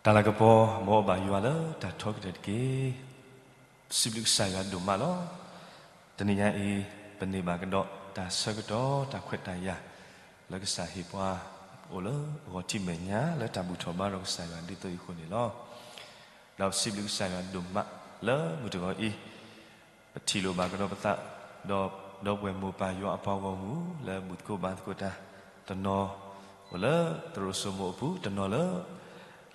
တၢ်လၤကပီၤ မ်အဘၣ်ယွၤလၢတၢ်ထီကတၢၢ်တက့ၢ်. စံးဘျုးကစၢ်ယွၤဒိၣ်မးလီၤ. တနံၤညါအံၤ ပန့ၢ်ဘၣ်ကဒီး တၢ်ဆၢကတီၢ် တၢ်ခွဲးတၢ်ယာ် လၢကစၢ်ဟ့ၣ်ပှၤ အိၣ်လၢအဂီၢ်ထံးမဲာ်ညါ လၢတၢ်ဘူၣ်ထီၣ်ဘါထီၣ်ကစၢ်ယွၤဒ်သိးအံၤအဃိန့ၣ်လီၤ. ဒီးပစံးဘျုးကစၢ်ယွၤဒိၣ်မး လၢမုၢ်တဂီၤအံၤ ပထံၣ်လိာ်ဘၣ်ကဒီးပသး ဒီး ဒီပုၢ်ဝဲၢ်မိၢ်ပၢ်ယွၤအပှၤဂီၢ်မုၢ် လၢဘူၣ်သကိးဘါသကိးတၢ် တနီၤ အိၣ်လၢသရိာ်စိမိၣ်အပူၤ, တနီၤလၢ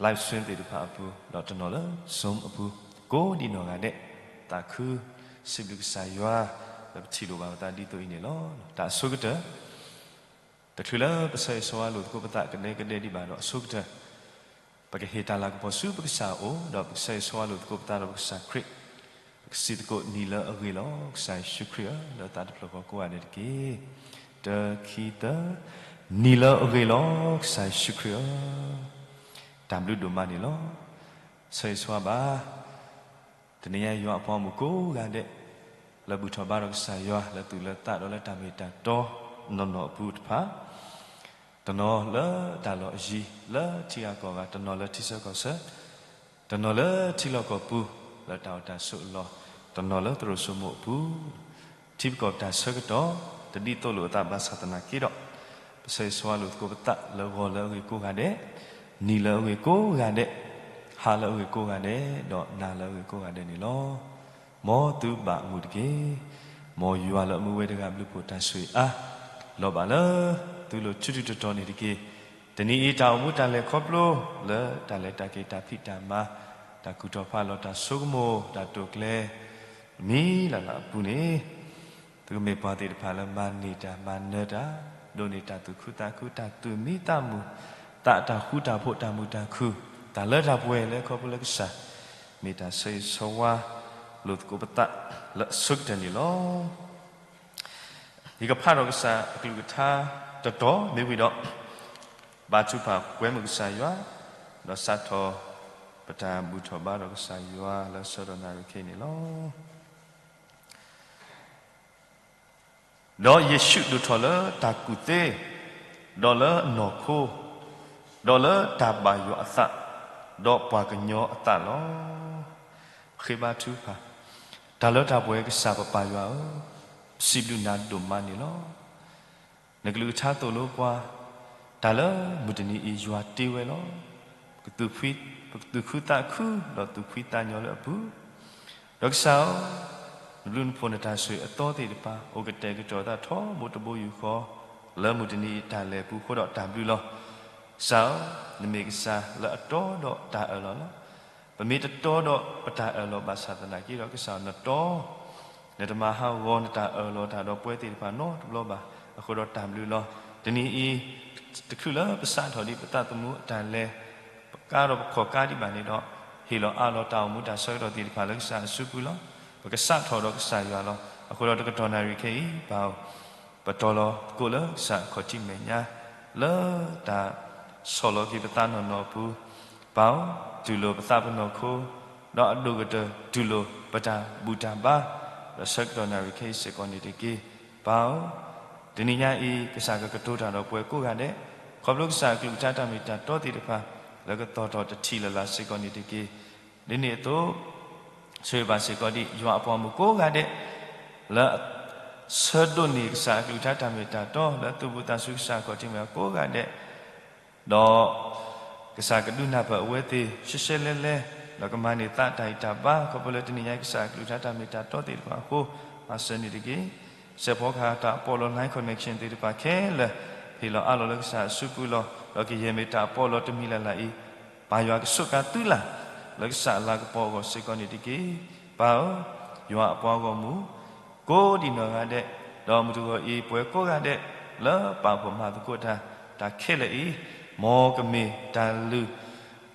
live stream သ့ၣ်တဖၣ်အပူၤ, ဒီးတနီၤလၢ Zoom အပူၤ, ကိးဒံနီၢ်ဂၤဒဲး သးခု စံးဘျုးကစၢ်ယွၤ လၢပထံၣ်လိာ်ဘၣ်ပသးဒ်သိးအံၤန့ၣ်လီၤ. တၢ်အဆိကတၢၢ် တချုးလၢပဆၢဂ့ၤဆၢဝါလိာ်သကိးပသးကဒဲကဒဲဒံးဘၣ်ဒီးအဆိကတၢၢ်, ပကဟ့ၣ်တၢ်လၤကပီၤဆူပကစၢ်အအိၣ်, ဒီးပကဆၢဂ့ၤဆၢဝါလိာ်သကိးပသးဒီးပကစၢ်ခရံာ်, ပကစံးသကိးနံၤလၢအဂ့ၤလီၤ ကစၢ်ယ့ၣ်ၡူးခရံာ်ဧၢ, လၢသးတဖျၢၣ်ဃီကိးဂၤဒဲးတက့ၢ်. တၢ ခံ သၢ, နံၤလၢအဂ့ၤလီၤ ကစၢ်ယ့ၣ်ၡူးခရံာ်ဧၢ, တၢ်ဘျုးဒိၣ်မးန့ၣ်လီၤ. ဆၢဂ့ၤဆၢဝါဘၣ် တနံၤညါယွၤအပှၤဂီၢ်မုၢ်ကိးဂၤဒဲး လၢဘူၣ်ထီၣ်ဘါထီၣ်ကစၢ်ယွၤ လၢသူၣ်လၢသးဒီးလၢတၢ်မ့ၢ်တၢ်တီ နီၢ်နီၢ်အပူၤတဖၣ်, တနီၤလၢတၢ်လီၢ်အယံၤ လၢထံဂၤကီၢ်ဂၤ, တနီၤလၢထံဆၢကီၢ်ဆၢ, တနီၤလၢထံလီၢ်ကီၢ်ပူၤ လၢတၢ်အိၣ်တၢ်ဆိးအလီၢ်, တနီၤလၢသရိာ်စိမိၣ်အပူၤ, ထံပကီၢ်ပတၢ်ဆၢကတီၢ် တဒ်သိးလိာ်အသးဘၣ်ဆၣ်သနာ်က့ဒီး, ပဆၢဂ့ၤဆၢဝါလိာ်သကိးပသးလၢဂီၤလၢအဂ့ၤကိးဂၤဒဲး, နံၤလၢအဂ့ၤကိးဂၤဒဲး, ဟါလၢအဂ့ၤကိးဂၤဒဲး, ဒီးနၤလၢအဂ့ၤကိးဂၤဒဲးန့ၣ်လီၤ. မ်သုဘၣ်မုာ်တက့ၢ်. မ်ယွၤလၢအမူဝဲတဂၤဘျုးဖှိၣ်တၢ်ဆိၣ်ဂ့ၤအါ လီၤဘၣ်လၢသုလိၤထူထူတီတီန့ၣ်တက့ၢ်. တနံၤအံၤတၢ်အိၣ်မူတၢ်လဲၤခီဖျိ လၢတၢ်လဲၤတၢ်က့ၤတၢ်ဖံးတၢ်မၤ တၢ်ကူၣ်ထီၣ်ဖးလီၤတၢ်ဆိကမိၣ် တၢ်တိာ်ကျဲၤ မံၤလၢ်လၢ်အပူၤန့ၣ် သုကမ့ၢ်ပှၤသ့ၣ်တဖၣ်လၢမၤန့ၢ်တၢ်မၤနၢၤတၢ် ဒိးန့ၢ်တၢ်သူၣ်ခုသးခု တၢ်သူၣ်မံသးမုာ် သးတၢ်ဃူတၢ်ဖိး တၢ်မုာ်တၢ်ခုၣ် တၢ်လၢတၢ်ပှဲၤလၢခီဖျိလၢကစၢ် မ့ၢ်တၢ်ဆၢဂ့ၤဆၢဝါလိာ်သကိးပသးလၢအဆိကတၢၢ်န့ၣ်လီၤ. ယကဖးထီၣ်ကစၢ်အကလုၢ်ကထါတတီၤမ့ၢ်ဝံၤဒီး ဘါထုကဖၣ်ကွဲမုာ်ကစၢ်ယွၤ ဒီးစးထီၣ်ပတၢ်ဘူၣ်ထီၣ်ဘါထီၣ်ကစၢ်ယွၤလၢဆၢကတီၢ်နၣ်ရံၣ်ခဲအံၤန့ၣ်လီၤ. ဒီးယ့ၣ်ၡူးဒိၣ်ထီၣ်လၢတၢ်ကူၣ်သ့, ဒီးလၢအနီၢ်ခိ, ဒီးလၢတၢ်ဘၣ်ယွၤအသး, ဒီးပှၤကညီအသးလီၤ. ဃ့ဘါထုကဖၣ်, တၢ်လၢတၢ်ပှဲၤကစၢ်ပပၢ်ယွၤဧၢ, ပစံးဘျုးနၤဒိၣ်မးန့ၣ်လီၤ. နကလုၢ်ကထါသိၣ်လိပှၤ, တၢ်လၢမုၢ်တနံၤအံၤယွၤတ့ဝဲလီၤ. ပကသူၣ်ဖှံ, ပကသူၣ်ခုသးခု ဒီးသူၣ်ဖှံသးညီလၢအပူၤ, ဒီးကစၢ်ဧၢ, နဘျုးနဖှိၣ်နတၢ်ဆိၣ်ဂ့ၤအသီသ့ၣ်တဖၣ် အိၣ်ကတဲာ်ကတီၤသးထီဘိတဘိယူၢ်ဃီ, လၢမုၢ်တနံၤအံၤတၢ်လဲၤပူၤအဃိဒီးတၢ်ဘျုးလီၤ. ကစၢ်ဧၢ, နမ့ၢ်ကစၢ်လၢအတီဒီးတၢ်အၢၣ်လီၤလီၤ. ပမ့ၢ်တတီဒီးပတၢ်အၢၣ်လီၤဘၣ်ဆၣ်သနာ်က့ဒီး ကစၢ်နတီ, နတမၤဟးဂီၤနတၢ်အၢၣ်လီၤတၢ်ဒီးပဝဲသ့ၣ်တဖၣ်နီတဘျီဘၣ်. အဃိဒီးတၢ်ဘျုးလီၤ. တနံၤအံၤ တချုးလၢပစးထီၣ်ဒံးပသးသမူအတၢ်လဲၤ ပကါဒီးပခီၣ်ကါဒံးဘၣ်န့ၣ်ဒီး, ဟ့ၣ်လီၤအးလီၤတၢ်အိၣ်မူတၢ်ဆၢကတီၢ်သ့ၣ်တဖၣ်လၢကစၢ်အစုပူၤလီၤ. ပကစးထီၣ်ဒီးကစၢ်ယွၤလီၤ. အဃိဒီးတကတီၢ်နၣ်ရံၣ်ခဲအံၤ ပၢ်ဧၢ, ပတီၤလီၤသကိးလၢကစၢ်အခီၣ်ထံးမဲာ်ညါ, လၢတၢ်ဆီၣ်လီၤက့ၤပသးနီၢ်နီၢ်အပူၤ, ပၢ်ဧၢ, တူၢ်လိာ်ပသးပနီၢ်ခိ, ဒီးအဒိၣ်ကတၢၢ်တူၢ်လိာ်ပတၢ်ဘူၣ်တၢ်ဘါ, ဒီးဆၢကတီၢ်နၣ်ရံၣ်ခဲအံၤစ့ၢ်ကီးန့ၣ်တက့ၢ်. ပၢ်ဧၢ, တနံၤညါအံၤ ကစၢ်ကကတိၤတၢ်ဒီးပဝဲကိးဂၤဒဲး, ခီဖျိကစၢ်အကလုၢ်ကထါတၢ်မ့ၢ်တၢ်တီသ့ၣ်တဖၣ် လၢကသီၣ်ထီၣ်တထံၣ်လၢ်လၢ်စ့ၢ်ကီးန့ၣ်တက့ၢ်. ဒ်န့ၣ်အသိး ဆိၣ်ဂ့ၤဘၣ်စ့ၢ်ကီးဒံးယွၤအပှၤမုၣ်ကိးဂၤဒဲး လၢ ဆၢဒိးန့ၢ်ကစၢ်အကလုၢ်ကထါတၢ်မ့ၢ်တၢ်တီ လၢသူၣ်ဘူးသးဆူကစၢ်အခီၣ်ထံးမဲာ်ညါကိးဂၤဒဲး, ဒီး ကစၢ်ကဒုးနၢ်ပၢၢ်အဝဲသ့ၣ် ရှဲရှဲလဲၣ်လဲၣ်, ဒီးကမၤန့ၢ်သးတၢ်ဂံၢ်တၢ်ဘါ ခီဖျိလၢတနံၤညါအံၤကစၢ်အကလုၢ်ကထါတၢ်မ့ၢ်တၢ်တီသ့ၣ်တဖၣ်အဃိ, မၤစၢၤန့ၣ်တက့ၢ်. စဲးဖီကဟၣ်တၢ်ပီးလီၤ line connection သ့ၣ်တဖၣ်ခဲလၢာ် ဟ့ၣ်လီၤအးလီၤလၢကစၢ်အစုပူၤလီၤ. ဒီးကယဲၢ်မ့ၢ်တၢ်ပီးလီၤတမံၤလၢ်လၢ်အံၤ, ပၢ်ယွၤကဆိးကါသုလၢ် လၢကစၢ်အလၤကပီၤအဂီၢ်စ့ၢ်ကီးန့ၣ်တက့ၢ်. ပၢ်ဧၢ, ယွၤအပှၤဂီၢ်မုၢ် ကိးဒံးနီၢ်ဂၤဒဲး, ဒီးမုၢ်တဂီၤအံၤ ပဝဲကိးဂၤဒဲး လၢပာ်ဖှိၣ်မၤသကိးတၢ် တၢ်ခဲလၢာ်အံၤ, မ်ကမ့ၢ်တၢ်လုၢ်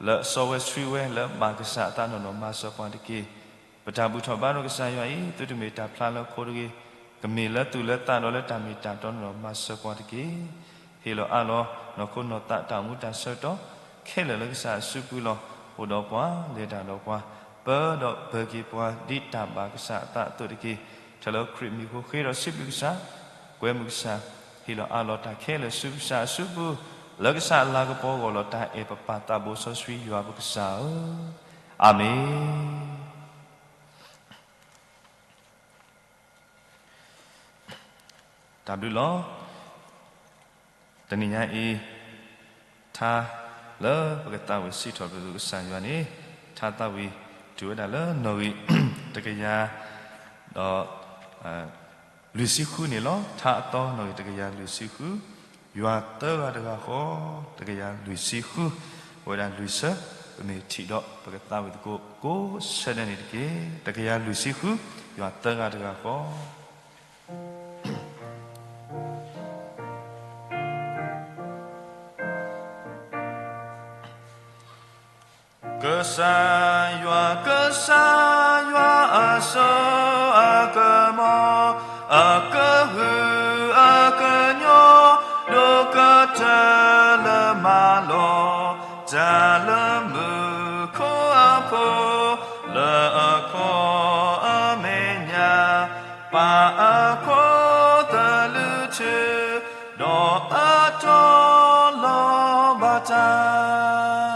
လၢအစီဝဲဆှံဝဲ လၢဘၣ်ကစၢ်အသးနီၢ်နီၢ်မၤစၢၤပှၤတက့ၢ်. ပတၢ်ဘူၣ်ထီၣ်ဘါထီၣ်ကစၢ်ယွၤအံၤ သုတမ့ၢ်တၢ်ဖျါလၢခိတဂ့ၤ, ကမ့ၢ်လၢသူၣ်လၢသးဒီးလၢတၢ်မ့ၢ်တၢ်တီနီၢ်နီၢ်မၤစၢၤပှၤတက့ၢ်. ဟ့ၣ်လီၤအးလီၤ နီၢ်ခိနီၢ်သးတၢ်အိၣ်မူတၢ်ဆၢကတီၢ် ခဲလၢာ်လၢကစၢ်အစုပူၤလီၤ. အိၣ်ဒီးပှၤ လဲၤတၢ်ဒီးပှၤ ပၢဒီးပၢၤက့ၤပှၤ ဒ်တၢ်ဘၣ်ကစၢ်အသးအသိးတက့ၢ်. ထဲလၢခရံာ်မံၤအဃိ ဃ့ဒီးစံးဘျုးကစၢ်, ကွဲမုာ်ကစၢ်, ဟ့ၣ်လီၤအးလီၤတၢ်ခဲလၢာ်ဆူကစၢ်အစုပူၤ, လၢကစၢ်အလၤကပီၤအဂီၢ် လီၤတၢ်အဲၣ်ပပၢ်သးဘိစီဆှံယွၤပကစၢ်ဧၢ, အၤမ့ၣ်. တၢ်ဘျုးလီၤ. တနံၤညါအံၤ ထါလၢပကသးဝံၣ်စံးထီၣ်ပတြၢၤကစၢ်ယွၤန့ၣ် ထါသးဝံၣ်တုၤဝဲဒၣ်လၢနီၣ်ဂံၢ်တကယၤ ဒီး လွံၢ်ဆံဃုန့ၣ်လီၤ. ထါအသီနီၣ်ဂံၢ်တကယၤလွံၢ်ဆံဃု, ယွၤသၢဂၤတဂၤဃီ, တကယၤလွံၢ်ဆံဃု, အိၣ်ဝဲဒၣ်လွံၢ်ဆၢ, ပမ့ၢ်ထံၣ်ဒီး ပကသးဝံၣ်သကိးကိးဆၢဒဲးန့ၣ်တက့ၢ်. တကယၤလွံၢ်ဆံဃု, ယွၤသၢဂၤတဂၤဃီ. ကစၢ်ယွၤ, ကစၢ်ယွၤအစိအကမီၤ, အကဟုအကညီ, ဒိၣ်ကတၢၢ်လၢမၤလီၤ, တၢ်လၢမူခိၣ်အဖီ, လၢအခီၣ်အမဲာ်ညါ, ပာ်အခီၣ်သလုးထူ, ဒီးအတီလီၤဘၣ်တၢ်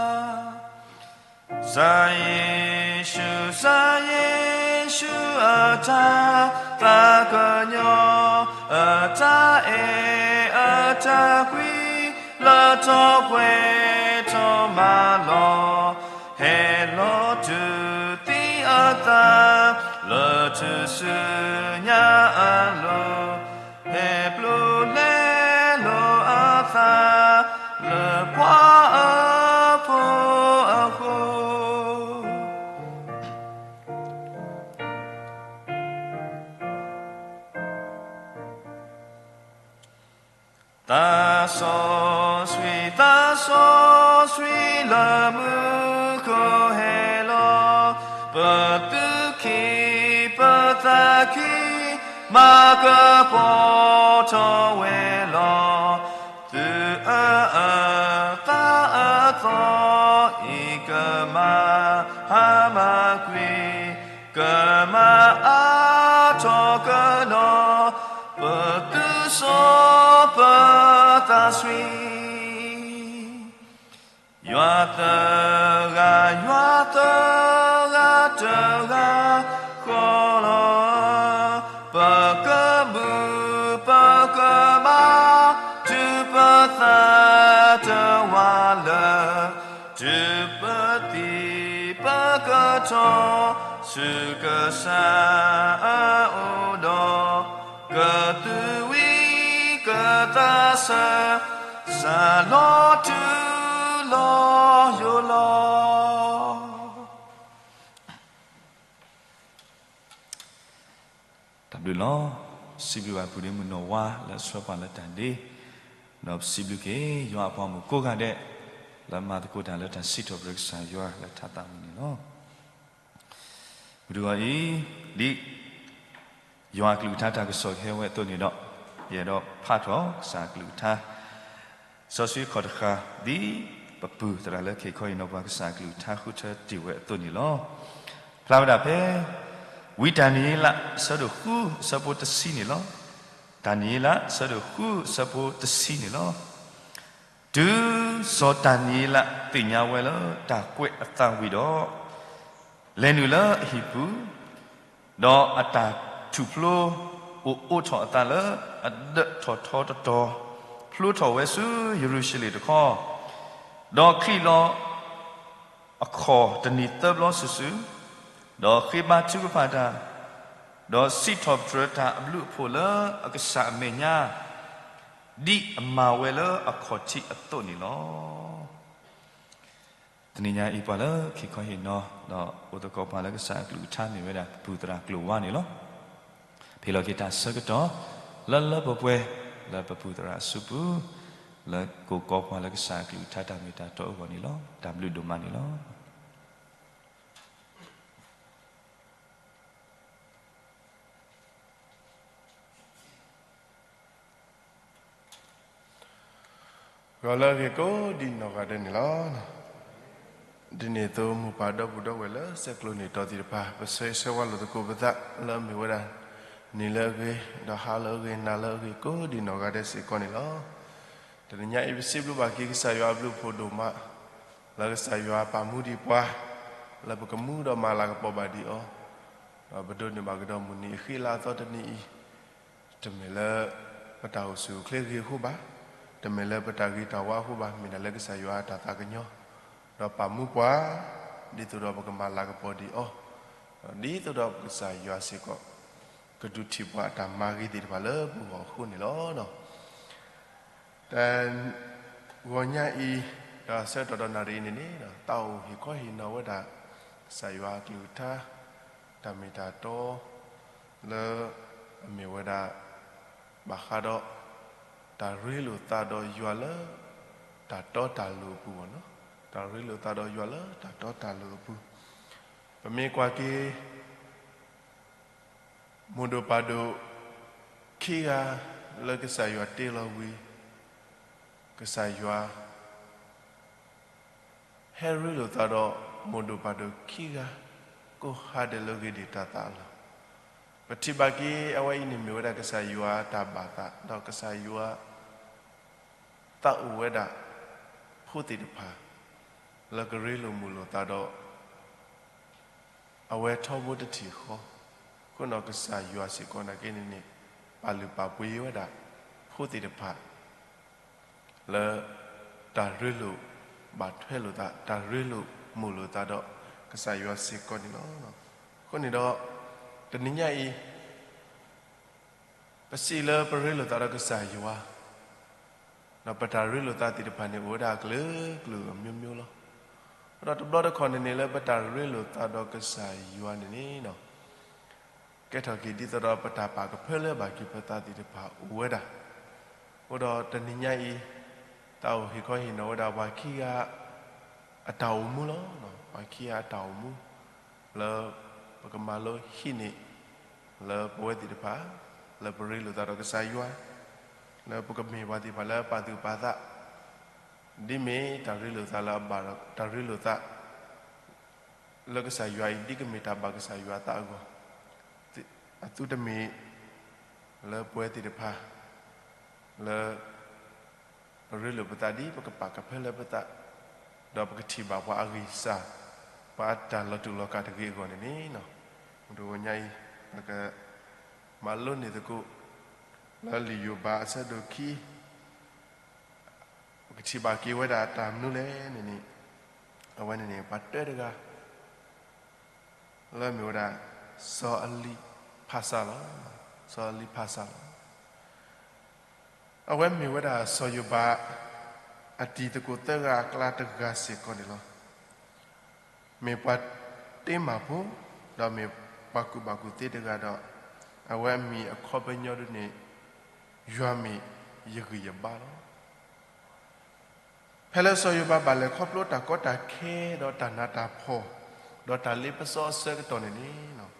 စီၤယ့ၣ်ၡူး, စီၤယ့ၣ်ၡူးအတၢ်သးကညီၤ, အတၢ်အဲၣ်အတၢ်ကွံ, လၢထီၣ်ပှဲၤထီၣ်မၤလီၤ, ဟဲလီၤတုၤသံအသး, လၢထူၣ်စုညါအလိၤ, ဟဲပျိလဲလိာ်အသး, လၢပှၤအဖိအဃိ သးစီဆှံ, သးစီဆှံလၢမူခိၣ်ဟဲလီၤ, ပသူၣ်ကံၢ်ပသးကံၢ် မၤကပီၤထီၣ်ဝဲလီၤ. သုးအအၢသးအသီအံၤ ကမၤဟါမၤကွံာ်, ကမၤအါထီၣ်ကဒီး, ပသူၣ်စီပသးဆှံ ယွၤသၢဂၤ, ယွၤသၢဂၤတဂၤဃီလီၤ. ပကမူပကမၤ တုၤပသးတဝးလၢ တုၤပသံပကထီၣ် ဆူကစၢ်အအိၣ်ဒီး ကသူၣ်ဝံၤကသးဆၢ စးလီၤတူၢ်လီၤယိာ်လီၤ. တၢ်ဘျုးလီၤ. စံးဘျုးဘၣ်ပုၢ်ဒ့မုၣ်နီၢ်ဝါလၢအဆှၢပှၤလၢတၢ်ဒ့, ဒီးစံးဘျုးက့ၤယွၤအပှၤမုၣ်ကိးဂၤဒဲး လၢမၤသကိးတၢ်လၢတၢ်စံးထီၣ်ပတြၢၤကစၢ်ယွၤလၢထါသးဝံၣ်န့ၣ်လီၤ. မုၢ်တဂီၤအံၤ ဒ်ယွၤအကလုၢ်ကထါတၢ်ကစီၣ်ကဟဲဝဲအသိးန့ၣ်ဒီး ယအဲၣ်ဒိးဖးထီၣ်ကစၢ်အကလုၢ်ကထါ စီဆှံခီၣ်တဃာ် ဒ်ပပုၢ်သရၣ်လၢခံခီအံၤနီၢ်ပှၤကစၢ်အကလုၢ်ကထါဃုထၢတ့ၢ်ဝဲအသိးန့ၣ်လီၤ. ဖျါဝဲဒၣ်ဖဲ ဝံတၢ်နံၤအ့လး အဆၢဒိၣ်ဃု အဆၢဖိတဆံန့ၣ်လီၤ. တၢ်နံၤအ့လး အဆၢဒိၣ်ဃု အဆၢဖိတဆံန့ၣ်လီၤ. တုၤစီၤတၢ်နံၤအ့လးသ့ၣ်ညါဝဲလၢတၢ်ကွဲးအသးဝံၤဒီး, လဲၤနုာ်လၢအဟံၣ်ပူၤ, ဒီးအတၢ်ထူၣ်ဖျိအိၣ်အိးထီၣ်အသးလၢအဒၢးထီၣ်ထီတတီၤ, ဖျိထီၣ်ဝဲဆူယရူၤၡလ့ၣ်တခီ, ဒီးချံးလီၤအခီၣ်တနံၤသၢဘျီစုာ်စုာ်, ဒီးဃ့ဘါထုကဖၣ်တၢ်, ဒီးစံးထီၣ်ပတြၢၤတၢ်အဘျုးအဖှိၣ်လၢအကစၢ်အမဲာ်ညါ, ဒ်အမၤဝဲလၢအခီၣ်ထံးအသိးန့ၣ်လီၤ. တနံၤညါအံၤပှၤလၢခံခီဟ့ၣ်နီၤ ဒီးအိၣ်သကိးပှၤလၢကစၢ်အကလုၢ်ကထါမ့ၢ်ဝဲဒၣ်ပပုၢ်သရၣ်ကျိၤဝါန့ၣ်လီၤ. ဖဲလီၤက့ၤတၢ်ဆၢကတီၢ် လၢလၢပှဲၤပှဲၤ လၢပပုၢ်သရၣ်အစုပူၤ, လၢကိးကီပှၤလၢကစၢ်အကလုၢ်ကထါတၢ်မ့ၢ်တၢ်တီအဂီၢ်န့ၣ်လီၤ. တၢ်ဘျုးဒိၣ်မးန့ၣ်လီၤ. ဂီၤလၢအဂ့ၤကိးဒံးနီၢ်ဂၤဒဲးန့ၣ်လီၤ. ဒ်န့ၣ်အသိးမိၢ်ပၢ်ဒီပုၢ်ဒီဝဲၢ်လၢဆဲးကျိးန့ၢ်တီၤသ့ၣ်တဖၣ် ပဆၢဂ့ၤဆၢဝါလိာ်သကိးပသးလၢအမ့ၢ်ဝဲဒၣ် နံၤလၢအဂ့ၤ, ဒီးဟါလၢအဂ့ၤ, နၤလၢအဂ့ၤ ကိးဒံးနီၢ်ဂၤဒဲးစ့ၢ်ကီးန့ၣ်လီၤ. တနံၤညါအံၤ ပစံးဘျုးဘၣ်က့ၤကစၢ်ယွၤအဘျုးအဖှိၣ်ဒိၣ်မး, လၢကစၢ်ယွၤပာ်မူဒံးပှၤ, လၢပကမူဒီးမၤလၤကပီၤဘၣ်ဒံးအီၤ, ဒီးပဒိးန့ၢ်ဘၣ်ကဒီးမုၢ်နံၤအဃံအလၤအသီတနံၤအံၤ, တမ့ၢ်လၢပတၢ်အိၣ်ဆူၣ်အိၣ်ချ့ဂ့ၤအဃိဘၣ်, တမ့ၢ်လၢပတၢ်ဂ့ၤတၢ်ဝါအဃိဘၣ်, မ့ၢ်ဒၣ်လၢကစၢ်ယွၤအတၢ်သးကညီၤ, ဒီးပာ်မူပှၤ, ဒ်သိးဒီးပကမၤလၤကပီၤဒံးအီၤ, ဒီးဒ်သိးဒီးပကစၢ်ယွၤစ့ၢ်ကီး ကဒုးထံၣ်ပှၤအတၢ်မၤဂ့ၤသ့ၣ်တဖၣ်လၢပဂီၢ်အဃိန့ၣ်လီၤ. တဂီၤညါအံၤ, ဒီးဆၢကတီၢ်ဒီးနၣ်ရံၣ်အံၤန့ၣ်န့ၣ်, သးအိၣ်ဟ့ၣ်ခီဟ့ၣ်နီၤဝဲဒၣ် ကစၢ်ယွၤအကလုၢ်ကထါ, တၢ်မ့ၢ်တၢ်တီ, လၢအမ့ၢ်ဝဲဒၣ် ဘၣ်ဃးဒီး တၢ်ရ့လိာ်သးဒီးယွၤလၢ တၢ်တီတၢ်လိၤအပူၤဘၣ်နီၤ, တၢ်ရ့လိာ်သးဒီးယွၤလၢတၢ်တီတၢ်လိၤအပူၤ, ပမ့ၢ်ကွၢ်က့ၤ မိၢ်ဒိၣ်ပၢ်ဒိၣ်ခံဂၤလၢကစၢ်ယွၤတ့လီၤဝံၤ, ကစၢ်ယွၤ ဟဲရ့လိာ်သးဒီးမိၢ်ဒိၣ်ပၢ်ဒိၣ်ခံဂၤ ကိးဟါဒဲးလၢဂ့ၤဒံးတၢ်သးအလီၢ်, ပထံၣ်ဘၣ်က့ၤအဝဲအံၤန့ၣ်မ့ၢ်ဝဲဒၣ်ကစၢ်ယွၤတၢ်ဘၣ်သး, ဒီးကစၢ်ယွၤ သးအိၣ်ဝဲဒၣ် ဖိသ့ၣ်တဖၣ် လၢကရ့လိာ်မုာ်လိာ်သးဒီး အဝဲထီဘိတထံၣ်ဃီ, အဃိဒီးကစၢ်ယွၤစ့ၢ်ကီးနာ်က့န့ၣ်န့ၣ် ပာ်လုၢ်ပာ်ပှ့ၤဝဲဒၣ် ဖိသ့ၣ်တဖၣ် လၢ တၢ်ရ့လိာ်ဘၣ်ထွဲလိာ်သး, တၢ်ရ့လိာ်မုာ်လိာ်သးဒီးကစၢ်ယွၤစ့ၢ်ကီးန့ၣ်လီၤ. အဃိန့ၣ်ဒီး တနံၤညါအံၤ ပစံးလၢပရ့လိာ်သးဒီးကစၢ်ယွၤ, ဒီးပတၢ်ရ့လိာ်သးသ့ၣ်တဖၣ်န့ၣ် အိၣ်ဝဲဒၣ်အကလုာ်ကလုာ်အမျိုးမျိုးလီၤ. ဒီးတဘျီတခီၣ်န့ၣ်န့ၣ် လၢပတၢ်ရ့လိာ်သးဒီးကစၢ်ယွၤန့ၣ်န့ၣ် ကဲထီၣ်က့ၤဒ်သိးဒီးပတၢ်ပာ်ကဖၢလၢဘၣ်က့ၤပသးသ့ၣ်တဖၣ်အိၣ်ဝဲဒၣ်. အဃိဒီးတနံၤညါအံၤ သးအိၣ်ဟ့ၣ်ခီဟ့ၣ်နီၤဝဲဒၣ်ပှၤခံဂၤ အတၢ်အိၣ်မူလီၤ. ပှၤခံဂၤအတၢ်အိၣ်မူ လၢပကမၤလိဟံးန့ၢ် လၢပဝဲသ့ၣ်တဖၣ် လၢပရ့လိာ်သးဒီးကစၢ်ယွၤ, လၢပကမ့ၢ်ပှၤသ့ၣ်တဖၣ်လၢအပာ်သူၣ်ပာ်သး, ဒ်မ့ၢ်တၢ်ရ့လိာ်သးလၢအဘၣ်ဒီး တၢ်ရ့လိာ်သး လၢကစၢ်ယွၤအံၤ ဒ်ကမ့ၢ်တၢ်ဘၣ်ကစၢ်ယွၤအသးအဂီၢ်, အသုတမ့ၢ် လၢပဝဲသ့ၣ်တဖၣ် လၢ ပရ့လိာ်ပသးဒ်ပကပာ်ကဖၢလၢပသး, ဒီးပကထံၣ်ဘၣ်ပှၤအဂံၢ်စၢ်, ပှၤအတၢ်လီၤတူာ်လီၤကာ်တဂ့ၤအဂီၢ်န့ၣ်န့ၣ်, တဂီၤညါအံၤ ပက မၤလိန့ၢ်သကိး လၢလံာ်ယိၤဘးအဆၢဒိၣ်ခံ ပကထံၣ်ဘၣ်က့ၤဝဲဒၣ်တၢ်မနုၤလဲၣ်န့ၣ်န့ၣ်, အဝဲန့ၣ်န့ၣ် ပှၤတၢတဂၤ လၢမ့ၢ်ဝဲဒၣ် စီၤအလံဖးစၢ်လီၤ. စီၤအလံဖးစၢ်လီၤ. အဝဲမ့ၢ်ဝဲဒၣ်စီၤယိၤဘး အတံၤသကိးသၢဂၤအကျါတဂၤစ့ၢ်ကီးန့ၣ်လီၤ. မ့ၢ်ပှၤတ့မၢ်ဖိ, ဒီးမ့ၢ်ပှၤကူၣ်ဘၣ်ကူၣ်သ့တဂၤဒီး, အဝဲအမံၤအခီပညီဒ်န့ၣ် ယွၤမ့ၢ်ယဂံၢ်ယဘါလီၤ. ဖဲလၢစီၤယိၤဘးဘၣ်လဲၤခီဖျိတၢ်ကီတၢ်ခဲ ဒီးတၢ်နးတၢ်ဖှီၣ်, ဒီးတၢ်လ့ပစီအဆၢကတီၢ်န့ၣ်န့ၣ်,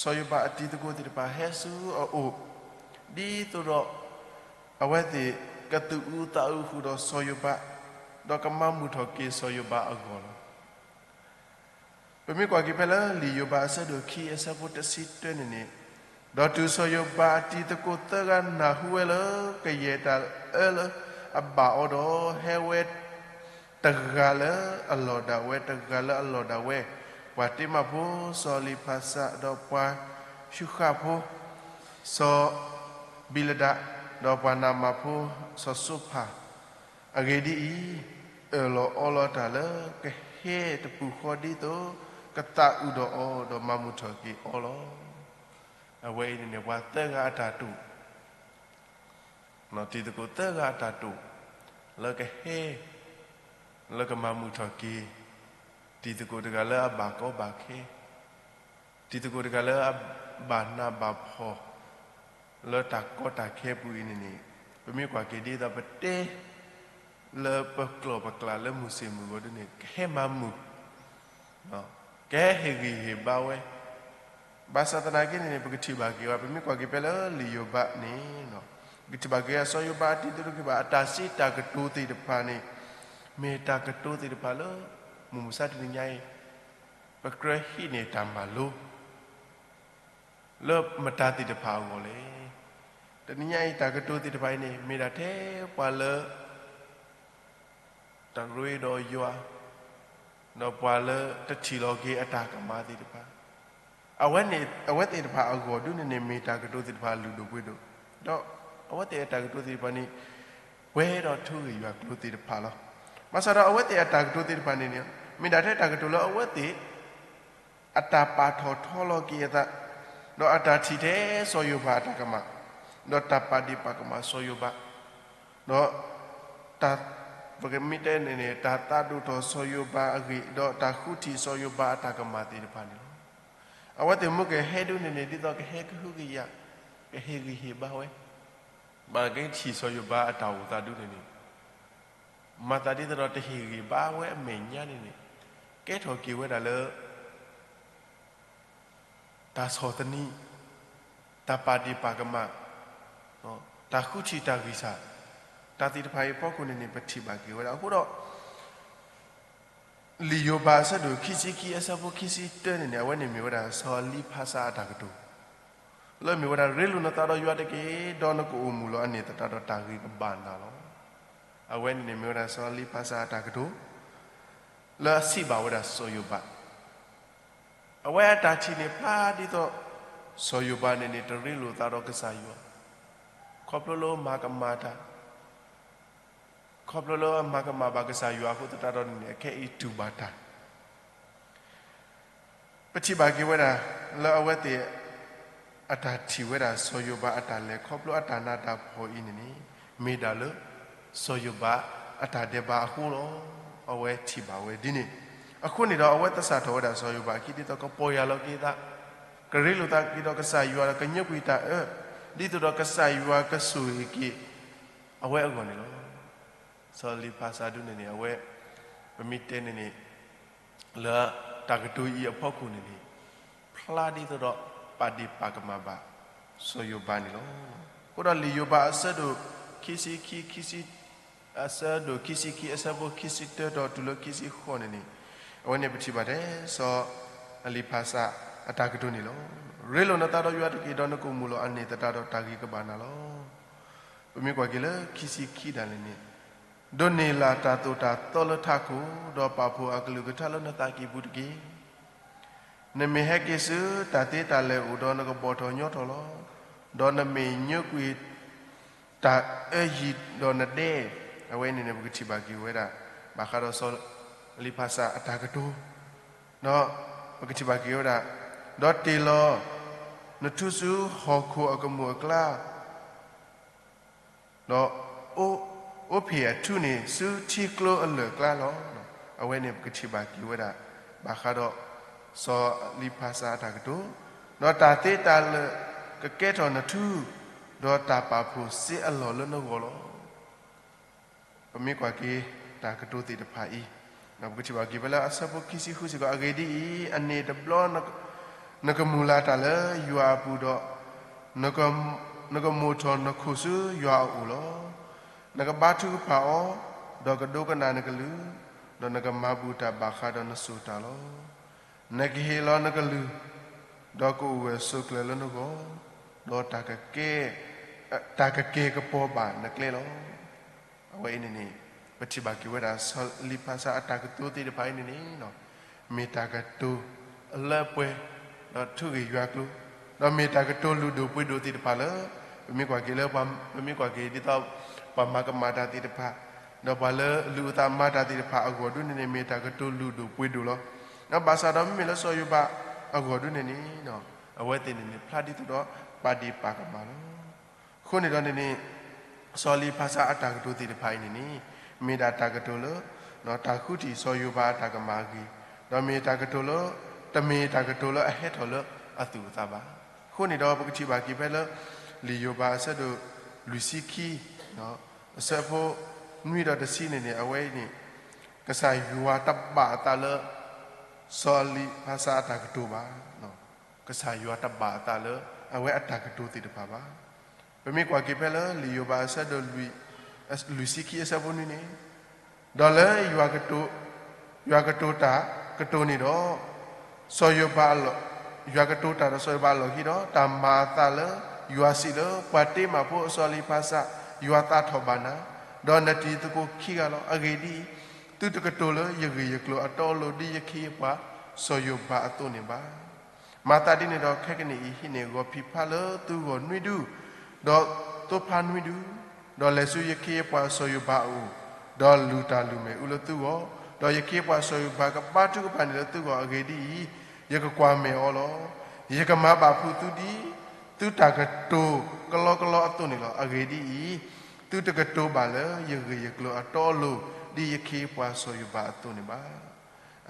စီၤယိၤဘးအတံၤသကိးသ့ၣ်တဖၣ်ဟဲဆူအအိၣ်, ဒ်သိးဒီး အဝဲသ့ၣ်ကသူၣ်အုးသးအုးဃုာ်ဒီးစီၤယိၤဘး, ဒီးကမၤမုာ်ထီၣ်က့ၤစီၤယိၤဘးအဂီၢ်လီၤ. ပမ့ၢ်ကွၢ်က့ၤဖဲလၢလံာ်ယိၤဘးအဆၢဒိၣ်ခံအဆၢဖိတဆံတၢန့ၣ်န့ၣ်, ဒီးတုၤစီၤယိၤဘးအတံၤသကိးသၢဂၤနၢ်ဟူဝဲလၢကယဲၢ်တၢ်အၢလၢအဘၣ်အီၤဒီး ဟဲဝဲတဂၤလၢအလီၢ်ဒၣ်ဝဲ, တဂၤလၢအလီၢ်ဒၣ်ဝဲ, ပှၤတ့မၢ်ဖိ စီၤအလံဖးစၢ်, ဒီးပှၤရှူဃၣ်ဖိ စီၤဘံလဒး, ဒီးပှၤနၤမၢ်ဖိ စီၤၡိဖၣ်, အဂ့ၢ်ဒ်အံၤ, အၢၣ်လီၤအီလီၤတၢ်လၢကဟဲတပူၤဃီဒ်သိးကသးအုးဒီးအီၤ ဒီးမၤမုာ်ထီၣ်က့ၤအီၤလီၤ. အဝဲအံၤန့ၣ်န့ၣ် ပှၤသၢဂၤအတၢ်တိာ် တံၤသကိးသၢဂၤအတၢ်တိာ် လၢကဟဲ လၢကမၤမုာ်ထီၣ်က့ၤ တံၤသကိးတဂၤလၢအဘၣ်ကီဘၣ်ခဲ, တံၤသကိးတဂၤလၢအဘၣ်နးဘၣ်ဖှီၣ် လၢတၢ်ကီတၢ်ခဲပူၤအံၤန့ၣ်န့ၣ်, ပမ့ၢ်ကွၢ်က့ၤဒ်သိးပတဲ လၢပကျိာ်ပကျါလၢမုၢ်ဆ့ၣ်မုၢ်ဂီၤဒ်န့ၣ် ကဟဲမၤမုာ် ကဟဲဟ့ၣ်ဂံၢ်ဟ့ၣ်ဘါဝဲ, ဘၣ်ဆၣ်သနာ်က့န့ၣ်န့ၣ် ပကထံၣ်ဘၣ်က့ၤဝဲ ပမ့ၢ်ကွၢ်က့ၤဖဲလၢလံာ်ယိၤဘးန့ၣ်, ပကထံၣ်ဘၣ်က့ၤစီၤယိၤဘးအတံၤသကိးသ့ၣ်တဖၣ် အတၢ်စံးတၢ်ကတိၤသ့ၣ်တဖၣ်န့ၣ်, မ့ၢ်တၢ်ကတိၤသ့ၣ်တဖၣ်လၢ မုၢ်မဆါတနံၤညါအံၤ ပကြၢးဟံးန့ၢ်တၢ်မၤလိ လၢမတၤသ့ၣ်တဖၣ်အဂီၢ်လဲၣ်. တနံၤညါအံၤတၢ်ကတိၤသ့ၣ်တဖၣ်အံၤန့ၣ် မ့ၢ်ဒၣ်ထဲပှၤလၢ တရ့ဒီးယွၤ, ဒီးပှၤလၢတထံၣ်လီၤက့ၤအတၢ်ကမၣ်သ့ၣ်တဖၣ်, အဝဲန့ၣ် အဝဲသ့ၣ်တဖၣ်အဂီၢ်ဒုန့ၣ်န့ၣ် မ့ၢ်တၢ်ကတိၤသ့ၣ်တဖၣ်လုၢ်ဒိၣ်ပှ့ၤဒိၣ်, ဒီးအဝဲသ့ၣ်အတၢ်ကတိၤသ့ၣ်တဖၣ်န့ၣ် ပှဲၤဒီးထူဂ့ၢ်ယွၤကျိၤသ့ၣ်တဖၣ်လီၤ. ဘၣ်ဆၣ်ဒီးအဝဲသ့ၣ်အတၢ်ကတိၤသ့ၣ်တဖၣ်န့ၣ်န့ၣ် မ့ၢ်ဒၣ်ထဲတၢ်ကတိၤလၢအဝဲသ့ၣ် အတၢ်ပာ်ထီၣ်ထီလီၤက့ၤအသး, ဒီးအတၢ်ထံၣ်ထဲစီၤယိၤဘးအတၢ်ကမၣ်, ဒီးတၢ်ပာ်ဒ့ၣ်ပာ်ကမၣ်စီၤယိၤဘး, ဒီးတၢ် ပကမ့ၢ်တဲန့ၣ်န့ၣ် တၢ်သးဒိၣ်ထီၣ်စီၤယိၤဘးအဂ့ၢ်, ဒီးတၢ်ဃုထံၣ်စီၤယိၤဘးအတၢ်ကမၣ်သ့ၣ်တဖၣ်န့ၣ်လီၤ. အဝဲသ့ၣ်မ့ၢ်ကဟဲဒုန့ၣ်န့ၣ် ဒ်သိးကဟဲကဟုကယာ်, ကဟ့ၣ်ဂံၢ်ဟ့ၣ်ဘါဝဲ, ဘၣ်ကဟံးထံၣ်စီၤယိၤဘးအတၢ်အိၣ်သးဒုန့ၣ်န့ၣ် မၤသးဒ်သိးဒီးတဟ့ၣ်ဂံၢ်ဘါဝဲအမဲာ်ညါန့ၣ်န့ၣ် ကဲထီၣ်က့ၤဝဲဒၣ်လၢ တၢ်ဆီၣ်သနံး, တၢ်ပာ်ဒ့ၣ်ပာ်ကမၣ်, တၢ်ဃုထံၣ်တၢ်ဂံၢ်စၢ်, တၢ်သ့ၣ်တဖၣ်အံၤအဖီခိၣ်န့ၣ်န့ၣ် ပထံၣ်ဘၣ်က့ၤဝဲဒၣ်. အဃိဒီး လံာ်ယိၤဘးအဆၢဒိၣ်ခံဆံခံအဆၢဖိခံဆံတၢန့ၣ်န့ၣ် အဝဲန့ၣ်မ့ၢ်ဝဲဒၣ်စီၤအလံဖးစးအတၢ်ကတိၤ လၢမ့ၢ်ဝဲဒၣ် ရ့လိာ်နသးဒီးယွၤတက့ၢ်, ဒီးနကအိၣ်မူလီၤအန့ၢ်သတးဒီးတၢ်ဂ့ၤကဘၣ်နၤလီၤ. အဝဲန့ၣ်န့ၣ်မ့ၢ်ဝဲဒၣ်စီၤအလံဖးစးအတၢ်ကတိၤ လၢအစံးဘၣ်ဝဲဒၣ်စီၤယိၤဘး အဝဲအတၢ်ထံၣ်န့ၣ်ဖျါဒ်သိး စီၤယိၤဘးန့ၣ်န့ၣ် တရ့လိာ်သးဒီးကစၢ်ယွၤ, ခီဖျိလၢမၤကမၣ်တၢ်, ခီဖျိလၢအမၤကမၣ်ဘၣ်ကစၢ်ယွၤအဃိသတးဒီးန့ၣ်န့ၣ် အခဲအံၤတူၢ်ဘၣ်တၢ် ပထံၣ်ဘၣ်က့ၤဝဲဒၣ် လၢအဝဲသ့ၣ် အတၢ်ထံၣ်ဝဲဒၣ်စီၤယိၤဘးအတၢ်လဲၤခီဖျိအတၢ်နးတၢ်ဖှီၣ်အံၤန့ၣ်န့ၣ် မ့ၢ်ဒၣ်လၢ စီၤယိၤဘးအတၢ်ဒဲးဘးအဃိလီၤ. အဝဲထံၣ်ဘၣ်ဝဲဒ်န့ၣ်, အဃိန့ၣ်ဒီးအဝဲသဆၣ်ထီၣ်ဝဲဒၣ်စီၤယိၤဘးအခံ ဒ်သိးကပီၢ်ယၢ်လီၤက့ၤအသး, ကရ့လိာ်သးက့ၤဒီးကစၢ်ယွၤဒီးကညိကွံာ်တၢ်အၢ, ဒ်သိးဒီးကစၢ်ယွၤကဆိၣ်ဂ့ၤက့ၤ အဝဲအဂီၢ်န့ၣ်လီၤ. စီၤအလံဖးစးဒုန့ၣ်န့ၣ် အဝဲ ပမ့ၢ်တဲန့ၣ်န့ၣ် လၢတၢ်ကတိၤအံၤအဖီခိၣ်န့ၣ်န့ၣ် ဖျါဒ်သိးဒီးပာ်ဒ့ၣ်ပာ်ကမၣ်ဘၣ် စီၤယိၤဘးန့ၣ်လီၤ. အဃိဒီးလံာ်ယိၤဘးအဆၢဒိၣ်ခံဆံခံ, အဆၢဒိၣ်ခံဆံခံ အဆၢဖိခံဆံတၢဒီးတုၤလၢခံဆံဃိးန့ၣ်န့ၣ် အဝဲန့ၣ်ပထံၣ်ဘၣ်ထဲ စီၤအလံဖးစးအတၢ်ကတိၤန့ၣ်လီၤ. ရ့လိာ်နသးဒီးယွၤတက့ၢ်, ဒီးနကအိၣ်မူလီၤအန့ၢ်သတးဒီးတၢ်ဂ့ၤကဘၣ်နၤလီၤ. ပမ့ၢ်ကွၢ်က့ၤလၢခံဆံခံဒၣ်လဲာ်န့ၣ်, ဒိးန့ၢ်လၢ်တၢ်သိၣ်တၢ်သီလၢထးခိၣ်, ဒီးပာ်ဖှိၣ်အကလုၢ်ကထါလၢနသးကံၢ်ပူၤတက့ၢ်. နမ့ၢ်ဟဲက့ၤဆူတၢ်သ့တၢ်လၢ်အိၣ်ဒီးနကဘီၣ်ထီၣ်ညီထီၣ်လီၤ. ဒီးနမ့ၢ်ညိကွံာ်တၢ်အၢယံၤဒီးနဒဲ, အဝဲန့ၣ်န့ၣ် ပကထံၣ်ဘၣ်က့ၤဝဲဒၣ် ဘၣ်ဃးဒီးစီၤအလံဖးစးအတၢ်ကတိၤ, ဒီးပကထံၣ်ဘၣ်က့ၤဝဲဒၣ်, ဒီးတ့ၢ်လီၤနထူဆူဟီၣ်ခိၣ်အကမူၣ်အကျါ ဒီးအိၣ်ဖ့ၣ်အထူန့ၣ် ဆူထံကျိအလၢၢ်အကျါလီၤ. အဝဲန့ၣ်ပကထံၣ်ဘၣ်က့ၤဝဲဒၣ် ဘၣ်ဃးဒီး စီၤအလံဖးစးအတၢ်ကတိၤ, ဒီးတၢ်သ့တၢ်လၢာ်ကကဲထီၣ်နထူ, ဒီးတၢ်ပာ်ဖှိၣ်စ့အလီၢ်လၢနဂီၢ်လီၤ. ပမ့ၢ်ကွၢ်က့ၤတၢ်ကတိၤသ့ၣ်တဖၣ်အံၤ, ပကထံၣ်ဘၣ်က့ၤဖဲလၢအဆၢဖိခံဆံဃုစ့ၢ်ကီး, အဂ့ၢ်ဒ်အံၤ, အန့ၣ်တဘျီ နကမုၢ်လၢ်တၢ်လၢယွၤအပူၤဒီး, နကမိၣ်ထီၣ်နခိၣ်ဆူယွၤအအိၣ်လီၤ. နကဘါထုကဖၣ်အီၤ, ဒီးကဒိကနၣ်နကလုၢ်, ဒီးနကမၤဘူၣ်တၢ်ဘၣ်ဃးဒီးနစိၤတၢ်လီၤ. နကဟ့ၣ်လီၤနကလုၢ်, ဒီးကအိၣ်ဂၢၢ်ဆိးကျၢၤလၢနဂီၢ်, ဒီးတၢ်ကကဲ တၢ်ကကဲၤကပီၤဘၣ်နကျဲလီၤ. အဝဲအံၤန့ၣ်န့ၣ် ပထံၣ်ဘၣ်က့ၤဝဲဒၣ် စီၤအလံဖးစးအတၢ်ကတိၤသ့ၣ်တဖၣ်အံၤန့ၣ်န့ၣ် မ့ၢ်တၢ်ကတိၤလၢပှဲၤ ဒီးထူဂ့ၢ်ယွၤကျိၤ, ဒီးမ့ၢ်တၢ်ကတိၤလုၢ်ဒိၣ်ပှ့ၤဒိၣ်သ့ၣ်တဖၣ်လၢ ပမ့ၢ်ကွၢ်က့ၤလၢ ပမ့ၢ်ကွၢ်က့ၤဒ်သိး ပှၤမၤကမၣ်တၢ်သ့ၣ်တဖၣ်, ဒီးပှၤလၢအလုၢ်အသးမၤတၢ်သ့ၣ်တဖၣ်အဂီၢ်ဒုန့ၣ်န့ၣ် မ့ၢ်တၢ်ကတိၤလုၢ်ဒိၣ်ပှ့ၤဒိၣ်လီၤ. ဒီးဘၣ်ဆၣ်ဒီးမ့မ့ၢ်လၢစီၤယိၤဘးအဂီၢ်ဒုန့ၣ်န့ၣ် အဝဲသ့ၣ်န့ၣ်န့ၣ် ဖျါဒ်သိးဒီးပာ်ဒ့ၣ်ပာ်ကမၣ်လီၤ. အဃိန့ၣ်ဒီးန့ၣ်န့ၣ် စီၤအလံဖးစးအတၢ်ကတိၤသ့ၣ်တဖၣ်အံၤန့ၣ်န့ၣ် မ့ၢ်ဒၣ်တၢ်ကတိၤလၢ တၢ်ဃုထံၣ်စီၤယိၤဘးအတၢ်ကမၣ်အဂ့ၢ်, ဒီးမ့ၢ်တၢ်ကတိၤလၢ တမ့ၢ်တၢ်ကတိၤလၢအဟဲထီၣ်လၢအသူၣ်အသးဘၣ်. အဃိန့ၣ်ဒီးပကထံၣ်ဘၣ်က့ၤဖဲလၢ လံာ်ယိၤဘးအဆၢဒိၣ်လွံၢ်ဆံခံ အဆၢဖိနွံဒီးတဆံန့ၣ်န့ၣ် အဝဲအံၤန့ၣ် ကစၢ်ယွၤတဘၣ်အသးလၢ စီၤအလံဖးစးအတၢ်ကတိၤဘၣ်. ကစၢ်ယွၤတဘၣ်အသးလၢအဝဲအတၢ်ကတိၤသ့ၣ်တဖၣ်ဘၣ်. ပမ့ၢ်ကွၢ်က့ၤဖဲလၢလံာ်ယိၤဘးအဆၢဒိၣ်လွံၢ်ဆံခံအဆၢဖိနွံန့ၣ်, ဒီးလၢယွၤကတိၤတၢ်ကတိၤန့ၣ်ဒီး စီၤယိၤဘးအလီၢ်, ယွၤကတိၤတၢ်ဒီးစီၤယိၤဘးအလီၢ်ခံဒီး တၢ်မၤအသးလၢယွၤစံးလၢ ပှၤတ့မးဖိအစီၤအလံဖးစး ယွၤသးထီၣ်ဘၣ်နၤ, ဒီးနတံၤသကိးခံဂၤလီၤ. အဂ့ၢ်ဒ်အံၤ, သုတကတိၤလၢယဂ့ၢ်ယကျိၤအတီအလိၤ ဒ်ယခ့ယပှၤစီၤယိၤဘးအသိးန့ၣ်ဘၣ်. မၤသးဒ်န့ၣ်ဒီး ခဲကနံၣ်အံၤ ဟံးန့ၢ်ဂီၤဖံးဖးလၢသုဂီၢ်နွံဒု, ဒီးသိဖါနွံဒု, ဒီးလဲၤဆူယခ့ယပှၤစီၤယိၤဘးအအိၣ်, ဒီးလူၤတၢ်လုၢ်မ့ၣ်အူလၢသုဂီၢ်, ဒီးယခ့ယပှၤစီၤယိၤဘးကဘါထုကဖၣ်န့ၢ်လၢသုဂီၢ်အဂ့ၢ်ဒ်အံၤ, ယကကွၢ်မဲာ်အီၤလီၤ. ယကမၤဘၣ်ဖုးသုဒ် သုတၢ်ကတိၤကလီကလီအသိးန့ၣ်လီၤ. အဂ့ၢ်ဒ်အံၤ, သုတကတိၤဘၣ်လၢယဂ့ၢ်ယကျိၤအတီအလိၤ ဒ်ယခ့ယပှၤစီၤယိၤဘးအသိးန့ၣ်ဘၣ်.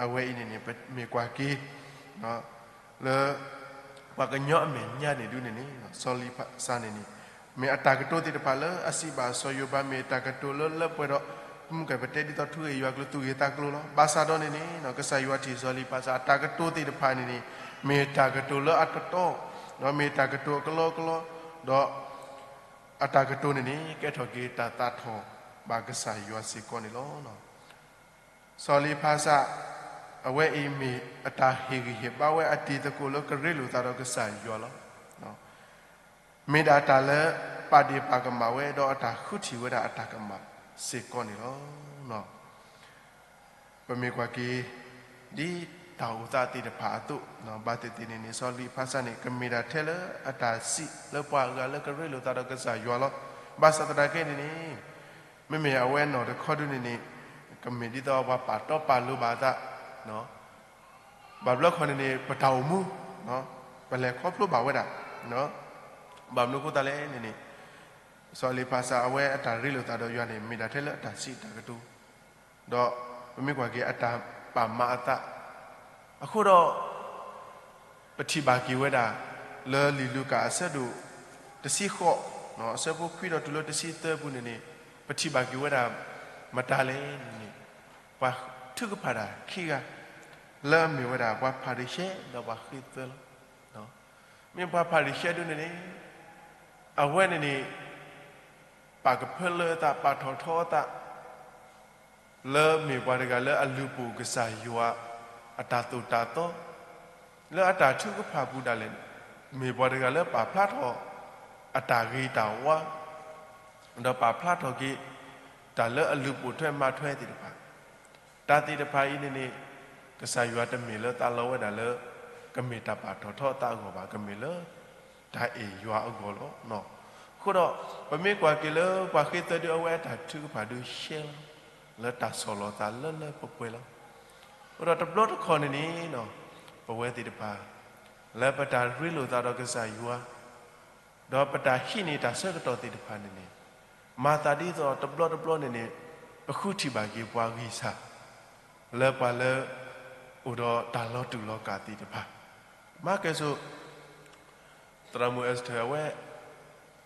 အဝဲအံၤန့ၣ်န့ၣ် ပမ့ၢ်ကွၢ်က့ၤ လၢ ပှၤကညီအမဲာ်ညါန့ၣ်ဒုန့ၣ်န့ၣ် စီၤလံၤဖးစၢ်န့ၣ်န့ၣ် မ့ၢ်အတၢ်ကတိၤသ့ၣ်တဖၣ်လၢအစံးဘၣ်စီၤယိၤဘး မ့ၢ်တၢ်ကတိၤလၢလၢပှဲၤဒီး မုၢ်ကဲၣ်ပတဲဒ်သိးထူဂ့ၢ်ယွၤကျိၤသူၣ်ဂ့ၤသးကျိၤလီၤ. ဘၣ်ဆၣ်ဒီးန့ၣ်န့ၣ် ကစၢ်ယွၤထံၣ်စီၤလံၤဖးစၢ်အတၢ်ကတိၤသ့ၣ်တဖၣ်န့ၣ်န့ၣ် မ့ၢ်တၢ်ကတိၤလၢအတတီ, ဒီးမ့ၢ်တၢ်ကတိၤအကလီကလီ, ဒီး အတၢ်ကတိၤန့ၣ်န့ၣ် ကဲထီၣ်က့ၤတၢ်သးထီၣ်ဘၣ်ကစၢ်ယွၤစ့ၢ်ကီးန့ၣ်လီၤ. စီၤလံၤဖးစၢ် အဝဲအံၤမ့ၢ်အတၢ်ဟ့ၣ်ဂံၢ်ဟ့ၣ်ဘါဝဲအတံၤသကိးလၢကရ့လိာ်သးဒီးကစၢ်ယွၤလီၤ. မ့ၢ်ဒၣ်တၢ်လၢပာ်ဒ့ၣ်ပာ်ကမၣ်ဝဲ ဒီးအတၢ်ဃုထံၣ်ဝဲဒၣ်အတၢ်ကမၣ်စ့ၢ်ကီးန့ၣ်လီၤ. ပမ့ၢ်ကွၢ်က့ၤ ဒ်တၢ်အိၣ်သးသ့ၣ်တဖၣ်အသိး, ဘၣ်သ့ၣ်သ့ၣ်န့ၣ်န့ၣ် စီၤလံၤဖးစၢ်န့ၣ် ကမ့ၢ်ဒၣ်ထဲလၢအတၢ်စံးလၢပှၤအဂၤလၢကရ့လိာ်သးဒီးကစၢ်ယွၤလီၤ. ဘၣ်ဆၣ်သနာ်က့န့ၣ်န့ၣ် မ့မ့ၢ်အဝဲနီၢ်တခီဒုန့ၣ်န့ၣ် ကမ့ၢ်ဒ်သိးပှၤပာ်တီပာ်လိၤဘၣ်အသး, ဘၣ်ဘျီခီန့ၣ်န့ၣ် ပတၢ်အိၣ်မူ ပလဲၤခီဖျိဘၣ်ဝဲဒၣ်, ဘၣ်မနုၤအဃိသတးလဲၣ်န့ၣ်န့ၣ် စီၤလံၤဖးစၢ်အဝဲအတၢ်ရ့လိာ်သးဒီးယွၤန့ၣ် မ့ၢ်ဒၣ်ထဲလၢအတၢ်စံးတၢ်ကတိၤ, ဒီးပမ့ၢ်ကွၢ်က့ၤအတၢ်ပာ်မၤအသး, အဃိဒီး ပထံၣ်ဘၣ်က့ၤဝဲဒၣ် လၢလံာ်လူၤကၣ်အဆၢဒိၣ်တဆံဃိး, အဆၢဖိခွံဒီးတုၤလၢတဆံသၢပူၤန့ၣ်န့ၣ် ပထံၣ်ဘၣ်က့ၤဝဲဒၣ် မတၤလဲၣ်န့ၣ်န့ၣ် ပှၤထုကဖၣ်တၢ်ခံဂၤ လၢအမ့ၢ်ဝဲဒၣ်ပှၤဖၤရံၤၡဲဒီးပှၤဃ့သွဲလီၤ. မ့ၢ်ပှၤဖၤရံၤၡဲဒုန့ၣ်န့ၣ် အဝဲန့ၣ်န့ၣ် ပာ်ကဖၢလၢအသး ပာ်ထီၣ်ထီအသး လၢမ့ၢ်ပှၤတဂၤလၢအလုၢ်ပိာ်ကစၢ်ယွၤအတၢ်သိၣ်တၢ်သီ, လၢအတၢ်ထုကဖၣ်ပူၤဒၣ်လဲာ်, မ့ၢ်ပှၤတဂၤလၢပာ်ဖျါထီၣ်အတၢ်ဂ့ၤတၢ်ဝါ, ဒီးပာ်ဖျါထီၣ်က့ၤ တၢ်လၢအလုၢ်ပိာ်ထွဲမၤထွဲသ့ၣ်တဖၣ်, တၢ်သ့ၣ်တဖၣ်အံၤန့ၣ်န့ၣ် ကစၢ်ယွၤတမ့ၢ်လၢသးလီဝဲဒၣ်လၢ ကမ့ၢ်တၢ်ပာ်ထီၣ်ထီအသးအဂီၢ်ဘၣ်, ကမ့ၢ်လၢ တၢ်အဲၣ်ယွၤအဂီၢ်လီၤ. အဃိဒီး ပမ့ၢ်ကွၢ်က့ၤလၢပှၤဃ့သွဲဒုအဝဲအတၢ်ထုကဖၣ်ဒုရှဲလီၤ လၢတၢ်ဆီၣ်လီၤသးလၢလၢပှဲၤပှဲၤလီၤ. အဃိဒီးတဘျီတခီၣ်န့ၣ်န့ၣ် ပဝဲသ့ၣ်တဖၣ် လၢပတၢ်ရ့လိာ်သးဒီးကစၢ်ယွၤ ဒီးပတၢ်ဟံးန့ၢ်တၢ်ဆၢကတီၢ်သ့ၣ်တဖၣ်န့ၣ်န့ၣ် မၤသးဒ်သိးတဘျီတဘျီန့ၣ်န့ၣ် ပဃုထံၣ်ဘၣ်က့ၤပှၤဂံၢ်စၢ် လၢပှၤလၢ အိၣ်ဒီးတၢ်လီၤတူာ်လီၤကာ်သ့ၣ်တဖၣ်, မၤကဲၣ်ဆိး သရၣ်မုၣ်အ့ၤစထၢၣ်အဝဲ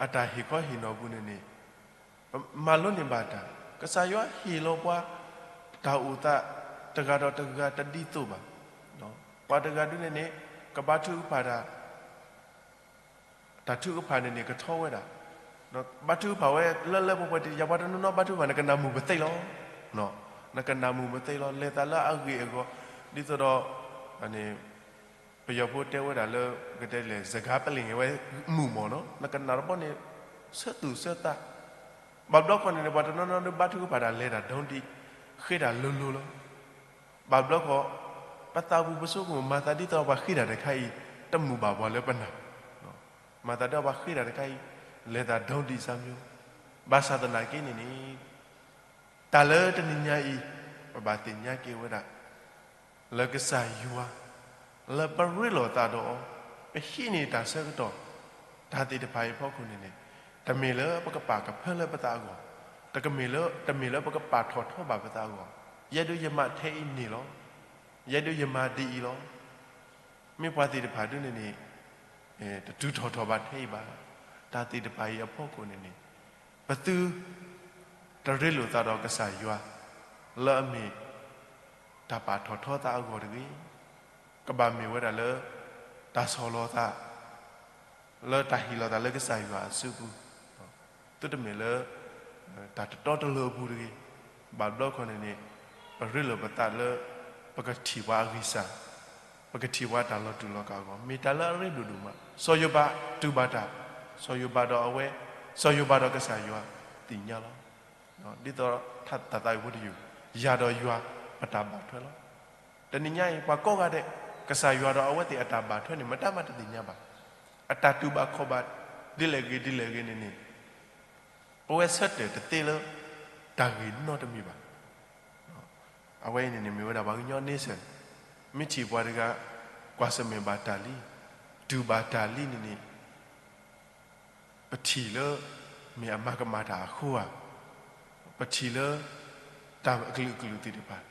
အတၢ်ဟ့ၣ်ခီဟ့ၣ်နီၤပူၤန့ၣ်န့ၣ် မၤလိန့ၢ်ဘၣ်တၢ်, ကစၢ်ယွၤဟ့ၣ်လီၤပှၤ တၢ်အိၣ်သး တဂၤဒီးတဂၤတဒ်သိးဘၣ်. ပှၤတဂၤဒုန့ၣ်န့ၣ် ကဘါထုကဖၣ်တၢ် တၢ်ထုကဖၣ်န့ၣ်န့ၣ် ကထီဝဲဒၣ်, ဘါထုကဖၣ်ဝဲလၢလၢပှဲၤပှဲၤ တယၤပှၤတနီၤနီၤဘါထုကဖၣ် နကနၢ်မုာ်ပသ့လီၤ. နကနၢ်မုာ်ပသ့လီၤ. လဲၤသးလၢအဂ့ၢ်အဂီၢ် ဒ်သိးဒီး ပယီၤဖိတဲဝဲဒၣ်လၢ ကတဲလဲၣ် စကားပလင်ဝဲမုာ်မးနီၤ နကနၢ်တဘျီန့ၣ် ဆၢသူၣ်ဆၢသး, ဘၣ်ဘျီခီန့ၣ်န့ၣ် ပှၤတနီၤနီၤဒုးဘါထုကဖၣ်တၢ်လဲၤတၢ်ဒိဒံး ဃ့တၢ်လိၤလိၤလီၤ. ဘၣ်ဘျီခီ ပသးပူၤပဆိကမိၣ် မၤသးဒ်သိးပှၤဃ့တၢ်တခါအံၤ တမုာ်ဘၣ်ပှၤလၢပနၢ်, မၤသးဒ်ပှၤဃ့တၢ်တခါအံၤ လဲၤသးဒိဒံးစၢ်မၠိ, ဘၣ်ဆၣ်သနာ်က့န့ၣ်န့ၣ် တၢ်လၢတနံၤညါအံၤ ပဘၣ်သ့ၣ်ညါက့ၤဝဲဒၣ် လၢကစၢ်ယွၤ လၢပရ့လိာ်သးဒီးအီၤ, ပဟံးန့ၢ်တၢ်ဆၢကတီၢ် တၢ်သ့ၣ်တဖၣ်အံၤအဖီခိၣ်န့ၣ်န့ၣ် တမ့ၢ်လၢပကပာ်ကဖၢလၢပသးအဂီၢ်, တကမ့ၢ်လၢ တမ့ၢ်လၢပကပာ်ထီၣ်ထီဘၣ်ပသးအဂီၢ်, ယဲဒၣ်ယမၤထဲအံၤန့ၣ်လီၤ. ယဲဒၣ်ယမၤဒ်အံၤလီၤ. မ့ၢ်ပှၤသ့ၣ်တဖၣ်ဒုန့ၣ်န့ၣ် တတုၤထီၣ်ထီၣ်ဘၣ်ထဲအံၤဘၣ်. တၢ်သ့ၣ်တဖၣ်အံၤအဖီခိၣ်န့ၣ်န့ၣ် ပသု တရ့လိာ်သးဒီးကစၢ်ယွၤ လၢအမ့ၢ် တၢ်ပာ်ထီၣ်ထီသးအဂီၢ်တဂ့ၤ. ကဘၣ်မ့ၢ်ဝဲဒၣ်လၢ တၢ်ဆီၣ်လီၤသး လၢတၢ်ဟ့ၣ်လီၤသးလၢကစၢ်ယွၤအစုပူၤ, သုတမ့ၢ်လၢ တၢ်တတီတလိၤအပူၤတဂ့ၤ. ဘၣ်ဘျီခီန့ၣ်န့ၣ် ပရ့လိာ်ပသးလၢ ပကထံၣ်ပှၤအဂံၢ်စၢ် ပကထံၣ်ပှၤတၢ်လီၤတူာ်လီၤကာ်အဂီၢ် မ့ၢ်တၢ်လၢအရ့ဒိၣ်ဒိၣ်မး. စီၤယိၤဘးတူၢ်ဘၣ်တၢ်, စီၤယိၤဘးဒီးအဝဲ, စီၤယိၤဘးဒီးကစၢ်ယွၤသ့ၣ်ညါလီၤ. ဒ်သိးထါတၢ်သးဝံၣ်ဖိတယုၢ် ယၤဒီးယွၤပတၢ်ဘၣ်ထွဲလီၤ. တနံၤညါအံၤ ပှၤကိးဂၤဒဲး ကစၢ်ယွၤဒီးအဝဲသ့ၣ်အတၢ်ဘၣ်ထွဲန့ၣ် မတၤမးတသ့ၣ်ညါဘၣ်. အတၢ်တူၢ်ဘၣ်ခီၣ်ဘၣ် ဒ်လဲၣ်ဂ့ၤဒ်လဲၣ်ဂ့ၤန့ၣ်န့ၣ် ပဝဲဆၢတဲာ်တသ့လၢ တၢ်ဂ့ၤနီတမံၤဘၣ်. အဝဲအံၤန့ၣ်န့ၣ် မ့ၢ်ဝဲဒၣ်ပှၤကညီန့ဆၢၣ်, မ့ၢ်ထံၣ်ပှၤတဂၤ ကွၢ်ဆၢၣ်မဲာ်ဘၣ်တၢ်လံ, တူၢ်ဘၣ်တၢ်လံန့ၣ်န့ၣ် ပထံၣ်လၢ မ့ၢ်အမၤကမၣ်တၢ်အဃိဧါ, ပထံၣ်လၢ တၢ်အကလုာ်ကလုာ်သ့ၣ်တဖၣ်,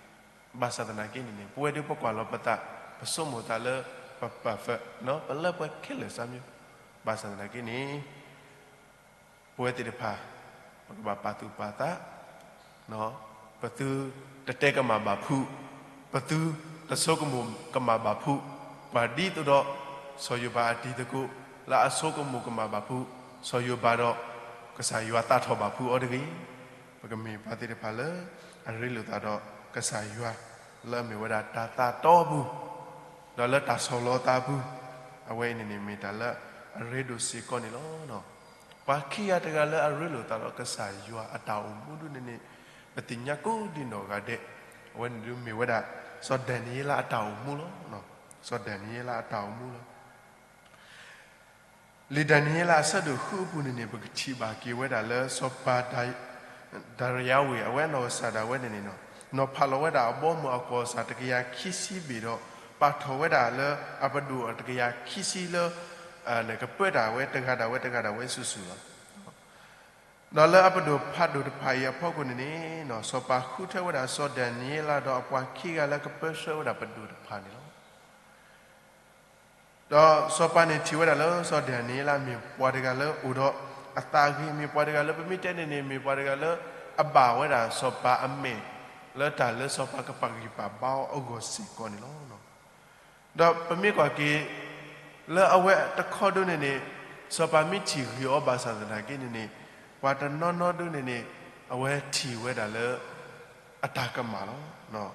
ဘၣ်ဆၣ်သနာ်က့န့ၣ်န့ၣ် ပဝဲဒၣ်ပကွၢ်လီၤပသး, ပဆိကမိၣ်သးလၢ ပ perfect နီၤ ပလၢပှဲၤခဲလၢာ်စၢ်မံၤ, ဘၣ်ဆၣ်သနာ်က့န့ၣ် ပဝဲသ့ၣ်တဖၣ် ပကဘၣ်ပာ်သူၣ်ပာ်သး, ပသုတတဲကမၣ်ဘၣ်ဖုး, ပသုတဆိကမိၣ်ကမၣ်ဘၣ်ဖုး, ပှၤဒ်သိးဒီး စီၤယိၤဘးအတံၤသကိး လၢအဆိကမိၣ်ကမၣ်ဘၣ်ဖုး, စီၤယိၤဘးဒီး ကစၢ်ယွၤသးထီၣ်ဘၣ်ဖုးအီၤတဂ့ၤ. ပကမ့ၢ်ပှၤသ့ၣ်တဖၣ်လၢ အရ့လိာ်သးဒီးကစၢ်ယွၤ လၢအမ့ၢ်ဝဲဒၣ်တၢ်သးတီအပူၤ ဒီးလၢတၢ်ဆီၣ်လီၤသးအပူၤ, အဝဲအံၤန့ၣ်န့ၣ် မ့ၢ်တၢ်လၢအရ့ဒိၣ်စ့ၢ်ကီးန့ၣ်လီၤ. ပှၤခံဂၤတဂၤလၢအရ့လိာ်သးဒီးကစၢ်ယွၤအတၢ်အိၣ်မူဒ်န့ၣ်န့ၣ် ပသ့ၣ်ညါကိးဒံနီၢ်ဂၤဒဲး, အဝဲန့ၣ်ဒုးမ့ၢ်ဝဲဒၣ် စီၤဒၤနံးယ့လးအတၢ်အိၣ်မူလီၤ. စီၤဒၤနံးယ့လးအတၢ်အိၣ်မူလီၤ. လံာ်ဒၤနံးယ့လးအဆၢဒိၣ်ဃုအပူၤန့ၣ်န့ၣ် ပကထံၣ်ဘၣ်က့ၤဝဲဒၣ်လၢစီၤပၤ ဒၤရံယၤဝ့ၢ် အဝဲနီၢ်ကစၢ်ဒၣ်ဝဲန့ၣ်န့ၣ် နီၤဖးလီၤဝဲဒၣ်အဘီအမုၢ်အကီၢ်စၢ်တကယၤခံဆံဘ့ၣ်ဒီး ပာ်ထီၣ်ဝဲဒၣ်လၢအပဒိၣ်တကယၤခံဆံလၢ ကပၢတၢ်ဝဲတဂၤဒၣ်ဝဲတဂၤဒၣ်ဝဲစုာ်စုာ်လီၤ. ဒီးလၢအပဒိၣ်ဖးဒိၣ်တဖၣ်အံၤအဖီခိၣ်န့ၣ်န့ၣ် စီၤပၤဃုထၢဝဲဒၣ်စီၤဒၤနံးယ့လးဒီးအပှၤခံဂၤလၢကပၢဆှၢဝဲဒၣ်ပဒိၣ်တဖၣ်န့ၣ်လီၤ. ဒီးစီၤပၤန့ၣ်ထံၣ်ဝဲဒၣ်လၢစီၤဒၤနံးယ့လးမ့ၢ်ပှၤတဂၤလၢအိၣ်ဒီးအသးဂ့ၤ, မ့ၢ်ပှၤတဂၤလၢပမ့ၢ်တဲန့ၣ်န့ၣ် မ့ၢ်ပှၤတဂၤလၢအဘၣ်ဝဲဒၣ်စီၤပၤအမဲာ် လၢတၢ်လၢစီၤပၤကပာ်ဂံၢ်ပာ်ဘါအီၤအဂီၢ်စ့ၢ်ကီးန့ၣ်လီၤ. ဒီးပမ့ၢ်ကွၢ်က့ၤ လၢအဝဲတခီဒုန့ၣ်န့ၣ် စီၤပၤမ့ၢ်ထံၣ်ဂ့ၤအီၤဘၣ်ဆၣ်သနာ်က့န့ၣ်န့ၣ် ပှၤတနီၤနီၤဒုန့ၣ်န့ၣ် အဝဲထံၣ်ဝဲဒၣ်လၢ အတၢ်ကမၣ်လီၤ.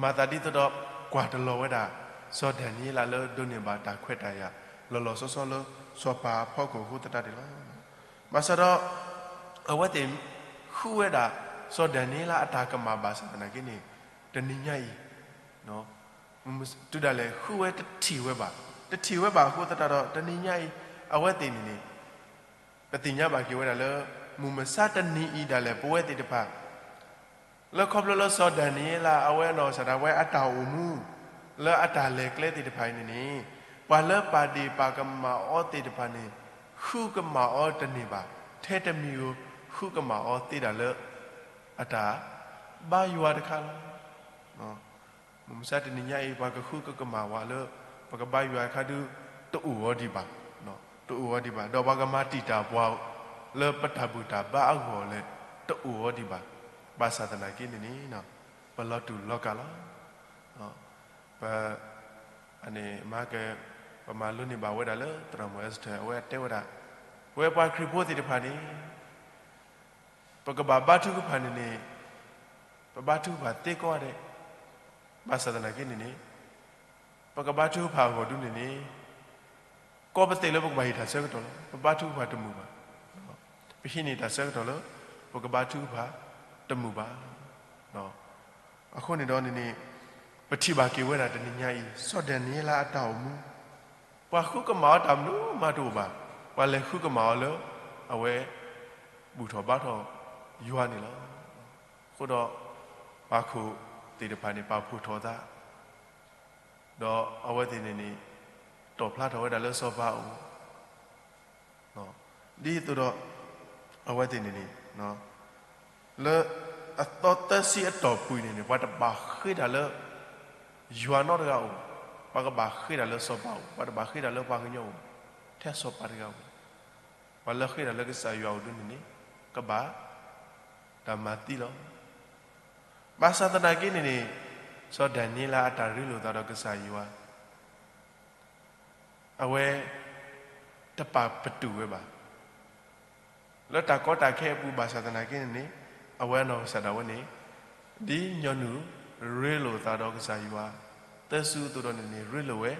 မၤသးဒ်သိးဒီး ကွၢ်တလီၤဝဲဒၣ် စီၤဒၤနံးယ့လးလၢဒိးန့ၢ်ဘၣ်တၢ်ခွဲးတၢ်ယာ် လီၤလီၤဆီဆီလၢ စီၤပၤအဖီခိၣ်အဃိသတးန့ၣ်လီၤ. ဘၣ်ဆၣ်ဒီး အဝဲသ့ၣ်ဃုဝဲဒၣ် စီၤဒၤနံးယ့လးအတၢ်ကမၣ်ဘၣ်ဆၣ်သနာ်က့န့ၣ် တနံၤညါအံၤ တုၤဒၣ်လဲာ်ဃုဝဲတထံၣ်ဝဲဘၣ်, တထံၣ်ဝဲဘၣ်အဃိသတးဒီး တနံၤညါအံၤ အဝဲသ့ၣ်န့ၣ်န့ၣ် ပသ့ၣ်ညါဘၣ်က့ၤဝဲဒၣ်လၢ မုၢ်မဆါတနံၤအံၤဒၣ်လဲာ် ပဝဲသ့ၣ်တဖၣ် လၢခီဖျိလၢစီၤဒၤနံးယ့လး အဝဲနီၢ်ကစၢ်ဒၣ်ဝဲအတၢ်အိၣ်မူ လၢအတၢ်လဲၤကျဲသ့ၣ်တဖၣ်အံၤန့ၣ်န့ၣ် ပှၤလၢပာ်ဒ့ၣ်ပာ်ကမၣ်အီၤသ့ၣ်တဖၣ်န့ၣ် ဃုကမၣ်အီၤတန့ၢ်ဘၣ်, ထဲတမံၤဧိၤ ဃုကမၣ်အီၤသ့ဒၣ်လၢ အတၢ်ဘါယွၤတခါလီၤ. မုၢ်မဆါတနံၤညါအံၤ ပှၤကဃုကကမၣ်ဝဲလၢ ပကဘါယွၤအခါဒု တအိၣ်အီၤဒံးဘၣ်, တအိၣ်အီၤဒံးဘၣ်, ဒီးပှၤကမၤတံာ်တာ်ပှၤ လၢပတၢ်ဘူၣ်တၢ်ဘါအဂီၢ်လဲၣ် တအိၣ်အီၤဒံးဘၣ်. ဘၣ်ဆၣ်သနာ်က့န့ၣ်န့ၣ် ပလီၤတူာ်လီၤကာ်လီၤ. ပ အန့ၣ်မၤက ပမၤလိန့ၢ်ဘၣ်ဝဲဒၣ်လၢ သရၣ်မုၣ်အ့စထၢၣ် အဝဲတဲဝဲဒၣ် ပဝဲပှၤခရံာ်ဖိသ့ၣ်တဖၣ်န့ၣ် ပကဘၣ်ဘါထုကဖၣ်န့ၣ်န့ၣ် ပဘါထုကဖၣ်သ့ကိးဂၤဒဲး, ဘၣ်ဆၣ်သနာ်က့န့ၣ်န့ၣ် ပကဘါထုကဖၣ်အဂီၢ်ဒုန့ၣ်န့ၣ် ကီပသ့ၣ်လၢပကဘၣ်ဟ့ၣ်တၢ်ဆၢကတီၢ်လီၤ. ပဘါထုကဖၣ်တမုာ်ဘၣ်. ပဟံးန့ၢ်တၢ်ဆၢကတီၢ်လၢ ပကဘါထုကဖၣ်တမုာ်ဘၣ်. အဃိန့ၣ်ဒီးန့ၣ်န့ၣ် ပထံၣ်ဘၣ်က့ၤဝဲဒၣ်တနံၤညါအံၤ စီၤဒၤနံးယ့လးအတၢ်အိၣ်မူ ပှၤဃုကမၣ်အီၤတၢ်မနုၤမးတအိၣ်ဘၣ်. ပှၤလဲၤဃုကမၣ်အီၤလၢ အဝဲ ဘူၣ်ထီၣ်ဘါထီၣ်ယွၤန့ၣ်လီၤ. အဃိဒီး ပှၤခိၣ်သ့ၣ်တဖၣ်န့ၣ် ပာ်ဖှိၣ်ထီၣ်သး ဒီးအဝဲသ့ၣ်န့ၣ်န့ၣ် တီၣ်ဖျါထီၣ်ဝဲဒၣ်လၢစီၤပၤအအိၣ် ဒ်သိးဒီး အဝဲသ့ၣ်န့ၣ်န့ၣ် လၢအသီသၢဆံအတီၢ်ပူၤန့ၣ်န့ၣ် ပှၤတဘၣ်ဃ့တၢ်လၢ ယွၤနီတဂၤအိၣ်, ပှၤကဘၣ်ဃ့တၢ်လၢစီၤပၤအိၣ်, ပှၤတဘၣ်ဃ့တၢ်လၢပှၤကညီအိၣ်, ထဲစီၤပၤတဂၤအိၣ်, ပှၤလၢဃ့တၢ်လၢကစၢ်ယွၤအိၣ်ဒုန့ၣ်န့ၣ် ကဘၣ်တၢ်မၤသံလီၤ. ဘၣ်ဆၣ်သနာ်က့န့ၣ်န့ၣ် စီၤဒၤနံးယ့လးအတၢ်ရ့လိာ်သးဒီးကစၢ်ယွၤ အဝဲ တပာ်ပတုာ်ဝဲဘၣ်. လၢတၢ်ကီတၢ်ခဲအပူၤဘၣ်ဆၣ်သနာ်က့န့ၣ်န့ၣ် အဝဲအနီၢ်ကစၢ်ဒၣ်ဝဲန့ၣ် ဒ်ညီနုၢ်ရ့လိာ်သးဒီးကစၢ်ယွၤ သၢစုအသိးဒီးန့ၣ်န့ၣ် ရ့လိာ်ဝဲ,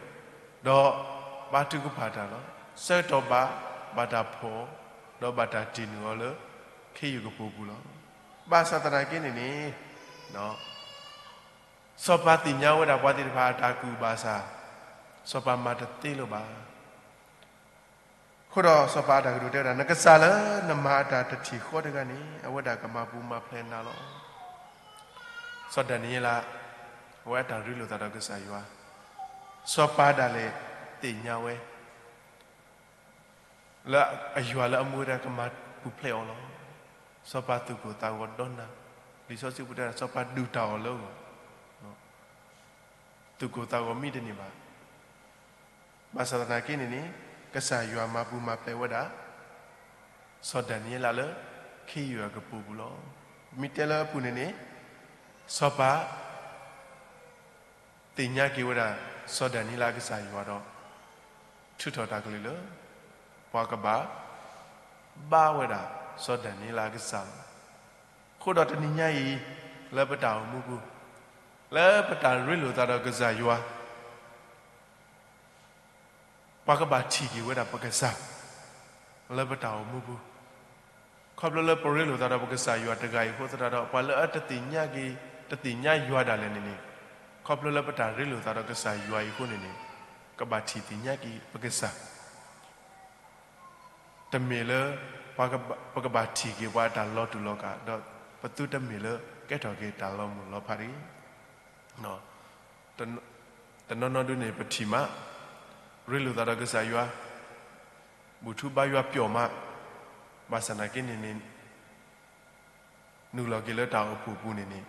ဒီးဘါထုကဖၣ်တၢ်လီၤ. ဆၢကတီၢ်ဘၣ် ဘၣ်တၢ်ဖီၣ်, ဒီးဘၣ်တၢ်တ့ၢ်နုာ်အီၤလၢ ခ့ယုၢ်ကပိာ်ပူၤလီၤ. ဘၣ်ဆၣ်သနာ်က့န့ၣ်န့ၣ်, စီၤပၤသ့ၣ်ညါဝဲဒၣ်ပှၤသ့ၣ်တဖၣ်အတၢ်ကူၣ်ဘၣ်ဆၣ်, စီၤပၤမၤတသ့လၢၤဘၣ်. အဃိဒီးစီၤပၤအတၢ်ကတိၤတဲဝဲဒၣ်, နကစၢ်လၢနမၤအတၢ်တထံၣ်ဃီတဂၤန့ၣ် အဝဲဒၣ်ကမၤပူၤမၤဖျဲးနၤလီၤ. စီၤဒၤနံးယ့လး, အဝဲအတၢ်ရ့လိာ်သးဒီးကစၢ်ယွၤ, စီၤပၤဒၣ်လဲာ်သ့ၣ်ညါဝဲ လၢအယွၤလၢအမူဝဲဒၣ်ကမၤပူၤဖျဲးအီၤလီၤ. စီၤပၤသူၣ်ကိၢ်သးဂီၤဒီနၤ, လံာ်စီဆှံပူၤတဲဒၣ် စီၤပၤဒုၣ်တၢ်အီၣ်လၢအဂီၢ်, သူၣ်ကိၢ်သးဂီၤမံတန့ၢ်ဘၣ်. ဘၣ်ဆၣ်သနာ်က့န့ၣ်န့ၣ်, ကစၢ်ယွၤမၤပူၤမၤဖျဲးဝဲဒၣ် စီၤဒၤနံးယ့လးလၢ ခ့ယုၢ်အကပိာ်ပူၤလီၤ. မ့ၢ်တဲလၢအပူၤန့ၣ်န့ၣ်, စီၤပၤ သ့ၣ်ညါက့ၤဝဲဒၣ် စီၤဒၤနံးယ့လးအကစၢ်ယွၤဒီး ထုးထီၣ်တၢ်ကလုၢ်လၢ ပှၤကဘၣ်ဘါဝဲဒၣ် စီၤဒၤနံးယ့လးအကစၢ်လီၤ. အဃိဒီးတနံၤညါအံၤ လၢပတၢ်အိၣ်မူပူၤ, လၢပတၢ်ရ့လိာ်သးဒီးကစၢ်ယွၤ ပှၤကဘၣ်ထံၣ်က့ၤဝဲဒၣ်ပကစၢ် လၢပတၢ်အိၣ်မူပူၤ, ခီဖျိလၢပရ့လိာ်သးဒီးပကစၢ်ယွၤတဂၤအံၤအဃိသတးဒီး ပှၤလၢအတသ့ၣ်ညါက့ၤ, တသ့ၣ်ညါယွၤဒၣ်လဲာ်န့ၣ်န့ၣ်, ခီဖျိလၢပတၢ်ရ့လိာ်သးဒီးကစၢ်ယွၤအံၤအဃိန့ၣ်န့ၣ်, ကဘၣ်ထံၣ်သ့ၣ်ညါက့ၤပကစၢ် တမ့ၢ်လၢ ပကဘၣ်ထံၣ်က့ၤပှၤအတၢ်လီၤတူာ်လီၤကာ်, ဒီးပသုတမ့ၢ်လၢကဲထီၣ်က့ၤတၢ်လီၤမုၢ်လီၤဖးတဂ့ၤ. တနီၤနီၤဒုန့ၣ် ပထံၣ်မး, ရ့လိာ်သးဒီးကစၢ်ယွၤ, ဘူၣ်ထူဘါယွၤပျီမး, ဘၣ်ဆၣ်သနာ်က့န့ၣ်န့ၣ် နုာ်လီၤက့ၤလၢတၢ်အိၣ်ဖှိၣ်ပူၤန့ၣ်န့ၣ်,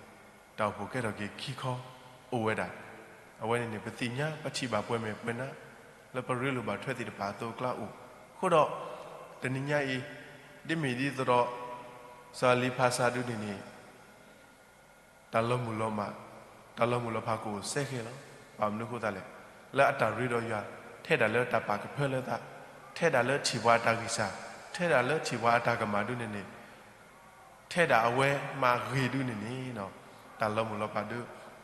တၢ်အိၣ်ဖှိၣ်ကဲထီၣ်က့ၤခံခီအိၣ်ဝဲဒၣ်. အဝဲန့ၣ်န့ၣ် ပသ့ၣ်ညါပထံၣ်ဘၣ်ပှဲၤမဲာ်ပှဲၤနါ လၢပရ့လိာ်ဘၣ်ထွဲသ့ၣ်တဖၣ်အသိးအကျါအိၣ်. အဃိဒီး တနံၤညါအံၤ ဒ်မ့ၢ်ဒ်သိးဒီး စီၤအလံၤဖးစၢ်ဒုန့ၣ်န့ၣ် တၢ်လီၤမုၢ်လီၤမး, တၢ်လီၤမုၢ်လီၤဖးကအိၣ်စဲဃဲလီၤ. ဘၣ်မနုၤအဃိသတးလဲၣ်, လၢအတၢ်ရ့ဒီးယွၤ, ထဲဒၣ်လၢတၢ်ပာ်ကဖၢလၢသး, ထဲဒၣ်လၢထံၣ်ပှၤအတၢ်ဂံၢ်စၢ်, ထဲဒၣ်လၢထံၣ်ပှၤအတၢ်ကမၣ်ဒုန့ၣ်န့ၣ်, ထဲဒၣ်အဝဲမၤဂ့ၤဒုန့ၣ်န့ၣ်, တၢ်လီၤမုၢ်လီၤဖးဒု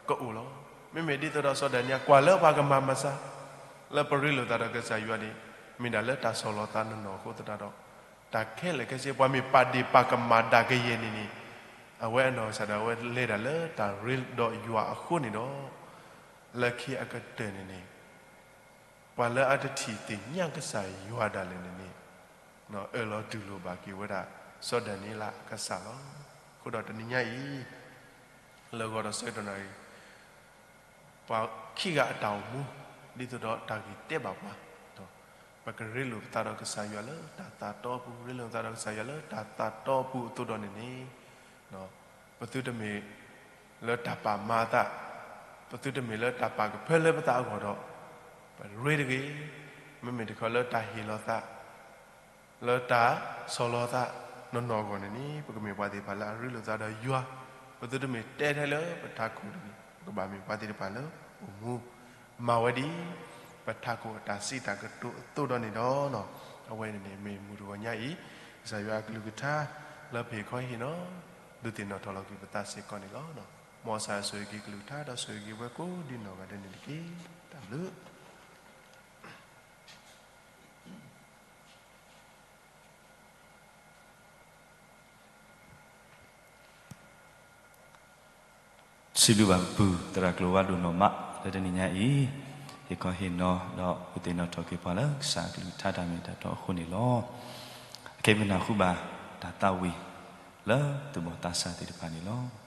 ကအိၣ်လီၤ. မ့မ့ၢ်ဒ်သိးဒီးစီၤဒၤနံးယ့လး ကွၢ်လၢပှၤကမၤမၤစၢၤ, လၢပရ့လိာ်သးဒီးကစၢ်ယွၤန့ၣ်, မ့ၢ်ဒၣ်လၢတၢ်ဆီၣ်လီၤသးနီၢ်နီၢ်အဃိသတးဒီး, တၢ်ခဲလၢာ်ခဲဆ့ ပှၤမ့ၢ်ပာ်ဒ့ၣ်ပာ်ကမၣ်ဒၣ်ကယဲၢ်န့ၣ်န့ၣ်, အဝဲအနီၢ်ကစၢ်ဒၣ်ဝဲလဲၤဒၣ်လၢတၢ်ရ့ဒီးယွၤအဃိန့ၣ်ဒီး, လၢခံအကတၢၢ်န့ၣ်န့ၣ်, ပှၤလၢအတထံၣ်သ့ၣ်ညါကစၢ်ယွၤဒၣ်လဲာ်န့ၣ်န့ၣ်, အၢၣ်လီၤတူၢ်လိာ်ဘၣ်က့ၤဝဲဒၣ် စီၤဒၤနံးယ့လးအကစၢ်လီၤ. အဃိဒီးတနံၤညါအံၤ လၢဂီၤဒီးဆၢကတီၢ်နၣ်ရံၣ် ပှၤခံဂၤအတၢ်အိၣ်မူ ဒ်သိးဒီးတၢ်ဂ့ၢ်တဲဘၣ်ပှၤ, ပကရ့လိာ်ပသးဒီးကစၢ်ယွၤလၢတၢ်သးတီအပူၤ, ရ့လိာ်ပသးဒီးကစၢ်ယွၤလၢတၢ်သးတီအပူၤအသိးဒီးန့ၣ်န့ၣ်, ပသုတမ့ၢ်လၢတၢ်ပာ်မၤအသး, ပသုတမ့ၢ်လၢတၢ်ပာ်ကဖၢလၢပသးအဂီၢ်ဒီး ပရ့တဂ့ၤ, မ့မ့ၢ်တခီလၢတၢ်ဟ့ၣ်လီၤသး လၢတၢ်ဆီၣ်လီၤသးနီၢ်နီၢ်အဂီၢ်န့ၣ်န့ၣ်, ပကမ့ၢ်ပှၤသ့ၣ်တဖၣ်လၢအရ့လိာ်သးဒီးယွၤ, ပသုတမ့ၢ်တဲထဲလၢပထးခိၣ်န့ၣ်, ပကဘၣ်မ့ၢ်ပှၤသ့ၣ်တဖၣ်လၢအိၣ်မူမၤဝဲဒ် ပထးခိၣ်အတၢ်စံးတၢ်ကတိၤအသိးဒီးန့ၣ်ဒီး, အဝဲန့ၣ်န့ၣ် မ့ၢ်မုၢ်တဂီၤညါအံၤ ကစၢ်ယွၤအကလုၢ်ကထါ လၢပဟ့ၣ်ခီဟ့ၣ်နီၤ ဒုးသ့ၣ်နီၣ်ထီၣ်လီၤက့ၤပသးစ့ၢ်ကီးန့ၣ်လီၤ. မ်ကစၢ်ယွၤဆိၣ်ဂ့ၤက့ၤကလုၢ်ကထါ ဒီးဆိၣ်ဂ့ၤက့ၤဝဲကိးဒ်နီၢ်ဂၤဒဲးန့ၣ်တက့ၢ်. တၢ်ဘျုး စံးဘျုးဘၣ်ပပုၢ်သရၣ်ကျိၤဝါဒိၣ်နီၢ်မး လၢတနံၤညါအံၤ ဟ့ၣ်ခီဟ့ၣ်နီၤ ဒီးဒုးသ့ၣ်နီၣ်ထီၣ်က့ၤပှၤလၢကစၢ်အကလုၢ်ကထါတၢ်မ့ၢ်တၢ်တီအဃိန့ၣ်လီၤ. အခဲအံၤပကနၢ်ဟူဘၣ်တၢ်သးဝံၣ် လၢသူၣ်ဘီၣ်သးစၢ်သ့ၣ်တဖၣ်န့ၣ်လီၤ.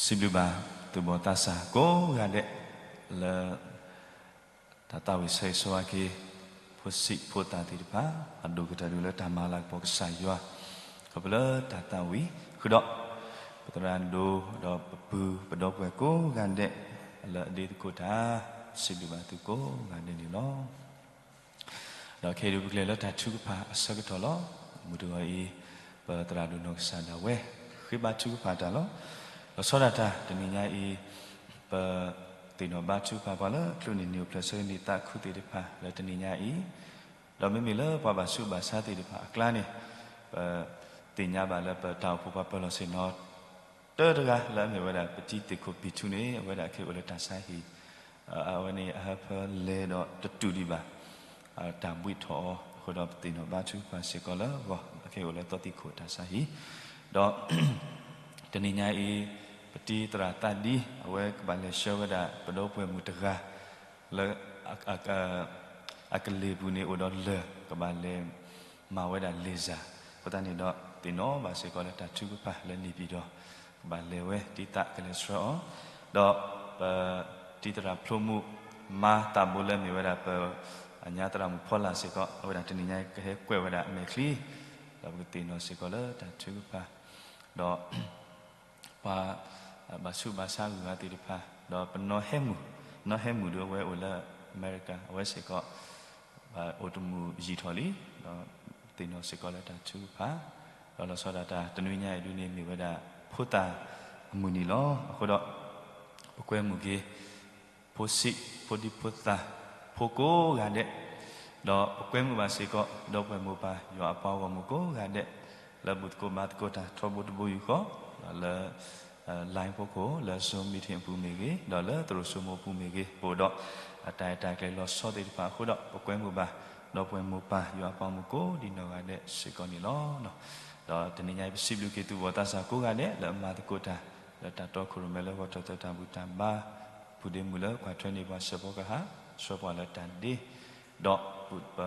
စံးဘျုးဘၣ် သူၣ်ဘီၣ်သးစၢ်ကိးဂၤဒဲး လၢ တၢ်သးဝံၣ်ဆၢဂ့ၤဆၢဝါက့ၤ ဖိဆံးဖိသၣ်သ့ၣ်တဖၣ် အဒိၣ်ကတၢၢ်ဒုးလၢတၢ်မၤလၤကပီၤကစၢ်ယွၤ ခီဖျိလၢတၢ်သးဝံၣ် ဃုာ်ဒီး ပသရၣ်ဒိၣ် ဒီးပပုၢ်ပဒီပုၢ်ဝဲၢ်ကိးဂၤဒဲး လၢအဒ့သကိးတၢ် စံးဘျုးဘၣ်သုကိးဂၤဒဲးန့ၣ်လီၤ. ဒီးခဲအံၤဒုးပကလဲၤလၢတၢ်ထုကဖၣ်အဆၢကတီၢ်လီၤ. မုၢ်တဂီၤအံၤ ပသရၣ်ဒိၣ်နီၢ်ကစၢ်ဒၣ်ဝဲ ဃ့ဘါထုကဖၣ်တၢ်လီၤ. လီၤဆီဒၣ်တၢ်တနံၤညါအံၤ ပ သ့ၣ်နီၣ်ဘါထုကဖၣ်ပှၤလၢအကျိၣ်န့ၢ်နံၣ်အိၣ်ဖျဲၣ်ဆၢကနံၣ်သးခုသ့ၣ်တဖၣ်လၢတနံၤညါအံၤ, ဒီးမ့မ့ၢ်လၢပှၤဘၣ်ဆူးဘၣ်ဆါသ့ၣ်တဖၣ်အကျါန့ၣ်, ပသ့ၣ်ညါဘၣ်လၢပတၢ်အိၣ်ဖှိၣ်ပှၤပၢၤလီၢ်ဆ့ၣ်နီၤ တၢတဂၤလၢအမ့ၢ်ဝဲဒၣ်ပတံၤသ့ၣ်ခိၣ်ပံၤထူန့ၣ် အဝဲဒၣ်ခဲအံၤအိၣ်လၢတၢ်ဆါဟံၣ်, အဝဲန့ၣ်အဟၢဖၢလဲၤဒီးတတူၢ်ဒံးဘၣ် တၢ်ဘှံးထီၣ်အီၤအဃိဒီး ပသ့ၣ်နီၣ်ဘါထုကဖၣ်စ့ၢ်ကီးလၢအဂီၢ် အခဲအံၤအိၣ်လၢသီသံခိၣ်တၢ်ဆါဟံၣ်, ဒီး တနံၤညါအံၤ ပတံၤသရၣ်သးဒံ အဝဲကဘၣ်လဲၤဆှၢဝဲဒၣ်ပဒီပုၢ်ဝဲၢ်မုၣ်တဂၤ လၢ အကလ့ၢ်ပူၤန့ၣ်အိၣ်ဒီးလၢၢ် ကဘၣ်လဲၤမၤဝဲဒၣ် laser အဃိသတးန့ၣ်ဒီး သ့ၣ်နီၣ်ဘၣ်စ့ၢ်ကီးလၢတၢ်ထုကဖၣ်လၢန့ၣ်ပၠံၣ်ဒီး ကဘၣ်လဲၤဝဲဒ်သိးကလဲၤဆှၢအီၤ, ဒီးပ တံၤသရၣ်ဖျိမုၣ်မါသးဘိလၢမ့ၢ်ဝဲဒၣ်ပ အညါသရၣ်မုၣ်ဖီလာ်စ့ၢ်ကီး အဝဲဒၣ်တနံၤညါအံၤကဟဲကွဲးဝဲဒၣ်အမဲာ်ချံ, ဒီးပကသ့ၣ်နီၣ်စ့ၢ်ကီးလၢတၢ်ထုကဖၣ်, ဒီး ပှၤ ဘၣ်ဆူးဘၣ်ဆါဂုၤဂၤသ့ၣ်တဖၣ် ဒီးပနီၢ်ဟဲမုၣ်, နီၢ်ဟဲမုၣ်ဒုးအဝဲအိၣ်လၢအမဲရကၤ အဝဲစ့ၢ်ကီး အိၣ်တမုာ်ယံာ်ထီၣ်လံ, ဒီးသ့ၣ်နီၣ်စ့ၢ်ကီးလၢတၢ်ထုကဖၣ်, ဒီးလီၤဆီဒၣ်တၢ်တနွံညါအံၤဒုးန့ၣ်မ့ၢ်ဝဲဒၣ် ဖိသၣ်အမုၢ်နံၤလီၤ. အဃိဒီး ပကွဲမုာ်က့ၤ ဖိဆံး, ဖိဒံဖိသၣ်, ဖိကိးဂၤဒဲး, ဒီးပကွဲမုာ်ဘၣ်စ့ၢ်ကီး ဒီပုၢ်ဝဲၢ်မိၢ်ပၢ်ယွၤအပှၤဂီၢ်မုၢ်ကိးဂၤဒဲး, လၢဘူၣ်သကိးဘါသကိးတၢ်ထီဘိတဘိယူၢ်ဃီ, ဒီးလၢ line ဖီခိၣ်, လၢ Zoom meeting အပူၤမ့ၢ်ဂ့ၤ, ဒီးလၢသရိာ်စိမိၤအပူၤမ့ၢ်ဂ့ၤ, ပအိၣ်ဒီး အတၢ်အဲၣ်တၢ်ကျဲၤလီၤဆီသ့ၣ်တဖၣ်အဃိဒီး ပကွဲမုာ်ဘၣ် ဒီပုၢ်ဝဲၢ်မိၢ်ပၢ်ယွၤအပှၤဂီၢ်မုၢ်ကိးဒံးနီၢ်ဂၤဒဲးစ့ၢ်ကီးန့ၣ်လီၤ. ဒီးတနံၤညါအံၤပစံးဘျုးက့ၤသုးဘီၣ်သးစၢ်ကိးဂၤဒဲး လၢအမၤသကိးတၢ် လၢတၢ်တီခိၣ်ရိၣ်မဲလၢဂီၤထီၣ်သၢတၢ်ဘူၣ်တၢ်ဘါ, ပုၢ်ဒ့မုၣ်လၢကွၢ်ထွဲန့ၢ်ပှၤ ဆၢဖှိၣ်ကဟၣ်, ဆှၢပှၤလၢတၢ်ဒ့, ဒီးပ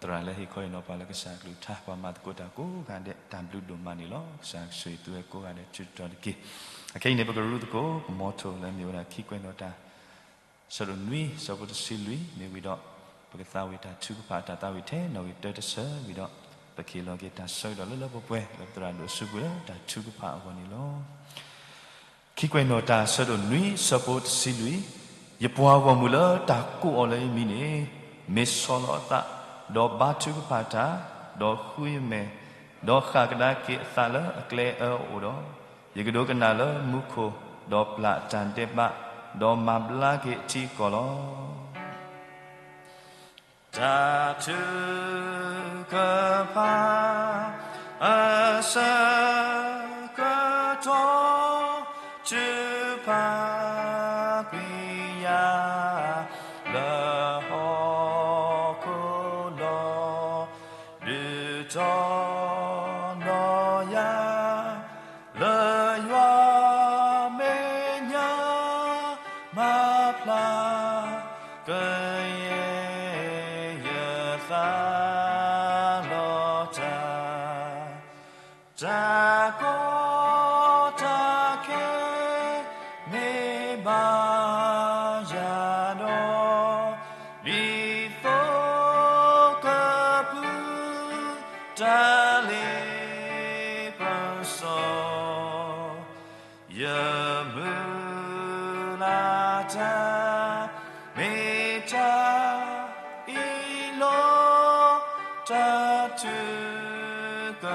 သရၣ်လၢဟ့ၣ်ခီဟ့ၣ်နီၤပှၤလၢကစၢ်အကလုၢ်ကထါ ပှၤမၤသကိးတၢ်ကိးဂၤဒဲး တၢ်ဘျုးဒိၣ်မးန့ၣ်လီၤ. ကစၢ်ဆိၣ်ဂ့ၤသုဝဲကိးဂၤဒဲး ထုးတတီၤတက့ၢ်. အခဲအံၤန့ၣ် ပကရူသကိး ပမီထိၣ်လၢမ့ၢ်ဝဲဒၣ် ခံကွဲးနီၣ်တၢ် ဆၢဒိၣ်နွံ ဆၢဖိတဆံလွံၢ် မ့ၢ်ဝံၤဒီး ပကသးဝံၣ်တၢ်ထုကဖၣ်အတၢ်သးဝံၣ်ထဲနီၣ်ဂံၢ်တၢတဆၢဝံၤဒီး ပကဟ့ၣ်လီၤက့ၤတၢ်ဆၢကတီၢ်လၢလၢပှဲၤပှဲၤ လၢပသရၣ်ဒိၣ်အစုပူၤလၢတၢ်ထုကဖၣ်အဂီၢ်န့ၣ်လီၤ. ခံကွဲးနီၣ်တၢ် ဆၢဒိၣ်နွံ ဆၢဖိတဆံလွံၢ်, ယပှၤဂီၢ်မုၢ်လၢတၢ်ကိးအီၤလၢယမံၤန့ၣ် မ့ၢ်ဆီၣ်လီၤအသး, ဒီးဘါထုကဖၣ်တၢ်, ဒီးဃုယမဲာ်, ဒီးဃၣ်ကဒါက့ၤအသးလၢအကျဲအၢအအိၣ်ဒီး, ယကဒိကနၣ်လၢမူခိၣ်, ဒီးပျၢ်အတၢ်ဒဲးဘး, ဒီးမၤဘျါက့ၤအထံအကီၢ်လီၤ. တၢ်ထုကဖၣ် အဆၢကတီၢ် ထုကဖၣ်ကွံာ်ယၤ လၢဟီၣ်ခိၣ်လီၤ. ဒုးတီနီၢ်ယၤ လၢယွၤမဲာ်ညါ မၤဖျါကယဲၢ်ယသးလီၤတၢ်, တၢ်ကီတၢ်ခဲ မ့ၢ်ဘၣ်ယၤဒီး ဒ်သိးကဖုး တၢ်လ့ပစီ ယမုၢ်လၢ်တၢ် မ့ၢ်တၢ်အံၤလီၤ. တၢ်ထုက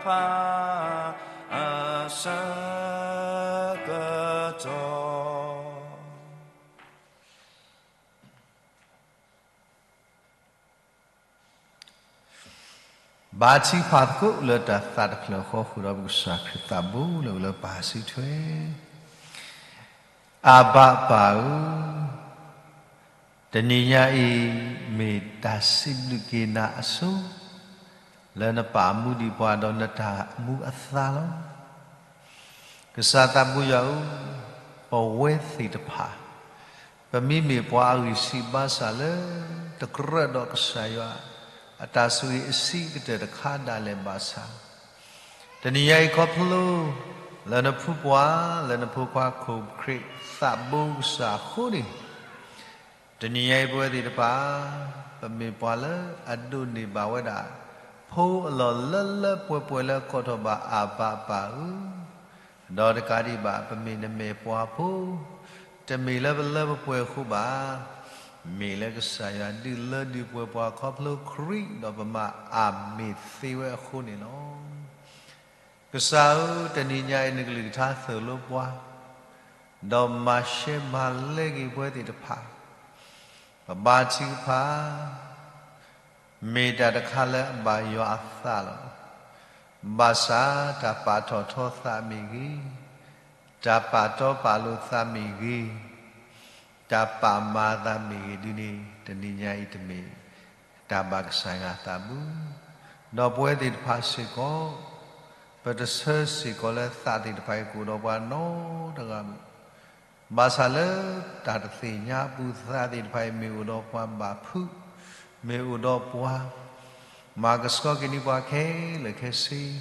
ဖၣ် အဆၢကတီၢ် ဘါထုကဖၣ်သကိးလၢတၢ်သးတဖျၢၣ်ဃီ ဃုာ်ဒီးပကစၢ်ခရံာ်သးဘိလၢအိၣ်လၢပၢ်စုထွဲ, အၤဘၣ်ပၢ်ဧၢ, တနံၤညါအံၤ မ့ၢ်တၢ်စံးဘျုးက့ၤနၤအဆိ လၢနပာ်မူဒံးပှၤဒီးနတၢ်မူအသါလီၤ. ကစၢ်သးဘိယွၤဧၢ, ပဝဲသ့ၣ်တဖၣ် ပမ့မ့ၢ်ပှၤအဂံၢ်ဆံးဘါစၢ်လၢ တကြၢးဒီးကစၢ်ယွၤ အတၢ်ဆိၣ်ဂ့ၤအဆံးကတၢၢ်တခါဒၣ်လဲာ်ဘၣ်ဆၣ်, တနံၤညါအံၤခီဖျိ လၢနဖုပှၤ လၢနဖိခွါခိၣ်ခရံာ်သးဘိကစၢ်အဃိန့ၣ်, တနံၤညါအံၤပဝဲသ့ၣ်တဖၣ် ပမ့ၢ်ပှၤလၢအဒိးန့ၢ်ဘၣ်ဝဲဒၣ် ဖိအလီၢ်လၢလၢပှဲၤပှဲၤလၢကိးထီၣ်ဘၣ် အၤဘၣ်ပၢ်ဧၢ, ဒီးတကးဒံးဘၣ် ပမ့ၢ်နမဲာ်ပှၤဖိ, တမ့ၢ်လၢပလၢပပှဲၤအဃိဘၣ်, မ့ၢ်လၢကစၢ်ယွၤဒုးလၢဒုးပှဲၤပှၤခီဖျိခရံာ် ဒီးပမၤအၤမ့ၣ်သ့ဝဲအဃိန့ၣ်လီၤ. ကစၢ်ဧၢ, တနံၤညါအံၤနကလုၢ်ကထါသိၣ်လိပှၤ, ဒီးမၤရှဲမၤလဲက့ၤပဝဲသ့ၣ်တဖၣ်, ပဘါထုကဖၣ်, မ့ၢ်တၢ်တခါလၢအဘၣ်ယွၤအသးလီၤ. ဘၣ်ဆၣ်တၢ်ပာ်ထီၣ်ထီသးမ့ၢ်ဂ့ၤ, တၢ်ပာ်တီပာ်လိၤသးမ့ၢ်ဂ့ၤ, တၢ်ပာ်မၤသးမ့ၢ်ဂ့ၤဒ်န့ၣ် တနံၤညါအံၤတမ့ၢ်တၢ်ဘၣ်ကစၢ်ယွၤအသးဘၣ်. ဒီးပဝဲသ့ၣ်တဖၣ်စ့ၢ်ကီး, ပတဆၢစ့ၢ်ကီးလၢသးသ့ၣ်တဖၣ်အံၤကအိၣ်ဒီးပှၤနီတဂၤဘၣ်. ဘၣ်ဆၣ်လၢတၢ်တသ့ၣ်ညါအပူၤ သးသ့ၣ်တဖၣ်အံၤမ့ၢ်အိၣ်ဒီးပှၤဘၣ်ဖုး, မ့ၢ်အိၣ်ဒီးပှၤ မၤကဆှီက့ၤန့ၢ်ပှၤခဲလၢာ်ခဲဆ့, ဒီး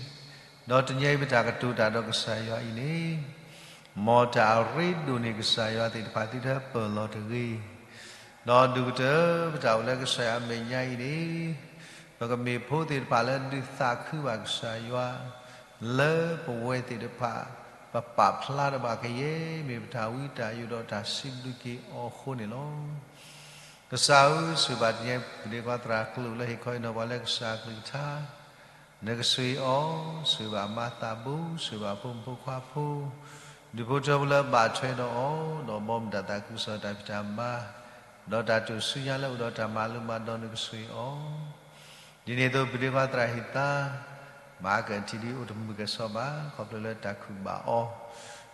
တနံၤအံၤပတၢ်ကတိၤတၢ်ဒီးကစၢ်ယွၤအံၤန့ၣ်, မ်တၢ်အရ့ဒိၣ်န့ၢ်ကစၢ်ယွၤသ့ၣ်တဖၣ်သုတဟဲပၢၢ်လီၤတဂ့ၤ. ဒီးဒုးကတၢၢ်ပတၢ်အိၣ်လၢကစၢ်ယွၤအမဲာ်ညါအံၤန့ၣ်, ပကမ့ၢ်ဖိသ့ၣ်တဖၣ်လၢဒုးသးခုဘၣ်ကစၢ်ယွၤ, လၢပဝဲသ့ၣ်တဖၣ် ပပာ်ဖျါတဘၣ်ကယဲၢ် မ့ၢ်ပတၢ်ဝံတၢ်ယိးဒီးတၢ်စံးဘျုးက့ၤအီၤအဃိန့ၣ်လီၤ. ကစၢ်ဧၢ, ဆိၣ်ဂ့ၤဘၣ်တနံၤအံၤ ပဒ့ခွါသရၣ်ကျိာ်လၢဟ့ၣ်ခီဟ့ၣ်နီၤပှၤလၢကစၢ်အကလုၢ်ကထါ, နကဆိၣ်ဂ့ၤအီၤ, ဆိၣ်ဂ့ၤဘၣ်အမါသးဘိ, ဆိၣ်ဂ့ၤဘၣ်အဖိမုၣ်ဖိခွါဖိ, ဒူၣ်ဖိထၢဖိလၢဘၣ်ထွဲဒီးအီၤ, ဒီးဘီမုၢ်တၢ်သးခုကစီၣ်တၢ်ဖံးတၢ်မၤ, ဒီးတၢ်တိာ်ဆူညါလၢအိၣ်ဒီးတၢ်မၤလိမၤဒိး နကဆိၣ်ဂ့ၤအီၤ ဒ်န့ၣ်အသိး ပဒ့ခွါသရၣ်ဟ့ၣ်သါ, မၤကထံၣ်ဒ်အိၣ်တမုာ်ကဲၣ်ဆိးဘၣ် ခီဖျိလၢတၢ်ခုၣ်ဘၣ်အီၤ,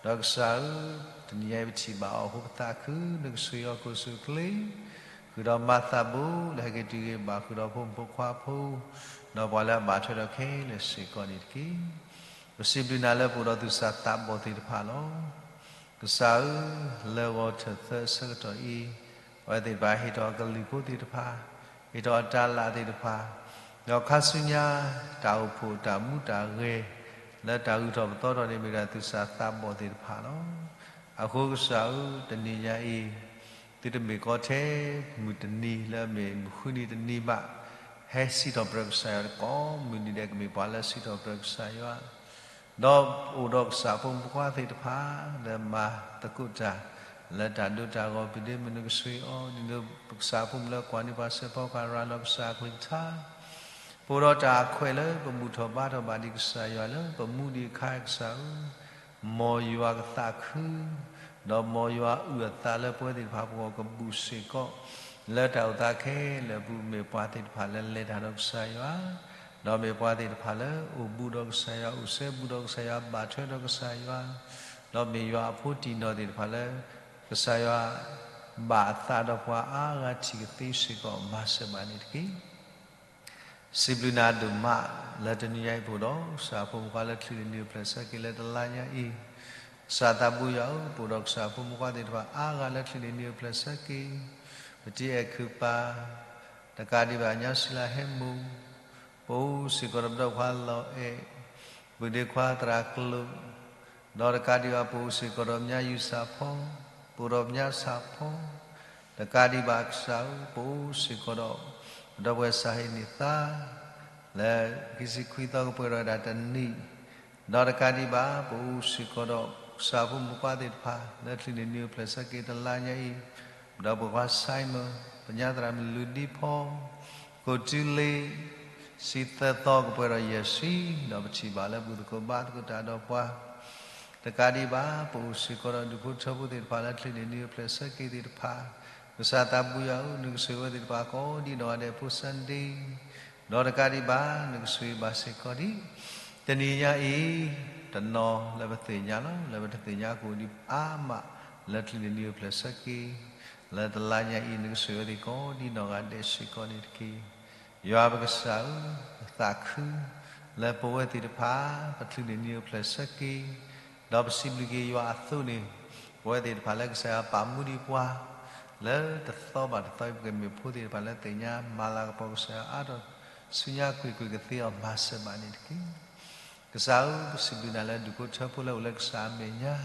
ဒီးကစၢ်ဧၢ, တနံၤညါအံၤပထံၣ်ဘၣ်အီၤအဃိပသးခု, နကဆိၣ်ဂ့ၤအီၤကိးဆူၣ်အိၣ်ချ့, ဃုာ်ဒီးမါသးဘိလၢဟဲက့ၤတုၤဂ့ၤဘၣ်ဃုာ်ဒီးဖိမုၣ်ဖိခွါဖိ, ဒီးပှၤလၢအဘၣ်ထွဲဒီးခဲလၢာ်စ့ၢ်ကီးန့ၣ်တက့ၢ်. ပစံးဘျုးနၤလၢပအိၣ်ဒီးသူၣ်စၢ်သးဘီၣ်သ့ၣ်တဖၣ်လီၤ. ကစၢ်ဧၢ, လၢဂီၤထၢၣ်သၢအဆၢကတီၢ်အံၤ, ပဝဲသ့ၣ်တဖၣ်ဟ့ၣ်ထီၣ်အကလုၢ်ဖိသ့ၣ်တဖၣ်, ဟ့ၣ်ထီၣ်အတၢ်လၢ်သ့ၣ်တဖၣ်, ဒီးခါဆူညါတၢ်အိၣ်ဖှိၣ်တၢ်မူတၢ်ဂဲၤ လၢတၢ်ဂုၤထီၣ်ပသီထီၣ်န့ၣ် မ့ၢ်ဒၣ်သူၣ်စၢ်သးဘီၣ်သ့ၣ်တဖၣ်လီၤ. အဃိကစၢ်ဧၢ, တနံၤညါအံၤ သုတမ့ၢ်ကီထဲမုၢ်တနံၤလၢအမ့ၢ်မုၢ်ဃုနံၤတနံၤဘၣ်, ဟဲစံးထီၣ်ပတြၢၤကစၢ်ယွၤကိးမုၢ်နံၤဒဲး ကမ့ၢ်ပှၤလၢစံးထီၣ်ပတြၢၤကစၢ်ယွၤ ဒီးအိၣ်ဒီးကစၢ်ဖိမုၣ်ဖိခွါသ့ၣ်တဖၣ် လၢမၤသကိးတၢ် လၢတၢ်ဒိတၢ်ဂီၤ ပဒ့မုၣ် နကဆိၣ်ဂ့ၤအီၤ, ဒ်သိးပကစၢ်ဖိမုၣ်လၢကွၢ်န့ၢ်ပှၤစဲးဖီကဟၣ်ရၤလီၤကစၢ်အကလုၢ်ကထါ, ပအိၣ်ဒီးတၢ်အခွဲးလၢပဘူၣ်ထီၣ်ဘါထီၣ်ဘၣ်ဒံးကစၢ်ယွၤလၢပမူဒံးအခါကစၢ်ဧၢ, မ်ယွၤကသးခု ဒီးမ်ယွၤအုၣ်အသးလၢပဝဲသ့ၣ်တဖၣ်ပဂီၢ်ကဘူၣ်စ့ၢ်ကီး, လၢတၢ်အိၣ်သးခဲလၢာ်အပူၤ မ့ၢ်ပှၤသ့ၣ်တဖၣ်လၢလဲၤတၢ်ဒီးကစၢ်ယွၤ, ဒီးမ့ၢ်ပှၤသ့ၣ်တဖၣ်လၢအိၣ်ဘူးဒီးကစၢ်ယွၤ, အိၣ်စဲဘူးဒီးကစၢ်ယွၤ, ဘၣ်ထွဲဒီးကစၢ်ယွၤ, ဒီးမ့ၢ်ယွၤအဖိတံၢ်နီၢ်သ့ၣ်တဖၣ်လၢ ကစၢ်ယွၤဘၣ်အသးဒီးပှၤအါဂၤထံၣ်ကသ့စ့ၢ်ကီး မၤစၢၤဘၣ်န့ၣ်တက့ၢ်. စံးဘျုးနၤဒိၣ်မး လၢတနံၤညါအံၤပအိၣ်ဒီး ကစၢ်ဖိမုၣ်ဖိခွါလၢချံးန့ၢ်နံၤအိၣ်ဖျဲၣ်ဆၢက့ၤလၢတလါညါအံၤ, ကစၢ်သးဘိယွၤဧၢ, ပအိၣ်ဒီးကစၢ်ဖိမုၣ်ဖိခွါသ့ၣ်တဖၣ်အါဂၤလၢချံးန့ၢ်နံၤအိၣ်ဖျဲၣ်ဆၢက့ၤ, ပတံၤအဲၣ်ခုၣ်ပၢ်, တကးဒံးဘၣ်ညါစံလၤဟဲမူ, ပအိၣ်စ့ၢ်ကီးဒီးပဒီပုၢ်ဝဲၢ်လီၤအဲၣ်, ပဒ့ခွါသရၣ်ကျိာ် ဒီးတကးဒံးဘၣ် ပအိၣ်စ့ၢ်ကီးဒီးမါယူၤဆၣ်ဖီ, ပအိၣ်ဒီးမါဆၣ်ဖီ, တကးဒံးဘၣ်ကစၢ်ဧၢ, ပအိၣ်စ့ၢ်ကီးဒီး ပဒီပုၢ်ဝဲၢ်စၢ်ဟ့ၣ်န့ၢ်သါ လၢခံဆံခွံသီကပှဲၤထီၣ်ဝဲဒၣ်တနံၣ်, ဒီးတကးဒံးဘၣ် ပအိၣ်စ့ၢ်ကီးဒီး ကစၢ်ဖိမုၣ်ဖိခွါသ့ၣ်တဖၣ် လၢချံးန့ၢ်နံၤအိၣ်ဖျဲၣ်ဆၢက့ၤတလါညါအံၤ, ပဒီပုၢ်ဝဲၢ်ခွါ Simon, ပညါသရၣ်မုၣ်လူၤဒံဖီ, ကိၣ်တုလ့ ဆံသၢသီကပှဲၤဒီးယဲၢ်ဆံ, ဒီးပထံၣ်ဘၣ်လၢဘူၣ်သကိးဘါသကိးတၢ်ဒီးပှၤ, တကးဒံးဘၣ် ပအိၣ်စ့ၢ်ကီးဒီးဒူၣ်ဖိထၢဖိသ့ၣ်တဖၣ်လၢချံးန့ၢ်နံၤအိၣ်ဖျဲၣ်ဆၢက့ၤသ့ၣ်တဖၣ်, ကစၢ်သးဘိယွၤဧၢ, နကဆိၣ်ဂ့ၤဝဲသ့ၣ်တဖၣ်ကိးဒံးနီၢ်ဂၤဒဲးဖိ Sunday, ဒီးတကးဒံးဘၣ် နကဆိၣ်ဂ့ၤဘၣ်စ့ၢ်ကီးဒံး တနံၤညါအံၤ, တနီၤလၢပသ့ၣ်ညါလီၤ, လၢပတသ့ၣ်ညါကအိၣ်ဒံးအါမး လၢချံးန့ၢ်နံၤအိၣ်ဖျဲၣ်ဆၢက့ၤ, လၢတလါညါအံၤ နကဆိၣ်ဂ့ၤဝဲသ့ၣ်ကိးဒံးနီၢ်ဂၤဒဲးစ့ၢ်ကီးန့ၣ်တက့ၢ်. ယွၤပကစၢ်ဧၢ, ပသးခု လၢပဝဲသ့ၣ်တဖၣ် ပချံးန့ၢ်နံၤအိၣ်ဖျဲၣ်ဆၢက့ၤ, ဒီးပစံးဘျုးက့ၤယွၤအသိးန့ၣ်, ပဝဲသ့ၣ်တဖၣ်လၢကစၢ်ယွၤပာ်မူဒံးပှၤ လၢတသီဘၣ်တသီအံၤ ပကမ့ၢ်ဖိသ့ၣ်တဖၣ်လၢသ့ၣ်ညါမၤလၤကပီၤကစၢ်ယွၤအါထီၣ်ဆူညါ ကွ့ၢ်ကွ့ၢ်ကသ့အီၤ မၤစၢၤဘၣ်န့ၣ်တက့ၢ်. ကစၢ်ဧၢ, ပစံးဘျုးနၤလၢဒူၣ်ဖိထၢဖိလၢအိၣ်လၢကစၢ်အမဲာ်ညါ,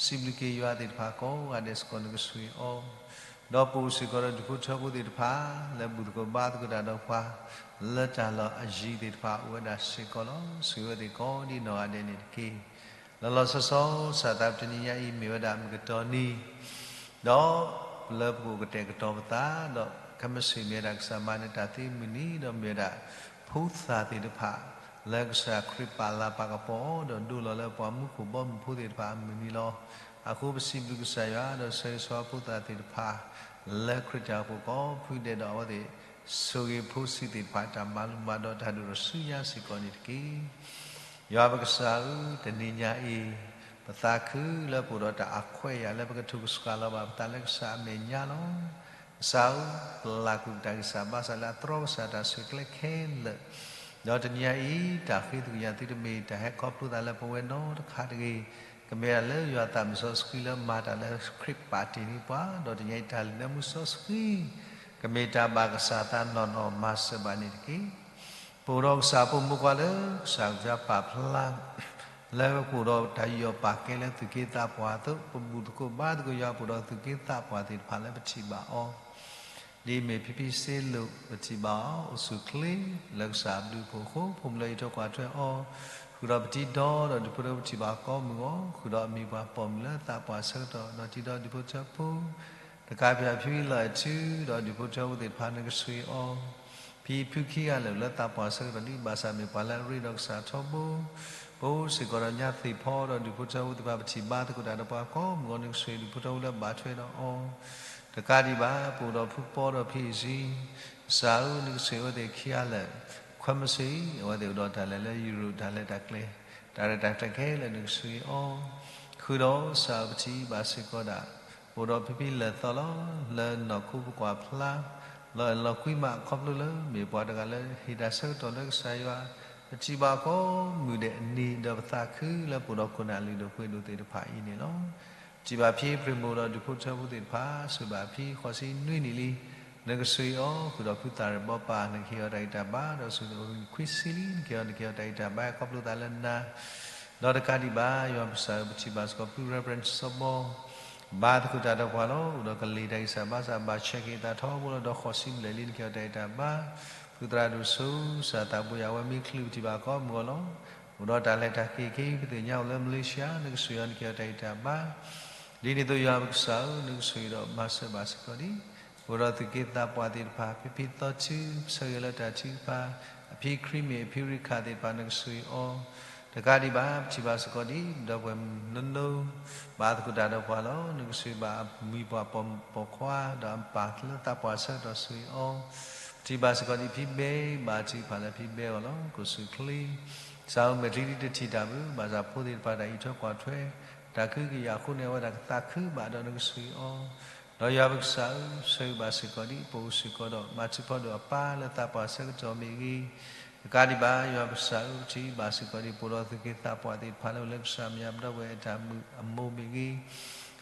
စံးဘျုးက့ၤယွၤသ့ၣ်တဖၣ်ကိးဂၤဒဲးစ့ၢ်ကီး နကဆိၣ်ဂ့ၤအီၤ, ဒီးပအိၣ်စ့ၢ်ကီးဒီးဒူၣ်ဖိထၢဖိသ့ၣ်တဖၣ် လၢဘူၣ်သကိးဘါသကိးတၢ်ဒီးပှၤ လၢတၢ်လီၢ်အယံၤသ့ၣ်တဖၣ်အိၣ်ဝဲဒၣ်စ့ၢ်ကီးလီၤ. ဆိၣ်ဂ့ၤဝဲသ့ၣ်ကိးဒံးနီၢ်ဂၤဒဲးန့ၣ်တက့ၢ်. လီၤလီၤဆီဆီ ကစၢ်သးပတနံၤညါအံၤ မ့ၢ်ဝဲဒၣ်မုၢ်ကတီၢ်နံၤ ဒီးလၢပကအိၣ်ကတဲာ်ကတီၤပသး, ဒီးခဲမုၢ်ဆ့ၣ်မ့ၢ်ဝဲဒၣ်ကစၢ်မၤနၢၤတၢ်သ့အမုၢ်နံၤ, ဒီးမ့ၢ်ဝဲဒၣ်ဖိသၣ်သ့ၣ်တဖၣ် လၢကစၢ်ခရံာ်ပာ်လၤပာ်ကပီၤအီၤ ဒီးဒိလီၤလၢပှၤမူခိၣ်ဘီမုၢ်ဖိသ့ၣ်တဖၣ်အမုၢ်နံၤလီၤ. အဃိပစံးဘျုးကစၢ်ယွၤ ဒီးဆၢဂ့ၤဆၢဝါဖိသၣ်သ့ၣ်တဖၣ် လၢခရံာ်တၢ်အိၣ်ဖှိၣ်ကိးဖုဒဲးဒီးအဝဲသ့ၣ် ဆိၣ်ဂ့ၤဖိဆံးသ့ၣ်တဖၣ် တၢ်မၤလိမၤဒိးတၢ်ဒိၣ်ထီၣ်ဆူညါစ့ၢ်ကီးန့ၣ်တက့ၢ်. ယွၤပကစၢ်ဧၢ, တနံၤညါအံၤ ပသးခုလၢပအိၣ်ဒီးတၢ်အခွဲးအယာ်လၢပကထိၣ်ကဆှၣ်လီၤဘၣ်ပသးလၢကစၢ်အမဲာ်ညါလီၤ. ကစၢ်ဧၢ, ပလၢ်ကွံာ်ပတၢ်ဂံၢ်စၢ်ဘါစၢ်လၢအတြီကစၢ်တၢ်ဆဲးကျိးခဲလၢာ် ဒီးတနံၤညါအံၤ တၢ်ဃ့သကွံၢ်ညါသုတမ့ၢ်တၢ်ဟဲခီဖျိသးလၢပဝဲနီတခါတဂ့ၤ, ကမ့ၢ်ဒၣ်လၢယွၤသးမုၢ်စီဆှံလၢမၤတၢ်လၢခရံာ်ပာ်တ့ၢ်န့ၢ်ပှၤ, ဒီးတနံၤညါအံၤတၢ်လုၢ်လၢမူစီဆှံ ကမ့ၢ်တၢ်ဘၣ်ကစၢ်သးနီၢ်နီၢ်မၤစၢၤဘၣ်န့ၣ်တက့ၢ်. ပအိၣ်ဒီးကစၢ်အဖိမုၣ်ခွါလၢ ကစၢ်ကစၢ်ပာ်ဖျါ လၢပအိၣ်ဒီးတၢ်ယူးယီၣ်ပာ်ကဲလၢသူၣ်က့သးပှၢ်အသိး, ပဘူၣ်သကိးဘါသကိးယွၤ ပအိၣ်ဒီးသူၣ်က့သးပှၢ်သ့ၣ်တဖၣ်လၢပထံၣ်ဘၣ်အီၤ ဒ်အမ့ၢ်ဖံဖံစ့လိာ် ပထံၣ်ဘၣ်အီၤ အိၣ်ဆူၣ်ချ့လၢကစၢ်အဘျုးအဖှိၣ်အဃိ, ဖိမုၣ်လၢအံးထွဲကွၢ်ထွဲအီၤ, ဃုာ်ဒီးပတံၤဒီဒီးဒူၣ်ဖိထၢဖိ ပထံၣ်ဘၣ်ကိးမုၢ်အီၤ, ဃုာ်ဒီးအမံၤပှၢ်ပိာ်မုၣ်လၢသးပှၢ်ဆၢကတီၢ်, ဒီးတံၤဒီဒူၣ်ဖိထၢဖိ တကးဘၣ်ဖံလီၤအဲၣ်ထူ ဒီးဒူၣ်ဖိထၢဖိသ့ၣ်တဖၣ် နကဆိၣ်ဂ့ၤအီၤ, ဖံဖုခံဂၤလၢာ်လၢသးပှၢ်ဆၢကတီၢ်လံ, ဘၣ်ဆၣ်မ့ၢ်ပှၤလၢအရ့ဒီးကစၢ်ထီဘိ, ပအိၣ်စ့ၢ်ကီးဒီးညါသ့ၣ်ဖီ ဒီးဒူၣ်ဖိထၢဖိသ့ၣ်တဖၣ် ပထံၣ်ဘါသကိးတၢ်ဒီးပှၤကိးမုၢ်အီၤ, နကဆိၣ်ဂ့ၤဒူၣ်ဖိထၢဖိလၢဘၣ်ထွဲဒီးအီၤ, တကးဒံးဘၣ် ပအိၣ်ဒီးဖုပီဒီးဖံအ့ၣ်စံ ကစၢ်ဧၢ, နကဆိၣ်ဂ့ၤအဝဲသ့ၣ်ခံဂၤလၢာ်, ခွဲးမုၢ်ဆ့ၣ် အဝဲသ့ၣ်အိၣ်ဒီးတၢ်လဲၤလၢယူရူး တၢ်လဲၤတၢ်ကျဲၤ, တၢ်ရဲၣ်တၢ်ကျဲၤခဲလၢာ် နကဆိၣ်ဂ့ၤအီၤ, ဃုာ်ဒီးကစၢ်ဧၢ ပထံၣ်ဘၣ်စ့ၢ်ကီးဒၣ် ပအိၣ်ဒီးဖံဖံလၢာ်သီလီၤ, လၢနီၢ်ခိပကွၢ်ဖျါ လီၤအဲၣ်လီၤကွံမး ခီဖျိလၢမ့ၢ်ပှၤတဂၤလၢဟ့ၣ်တၢ်ဆၢကတီၢ်လၢကစၢ်ယွၤ, ပထံၣ်ဘၣ်ကိးမုၢ်ဒဲးအနံၤ ဒီးပသးခုလၢပအိၣ်ဒီးခိၣ်နၢ်လုၢ်ဒိၣ်ပှ့ၤဒိၣ်သ့ၣ်တဖၣ်အံၤန့ၣ်လီၤ. ပထံၣ်ဘၣ်ဖံပြံၣ်မိၢ်ဒီးဒူၣ်ဖိထၢဖိသ့ၣ်တဖၣ် ဆိၣ်ဂ့ၤဘၣ်ဖံဃိးဆံနွံနံၣ်လံ, နကဆိၣ်ဂ့ၤအီၤ, ဃုာ်ဒီးဖုသၣ်ရဲၣ်ဘီပၢ် နကဟ့ၣ်အီၤတၢ်ဂံၢ်တၢ်ဘါ, ဒီးဆိၣ်ဂ့ၤအီၤခွံဆံလံ, နကဟ့ၣ်အီၤ နကဟ့ၣ်အီၤတၢ်ဂံၢ်တၢ်ဘါ ခီဖျိသးလၢနၤ ဒီးတကးဒံးဘၣ် ယွၤပကစၢ်ဧၢ, ပထံၣ်ဘၣ်စ့ၢ်ကီးဖု Reverend စီၤဘီ ဘါသကိးတၢ်ဒီးပှၤလီၤ, အိၣ်ဒီးကလံၤတၢ်ဂံၢ်စၢ်ဘါစၢ် ဘၣ်ဆဲးက့ၤအသးထီဘိလီၤ, ဒီးဃိးဆံဘျဲၣ်လံ, နကဟ့ၣ်အီၤတၢ်ဂံၢ်တၢ်ဘါ, ဖုသရၣ်ဒိၣ်စိ ကစၢ်သးဘိယွၤ အဝဲမ့ၢ်ချုး ပထံၣ်ဘၣ်ကိးမုၢ်အီၤလီၤ, အိၣ်ဒီးတၢ်လဲၤတၢ်က့ၤ ခဲအံၤပသ့ၣ်ညါအိၣ်လၢ Malaysia, နကဆိၣ်ဂ့ၤအီၤ နကဟ့ၣ်အီၤတၢ်ဂံၢ်တၢ်ဘါ ဒ်န့ၣ်အသိး ယွၤပကစၢ်ဧၢ, နကဆိၣ်ဂ့ၤဒီးမၤစၢၤဘၣ်စ့ၢ်ကီးဒံး ပအိၣ်ဒီးသူၣ်က့သးပှၢ်သ့ၣ်တဖၣ်, ဖံဖံသီထူ ပဆၢဂ့ၤလၢတၢ်ထုကဖၣ်, အဖံခရံမ့ၢ် အဖံရံခၣ်သ့ၣ်တဖၣ် နကဆိၣ်ဂ့ၤအီၤ, တကးဒံးဘၣ် ပထံၣ်ဘၣ်စ့ၢ်ကီးဒံး ဒီပုၢ်ဝဲၢ်နီၢ်နီၢ် ဘါသကိးတၢ်ဒီးပှၤလီၤ, နကဆိၣ်ဂ့ၤဘၣ်အမံၤပှၢ်ပိာ်ခွါ ဒီးအပၢ်လၢသးပှၢ်ဆၢကတီၢ် ဆိၣ်ဂ့ၤအီၤ, ပထံၣ်ဘၣ်စ့ၢ်ကီးဒံးဖံဘဲ ဘါထုကဖၣ်လၢဖံဘဲအဂီၢ်လီၤ, ကစၢ်ဆိၣ်ချ့ ကစၢ်ဧၢ မဲာ်ချံဒ်တထံၣ်တၢ်ဘၣ်, ဘၣ်ဆၣ်ဖိသ့ၣ်တဖၣ်တၢ်အံးထွဲကွၢ်ထွဲ တၢ်ခုကယာ်အဃိန့ၣ် အဝဲဒၣ်ကသးခုဘၣ်ဒီး နကဆိၣ်ဂ့ၤအီၤ, ဒီးယွၤပကစၢ်ဧၢ, ဆၢဂ့ၤဘၣ်စ့ၢ်ကီးဒံး ပအိၣ်စ့ၢ်ကီးဒီး မၤထူးဖီဒိၣ်အပၢ်လၢသးပှၢ်ဆၢကတီၢ်မ့ၢ်ဂ့ၤ, တကးဒံးဘၣ် ယွၤပကစၢ်ဧၢ, ပထံၣ်ဘၣ်စ့ၢ်ကီးဒံး ပအိၣ်ဒီးသူၣ်က့သးပှၢ်သ့ၣ်တဖၣ်လၢအိၣ်လၢကစၢ်မၠးပဒီပုၢ်ဝဲၢ်အတၢ်မုာ်အမိၢ်မ့ၢ်ဂ့ၤ,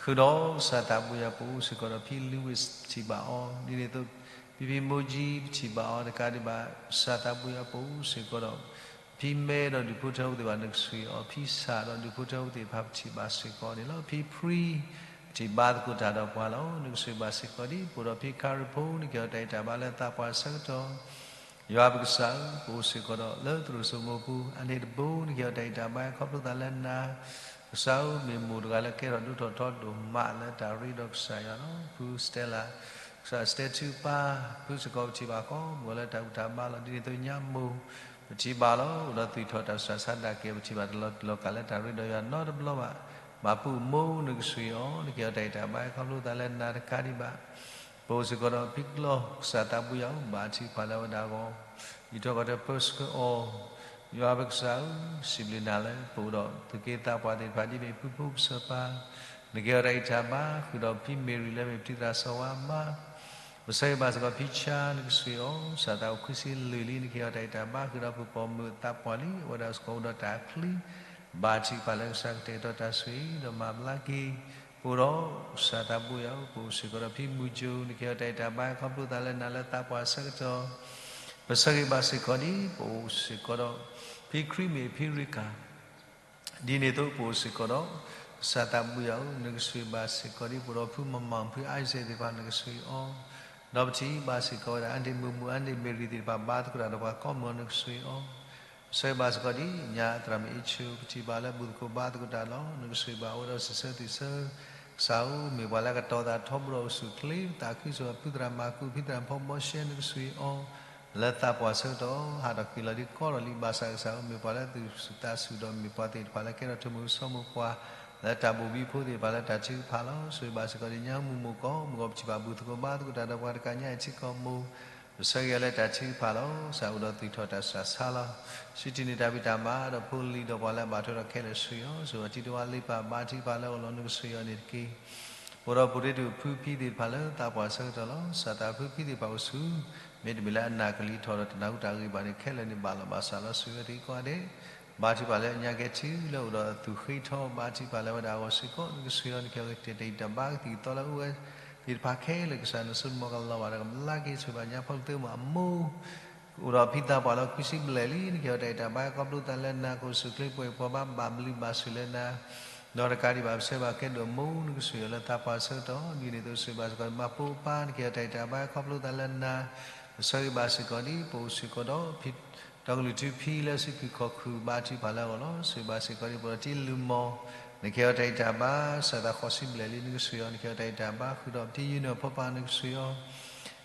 ဃုာ်ဒီးကစၢ်သးဘိယွၤ ပအိၣ်စ့ၢ်ကီးဒီးဖံ Louis ပထံၣ်ဘၣ်အီၤ, ဒ်န့ၣ်အသိး ဖံဖံမိၢ်ကၠံ ပထံၣ်ဘၣ်အီၤ, တကးဒံးဘၣ် ကစၢ်သးဘိယွၤ ပအိၣ်စ့ၢ်ကီးဒီး ဖံမဲဒီးဒူၣ်ဖိထၢဖိသ့ၣ်တဖၣ် နကဆိၣ်ဂ့ၤအီၤ, ဖံဆၣ်ဒီးဒူၣ်ဖိထၢဖိသ့ၣ်တဖၣ် ပထံၣ်ဘၣ်စ့ၢ်ကီးန့ၣ်လီၤ, ဖံဖှံ ပထံၣ်ဘါသကိးတၢ်ဒီးပှၤလီၤ, နကဆိၣ်ဂ့ၤဘၣ်စ့ၢ်ကီးဒံး ပအိၣ်ဒီးဖံခါရံဖိ နကဟ့ၣ်အီၤတၢ်ဂံၢ်တၢ်ဘါလၢသးပှၢ်ဆၢကတီၢ် ယွၤပကစၢ်ဧၢ, ပအိၣ်စ့ၢ်ကီးဒီးလၢသရိာ်စိမိၢ်ပူၤ အန့ၣ်တဘိ နကဟ့ၣ်အီၤတၢ်ဂံၢ်တၢ်ဘါ ခီဖျိသးလၢနၤ, ကစၢ်ဧၢ, မ့ၢ်မိၢ်တဂၤလၢကဲထီၣ်ဒိၣ်ထီၣ်ထီဒိၣ်မးလၢတၢ်ရ့ဒီးကစၢ်ယွၤလီၤ, ဖု Stella, ကစၢ် Stella ထုပၢ်, ဖုစ့ၢ်ကီး ပထံၣ်ဘၣ်ကိးမုၢ်အီၤလၢတၢ်ဘူၣ်တၢ်ဘါလီၤ, ဒ်န့ၣ်အသိးညါမိၢ် ပထံၣ်ဘၣ်လီၤ, အိၣ်ဒီးသွံၣ်ထီၣ်တၢ်ဆူးတၢ်ဆါဒၣ်ကဲ, ပထံၣ်ဘၣ်တလီၤတံၢ်လီၤကးလၢတၢ်ရ့ဒီးယွၤနီတဘျီဘၣ်, ဘၣ်ပုၢ်မိၢ် နကဆိၣ်ဂ့ၤအီၤ, နကဟ့ၣ်အီၤတၢ်ဂံၢ်တၢ်ဘါ ခီဖျိသးလၢနၤ, တကးဒံးဘၣ် ပအိၣ်စ့ၢ်ကီးဒီးဖံကျီၢ် ကစၢ်သးဘိယွၤ ဘါထုကဖၣ်လၢအဝဲဒၣ်အဂီၢ်, အံးထွဲကွၢ်ထွဲပၢဆှၢအီၤ, ယွၤပကစၢ်ဧၢ, စံးဘျုးနၤလၢ ပအိၣ်ဒီးသူၣ်က့သးပှၢ်သ့ၣ်တဖၣ် ဒ်မ့ၢ်ဖုဖိပစီၤပၤ, နကဟ့ၣ်အီၤတၢ်ဂံၢ်တၢ်ဘါ, ဃုာ်ဒီးဖံမ့ၤရံလၢမ့ၢ်ပတံၤသရၣ်စီၤဝါမါ ပဆၢဂ့ၤဘၣ်စ့ၢ်ကီးဖံဆါ နကဆိၣ်ဂ့ၤအီၤ, ကစၢ်သးအိၣ်ခွံဆံလွံၢ်လံ, နကဟ့ၣ်အီၤတၢ်ဂံၢ်တၢ်ဘါ, ဃုာ်ဒီးဖုပိာ်မုၣ်သးပှၢ်လံ, အဝဲဒၣ်စ့ၢ်ကီးအိၣ်ဒီးတၢ်အချံ, ဘါထုကဖၣ်လၢကစၢ်ကတဲာ်ကတီၤတၢ်ဆိၣ်ဂ့ၤဒီးမၤဘျါက့ၤ, ပအိၣ်ဒီးကစၢ်သးဘိယွၤ, ပအိၣ်စ့ၢ်ကီးဒီးဖံမုၢ်ကၠိ, နကဟ့ၣ်အီၤတၢ်ဂံၢ်တၢ်ဘါ ခီဖျိသးလၢနၤလၢသးပှၢ်ဆၢကတီၢ်, ပဆၢဂ့ၤဘၣ်စ့ၢ်ကီးဒံး ပအိၣ်စ့ၢ်ကီးဒီး ဖံခရံမ့ၢ်ဖံရံကၤ ဒ်န့ၣ်အသိး ပအိၣ်စ့ၢ်ကီးဒီး ကစၢ်သးဘိယွၤဧၢ, နကဆိၣ်ဂ့ၤဘၣ်စ့ၢ်ကီးဒံး ပအိၣ်ဒီးဖုမၤမၤ ဖုအါစဲးသ့ၣ်တဖၣ် နကဆိၣ်ဂ့ၤအီၤ, ဒီးပထံၣ်ဘၣ်စ့ၢ်ကီးဝဲဒၣ် အါဒ့ၣ်မုၢ်မုၢ် အါဒ့ၣ်မ့ၤရံသ့ၣ်တဖၣ် ဘါသကိးတၢ်ဒီးပှၤကိးမုၢ်အီၤ နကဆိၣ်ဂ့ၤအီၤ, ပဆၢဂ့ၤဘၣ်စ့ၢ်ကီးဒံး ညါသရၣ်မုၣ်အ့ၣ်ဆိ ပထံၣ်ဘၣ်လၢဘူၣ်သကိးဘါသကိးတၢ်လီၤ, နကဆိၣ်ဂ့ၤဘၣ်အဝဲဒီးစံးဆၢသ့ၣ်ဆၢ, ကစၢ်ဧၢ, မ့ၢ်ပှၤလၢကတီၤသးထီဘိဒီးအိၣ်ဆူၣ်ချ့, သးခုစ့ၢ်ကီးဖုသရၣ်မၤကူး ဖုသရၣ်ဖီဘီရှဲ နကဆိၣ်ဂ့ၤအီၤ လၢသးပှၢ်ဆၢကတီၢ် ဟးထီၣ်ကွံာ်လီၤဒံးကီထီၣ်လံ, ဘၣ်ဆၣ်ကစၢ်ဧၢ, မ့ၢ်ပှၤလၢသူၣ်ဆူၣ်သးဆူၣ်ဒီး မ့ၢ်ပှၤသ့ၣ်တဖၣ်လၢကဲထီၣ်ထိးမုၢ်စီမိၢ်ပှၢ် လၢတၢ်ဘိၣ်ဘံဖိသ့ၣ်တဖၣ်လၢတၢ်ထုကဖၣ်လီၤ. ဆိၣ်ဂ့ၤဘၣ်စ့ၢ်ကီးဒ်ညါမုၢ်မိၢ်ကီၢ် မုၢ်ကီၢ်ပထံၣ်ဘၣ်ဘူၣ်သကိးဘါသကိးတၢ်ဒီးပှၤတကးညါအံၤထံကီၢ်မိၢ် ပဆၢဂ့ၤအီၤလၢတၢ်ထုကဖၣ်လီၤ. ကစၢ်အိၣ်ဒီးသူၣ်ထီၣ်တၢ်ဆူးတၢ်ဆါလီၤ. စံးထံၣ်န့ၢ်တၢ်ဖံးတၢ်မၤဒီးဖိလံၤဒီးပှၤလၢအဘၣ်ထွဲဒီးခဲလၢာ်ဆှံအီၤ ဆိၣ်ဂ့ၤအီၤထံတဝါလ့ပၢ် ဘါထုကဖၣ်လၢအဂီၢ်လီၤ နကဆှံအီၤန့ၣ်တက့ၢ်. အိၣ်ဒီးပူၤရ့ဒိၣ်ဖုဖံသ့ၣ်တဖၣ်လၢသးပှၢ်ဆၢကတီၢ်လီၤ. ကစၢ်သးဖုဖံသ့ၣ်တဖၣ်အိၣ်ဆူ မ့တမ့ၢ်လၢအနၢ်ကလံၤထီၣ်ဒီးတနၢ်ဟူတၢ်ဂ့ၢ်ဘၣ်န့ၣ် ခဲလၢာ်န့ၣ်ဘၣ်လီၤဘၣ်စးလီၤ ဆိၣ်ဂ့ၤအီၤတက့ၢ်ကိးဂၤဒဲး ဘါထုကဖၣ်လၢညါကဲထံလၢအိၣ်ဒီးအသူၣ်ဃ့ထီ ဘါထုကဖၣ်လၢအဝဲဒၣ်အဂီၢ်စ့ၢ်ကီး နကဆှံအီၤ နကဟ့ၣ်အီၤကတဲာ်တၢ်ဂံၢ်တၢ်ဘါကသံၣ်ကသီလၢအအိၣ်ဝဲသ့ၣ်တဖၣ်ခဲလၢာ် ကစၢ်နစိနမီၤကလီၤဘၣ်ဒီးကမျၢၢ်က့ၤ ဆိၣ်ဂ့ၤဘၣ်ညါဖီကသ့မးအမိၢ် အိၣ်ဒီးဖံသးပှၢ်လၢခွံဆံဘျဲၣ်လံ နကဟ့ၣ်အီၤတၢ်ဂံၢ်တၢ်ဘါ ခီဖျိသးလၢနၤ ကအိၣ်ဆူၣ်အိၣ်ချ့ပှဲၤပှဲၤဘၣ် ဘၣ်ဘျုးဘၣ်ဆိၣ်လၢနၤ ဒီးတကးဒံးဘၣ် ပဆၢဂ့ၤဘၣ်ကဲဒိၣ်အမိၢ် နကဆှံအီၤလၢသးပှၢ်ဆၢကတီၢ် ဒ်န့ၣ်အသိး ဆိၣ်ဂ့ၤဘၣ်စ့ၢ်ကီး မါဖိပၢ် နကဟ့ၣ်အီၤတၢ်ဂံၢ်တၢ်ဘါ ခီဖျိသးလၢနၤ ပဆၢဂ့ၤဘၣ်စ့ၢ်ကီးဒ် ပအိၣ်စ့ၢ်ကီးဒီး ဒီကလုာ်ထူဖံလၢစုဖံးခီၣ်ခူၣ် ဘါထုကဖၣ်လၢအဂီၢ်လီၤ. ဆိၣ်ဂ့ၤဘၣ်စ့ၢ်ကီးဒ် ပအိၣ်ဒီးတံၤလုၢ်မီၢ် နကဟ့ၣ်အီၤတၢ်ဂံၢ်တၢ်ဘါ ကစၢ်သးဃိးဆံဘျဲၣ်လံ နကဆှံအီၤ နကဟ့ၣ်အီၤတၢ်ဂံၢ်တၢ်ဘါ ဃုာ်ဒီးပတံၤယုၢ်နုၢ်အဖိခွါ နကဆှံအီၤ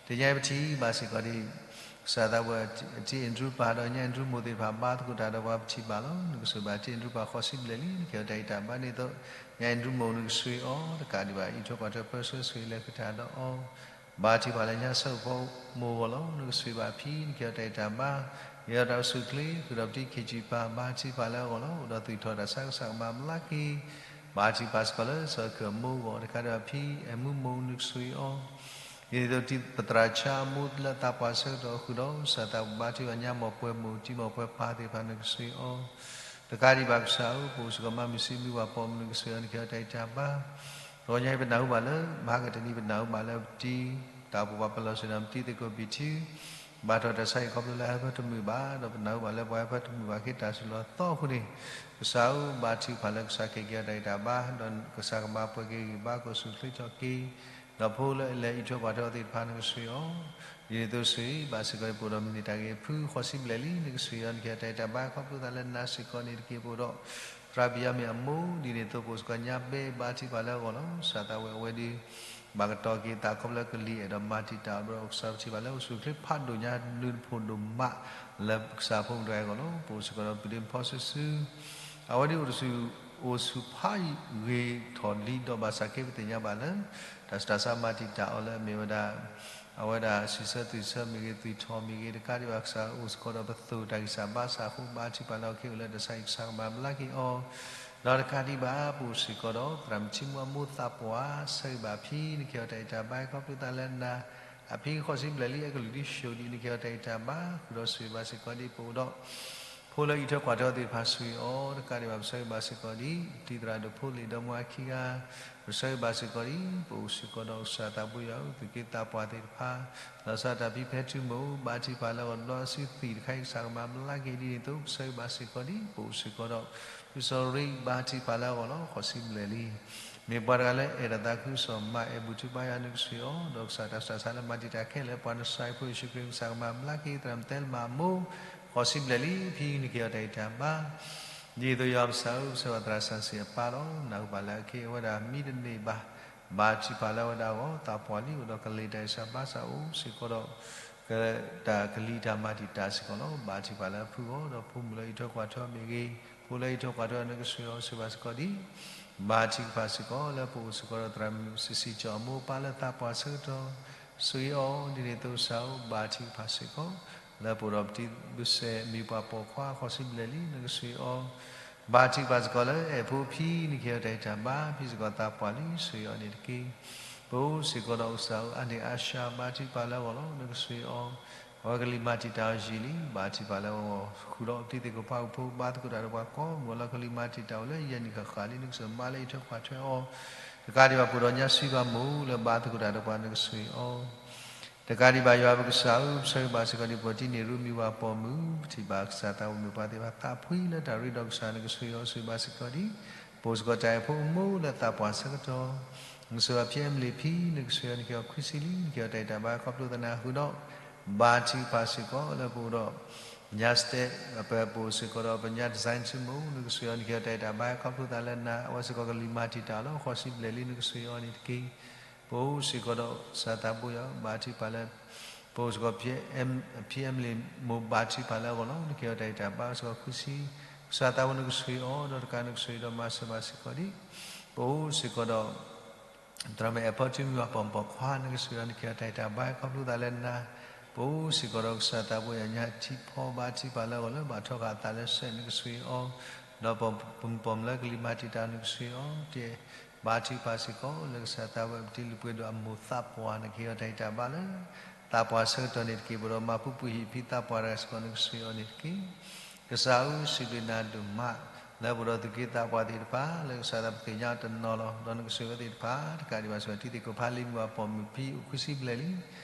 တနံၤအံၤပထံၣ်ဘၣ်စ့ၢ်ကီးဒ် ကစၢ်သးပှၢ်တံၤအဲၣ်ဒရူၢ်ပၢ်ဒီးညၣ်အဲၣ်ဒရူၢ်မိၢ်သ့ၣ်တဖၣ် ဘါသကိးတၢ်ဒီးပှၤပထံၣ်ဘၣ်လီၤ. နကဆိၣ်ဂ့ၤဘၣ်တံၤအဲၣ်ဒရူၢ်ပၢ်ဃိးဆံဘျဲၣ်လံ နကဟ့ၣ်အီၤတၢ်ဂံၢ်တၢ်ဘါ ဒ်န့ၣ်အသိး ညၣ်အဲၣ်ဒရူၢ်မိၢ် နကဆှံအီၤ တကးဒံးဘၣ် အံးထွဲကွၢ်ထွဲပၢဆှၢဆိၣ်ဂ့ၤလဲၤဃုာ်တၢ်ဒီးအီၤ ဘါထုကဖၣ်လၢညါဆၢဖိမိၢ်အဂီၢ်လီၤ. နကဆိၣ်ဂ့ၤဘၣ်ဖံ နကဟ့ၣ်အီၤတၢ်ဂံၢ်တၢ်ဘါ ဟ့ၣ်အီၤတၢ်အိၣ်ဆူၣ်အိၣ်ချ့ ဃုာ်ဒီးပတံၤခ့ၣ်ကၠံၣ်ပၢ် ဘါထုကဖၣ်လၢအဂီၢ်လီၤ. အိၣ်ဒီးသူၣ်ထီၣ်တၢ်ဆါကစၢ်ကမၤဘျါက့ၤ ဘါထုကဖၣ်စ့ၢ်ကီးလၢစီၤခုၣ်အမိၢ်အဂီၢ် တကးဒံးဘၣ်ဖံအဲၣ်မူမိၢ် နကဆိၣ်ဂ့ၤအီၤ ဒ်န့ၣ်အသိး တံၤပသရၣ်ဆါအမိၢ်လၢသးပှၢ်ဆၢကတီၢ်ဃုာ်ဒီး ကစၢ်သးပှၢ်ဘါထုကဖၣ်ညါမိၢ်ပှၢ်မိၢ်တံၤမိၢ်ပှၢ်ပၢ်သ့ၣ်တဖၣ် နကဆိၣ်ဂ့ၤအီၤ တကးဒံးဘၣ်ကစၢ်ဧၢ ပအိၣ်စ့ၢ်ကီးမါမုၢ်ဆ့ၣ်မုၢ်ပှၢ်ပိာ်မုၣ် နကဆိၣ်ဂ့ၤအီၤ နကဟ့ၣ်အီၤတၢ်ဂံၢ်တၢ်ဘါ တဂီၤညါအံၤပနၢ်ဟူဘၣ်လၢ မဟါကတနံၤ ပနၢ်ဟူဘၣ်လၢပတံၤ တၢ်အိၣ်ဖှိၣ်ပှၤပလီၢ်ဆ့ၣ်နီၤ ပတံၤသကိးပံာ်ထံ ဘၣ်ထီၣ်တၢ်ဆါဟံၣ်ခီဖျိလၢအဟၢဖၢတမုာ်ဘၣ် ဒီးပနၢ်ဟူဘၣ်လၢပှၤဟၢဖၢတမုာ်ဘၣ်က့ၤတၢ်ဆူၣ်လီၤသီအဃိန့ၣ် ကစၢ်ဧၢ ဘါထုကဖၣ်လၢကစၢ်ကဟ့ၣ်က့ၤအီၤတၢ်ဂံၢ်တၢ်ဘါ ဒီးကစၢ်ကမၤပှဲၤက့ၤဂံၢ်ဘါ ကအိၣ်ဆူၣ်အိၣ်ချ့ထီၣ်က့ၤ ဒီးဖိလၢအလဲၤအံးထွဲကွၢ်ထွဲအီၤသ့ၣ်တဖၣ် နကဆိၣ်ဂ့ၤအီၤ ဒ်န့ၣ်အသိးဆိၣ်ဂ့ၤဘၣ်စ့ၢ်ကီး ပအိၣ်ဒီးမုၢ်နံၤတၢ်ဂ့ၤဖုဃိးဆံဘျဲၣ်လံ နကဆိၣ်ဂ့ၤအီၤ နကဟ့ၣ်အီၤတၢ်ဂံၢ်တၢ်ဘါ ခီဖျိသးလၢနၤစ့ၢ်ကီးန့ၣ်တက့ၢ်. ပအိၣ်ဒီး သရၣ်ဘံၣ်ယၤမ့ၣ်အမိၢ် ဒ်န့ၣ်အသိး ပအိၣ်စ့ၢ်ကီးညါဘဲ ဘါထုကဖၣ်လၢအဂီၢ်လီၤ. ကစၢ်သးဝဲအဝဲဒုး ဘၣ်ကတီၤက့ၤသးခီဖျိလၢကလံၤအဲၣ်ဒိးမၤတံာ်တာ်အီၤ ဒီးကစၢ်ပထံၣ်ဘၣ်လၢအိၣ်ဆူၣ်အိၣ်ချ့ဖးဒိၣ်ညါ ဒုးနဖိဒိၣ်မး လၢကစၢ်ဖိမုၣ်တဂၤအဂီၢ်လီၤ. ပအိၣ်စ့ၢ်ကီးဒီးပုၢ်ဒ့ဖီစုာ်စုာ် အဝဲဒုးအိၣ်တဆူၣ် အိၣ်ဆူၣ်ဖးယံာ်ဂ့ၤထီၣ်လံဒီး ဘၣ်ဆၣ်က့ပသ့ၣ်ညါဘၣ်လၢ တၢ်ဆူးတၢ်ဆါမၤတံာ်တာ်အီၤလၢအမ့ၢ်ဝဲဒၣ် အဝဲဒၣ်စံးဆၢသွံၣ်ဆၢမ့ၢ်ဂ့ၤ သွံၣ်ထီၣ်မ့ၢ်ဂ့ၤ တကးဒံးဘၣ် ကစၢ်အိၣ်စ့ၢ်ကီးဒီးပသိၣ်တၢ်ဂံၢ်စၢ်ဘါစၢ်အဃိ ဘါထုကဖၣ်လၢအီၤခဲအံၤလၢတၢ်ဆါဟံၣ်ကစၢ်ကမၤဘျါက့ၤအီၤ ဒီးတကးဒံးဘၣ် ပအိၣ်စ့ၢ်ကီးဒီး သရၣ်မုၣ်ထံမူအမိၢ်သးပှၢ် ဆၢဂ့ၤဘၣ်ဖံ နကဟ့ၣ်အီၤတၢ်ဂံၢ်တၢ်ဘါ ခီဖျိသးလၢနၤ အဖံဃိးဆံဘျဲၣ်လံ အကလုၢ်ဒ်ဆှိးဒ် နကဟ့ၣ်အီၤတၢ်ဂံၢ်တၢ်ဘါ ဃုာ်ဒီးဆိၣ်ဂ့ၤဘၣ်စ့ၢ်ကီးဒ်ပအိၣ်ဒီး ဖိလၢအံးထွဲကွၢ်ထွဲအီၤသ့ၣ်တဖၣ် ဆိၣ်ဂ့ၤအီၤ တကးဒံးဘၣ် ပဆၢဂ့ၤဘၣ်စ့ၢ်ကီးဒ် ပတံၤသရၣ်ဒိၣ်ဖိလ့ၣ်ဒီးမိၢ်အခံဂၤ ပဆၢဂ့ၤဘၣ်စ့ၢ်ကီးဒ် ပအိၣ်စ့ၢ်ကီးဒီးကစၢ်သးဘိယွၤဧၢ သူၣ်က့သးပှၢ်သ့ၣ်တဖၣ် လီၤဆီဒၣ်တၢ်ဖံဖဲထုမုၣ် ဘါထုကဖၣ်လၢအဂီၢ် ဘျီအစုသံၣ်တခါအံၤကစၢ်ကမၤဘျါက့ၤဒ်န့ၣ်အသိး ပဆၢဂ့ၤဘၣ်စ့ၢ်ကီးဒ် ပအိၣ်စ့ၢ်ကီးဒီး ဖုစီၤရ့ဘါထုကဖၣ်လၢအဂီၢ်လီၤ ဃိးဆံဘျဲၣ်လံ မ့ၢ်ပှၤတဂၤလၢအဲၣ်ဒိးသးခုကစီၣ်မၤအဲၣ်ဘူၣ်ထီၣ်ဘါယွၤ နကဆိၣ်ဂ့ၤအီၤ ဒီးကစၢ်တၢ်ဆူးတၢ်ဆါလၢမၤတံာ်တာ်ခဲလၢာ် ပှၤနစၢ်ဖိယ့ၣ်ၡူးခရံာ်ကစၢ်ကမၤဘျါက့ၤ သရၣ်မုၣ်တဲလမၣ်အမိၢ် ဃိးဆံဘျဲၣ်လံ ဖံနကဟ့ၣ်အီၤတၢ်ဂံၢ်တၢ်ဘါ ဒ်သိးယွၤပစၢ်ဧၢ ပဆၢဂ့ၤဘၣ်သရၣ်စီဆှံအပၢ်လီၤ. နၢ်ဟူဘၣ်လၢအခဲအံၤအဝဲဒၣ်မံတန့ၢ်ဘၣ် ဘါထုကဖၣ်လၢအဝဲဒၣ်အဂီၢ် သးပှၢ်လံ အိၣ်ဒီးကလံၤတၢ်ဂံၢ်စၢ်ဘါစၢ်အိၣ်စ့ၢ်ကီးဒီး တၢ်ကလံၤတၢ်မၤတံာ်တာ်စ့ၢ်ကီးလီၤ. ဘါထုကဖၣ်လၢအဖုအဂီၢ် ဒီးဖိမုၣ်လၢအံးထွဲကွၢ်ထွဲအီၤမ့ၢ်ဂ့ၤ ဖိလၢအံးထွဲကွၢ်ထွဲအီၤ နကဆိၣ်ဂ့ၤအီၤ ဆိၣ်ဂ့ၤဘၣ်စ့ၢ်ကီးဒ် ဘါထုကဖၣ်စ့ၢ်ကီးလၢပအိၣ်စ့ၢ်ကီးဒီးသရၣ်မုၣ်စံးစံးကၠီအမိၢ်ပၢ်လၢသးပှၢ်ဆၢကတီၢ် ဆိၣ်ဂ့ၤအီၤ ဒ်န့ၣ်အသိးကစၢ်ဧၢ ဘါထုကဖၣ်စ့ၢ်ကီး လၢပအိၣ်ဒီးပတံၤဘုစဲးမံၤပှၢ်ပိာ်ခွါ ဃိးဆံဘျဲၣ်လံ နကဆိၣ်ဂ့ၤအီၤ ဘါထုကဖၣ်စ့ၢ်ကီးလၢအဲၣ်ဖိဖံ နကဟ့ၣ်အီၤတၢ်ဂံၢ်တၢ်ဘါ ဖံစ့ၢ်ကီးသးပှၢ်လံ ဆိၣ်ဂ့ၤအီၤန့ၣ်တက့ၢ်. ပအိၣ်စ့ၢ်ကီးဒီးကစၢ်ဧၢ အါန့ၢ်အါဆှး ဘါထုကဖၣ်လၢအဂီၢ်လီၤ နကဆိၣ်ဂ့ၤအီၤ အဝဲကလံၤမၤတံာ်တာ်အီၤယံာ်လံ ဘါထုကဖၣ်လၢအဂီၢ် ဃုာ်ဒီးပတံၤသကိးပှၤဟူးဖိ ဘါသကိးတၢ်ဒီးပှၤကိးမုၢ်လီၤ ကလံၤမၤတံာ်တာ်အိၣ်လၢယဲၢ်နံၣ်ဃၣ်ဃၣ်လံ နကဆိၣ်မၤလၢအံးထွဲကွၢ်ထွဲအီၤ တကးဒံးဘၣ် ပအိၣ်ဒီးညါဆံးဘၣ်မိၢ်လၢဘါသကိးတၢ်ဒီးပှၤ နကဆိၣ်ဂ့ၤအီၤ တကးဒံးဘၣ်ယွၤပကစၢ်ဧၢ ပဆၢဂ့ၤဘၣ်စ့ၢ်ကီးဒ် ပှၤတံၤန့ၢ်ရူမံၤဝၤပိာ်မုၣ် ပထံၣ်ဘၣ်ကစၢ်သးဝဲမ့ၢ်ပှၤသ့ၣ်တဖၣ်သးဖှံလၢတၢ်ရ့ဒီးကစၢ် နကဆိၣ်ဂ့ၤအီၤ ဆိၣ်ဂ့ၤဘၣ်စ့ၢ်ကီးဒ် ပအိၣ်စ့ၢ်ကီးတၢ်အဲၣ်ဖိအမိၢ်လၢသးပှၢ်ဆၢကတီၢ် နကဆိၣ်ဂ့ၤဘၣ်ဖံအဲမလံဖံ နကဆိၣ်ဂ့ၤအီၤ နကဟ့ၣ်အီၤခွံဆံလံ နကဟ့ၣ်အီၤတၢ်ဂံၢ်တၢ်ဘါ ခီဖျိသနၤဃုာ်ဒီး ဘါထုကဖၣ်စ့ၢ်ကီးလၢပအိၣ်ဒီး ညါစတဲး ပအိၣ်စ့ၢ်ကီးဒီးပညါ design ဆူမူ နကဆိၣ်ဂ့ၤအီၤ နကဟ့ၣ်အီၤတၢ်ဂံၢ်တၢ်ဘါ ခီဖျိသးလၢနၤ အဝဲစ့ၢ်ကီးကလံၤမၤတံာ်တာ်လီၤ ဃိးဆံဘျဲၣ်လံ နကဆိၣ်ဂ့ၤအီၤန့ၣ်တက့ၢ်. ပအိၣ်စ့ၢ်ကီးဒီးကစၢ်သးဘိယွၤ ဘါထုကဖၣ်လၢ ပအိၣ်စ့ၢ်ကီး ဖံအဲမလံမိၢ် ဘါထုကဖၣ်လၢအဂီၢ်လီၤ နကဟ့ၣ်အီၤတၢ်ဂံၢ်တၢ်ဘါစ့ၢ်ကီးခွံဆံ ကစၢ်သးဖိနကဆိၣ်ဂ့ၤအီၤ ဒီးတကးနကဆိၣ်ဂ့ၤဒီးမၤစၢၤဘၣ်စ့ၢ်ကီးဒံး, ပအိၣ်စ့ၢ်ကီးဒီး သရၣ်မုၣ်အဲၣ်ဖီထံ မုၢ်ပှၢ်ပိာ်ခွါ နကဆိၣ်ဂ့ၤဒီးနကဟ့ၣ်အီၤတၢ်ဟ့ၣ်တၢ်ဘါ ခီဖျိသးလၢနၤ, ပအိၣ်စ့ၢ်ကီးဒီးကစၢ်သးဖိအညါထံဖီ ဘါထုကဖၣ်လၢအဂီၢ်လၢဘၣ်ထီဃာ်အသးလၢစဲး နကဆိၣ်ဂ့ၤအီၤ, ဒီးပမုၢ်ပိာ်မုၣ်လၢကလံၤမၤတံာ်တာ် နကဆိၣ်ဂ့ၤအီၤ, တဘါထုကဖၣ်စ့ၢ်ကီး လၢကစၢ်သးဖိပတံၤလုၢ်ပှ့ၤဒိၣ်အမိၢ်သးပှၢ် နကဟ့ၣ်အီၤတၢ်ဟ့ၣ်တၢ်ဘါလၢ သးပှၢ်ဆၢကတီၢ်န့ၣ်တက့ၢ်. ပဒီးမၤဖုပှ့ၤဟံၣ်ဖံသးပှၢ်တဂၤစ့ၢ်ကီး နကဆိၣ်ဂ့ၤအီၤန့ၣ်တက့ၢ်. ကစၢ်ဧၢ, စံးဘျုးနၤဒိၣ်မး လၢပအိၣ်ဒီးသူၣ်က့သးပှၢ်သ့ၣ်တဖၣ် လၢကစၢ်သးပသ့ၣ်ညါအီၤတနီၤလီၤ. ဒီးနကဆိၣ်ဂ့ၤအဝဲသ့ၣ်တဖၣ် တကးဒံးဘၣ်စ့ၢ်ကီး ထံသ့ၣ်ကိၣ်ဖးလံာ် မုၢ်ပှၢ်ပိာ်မုၣ်ဖံအိၣ်ခွံဆံဘျဲၣ်လံ.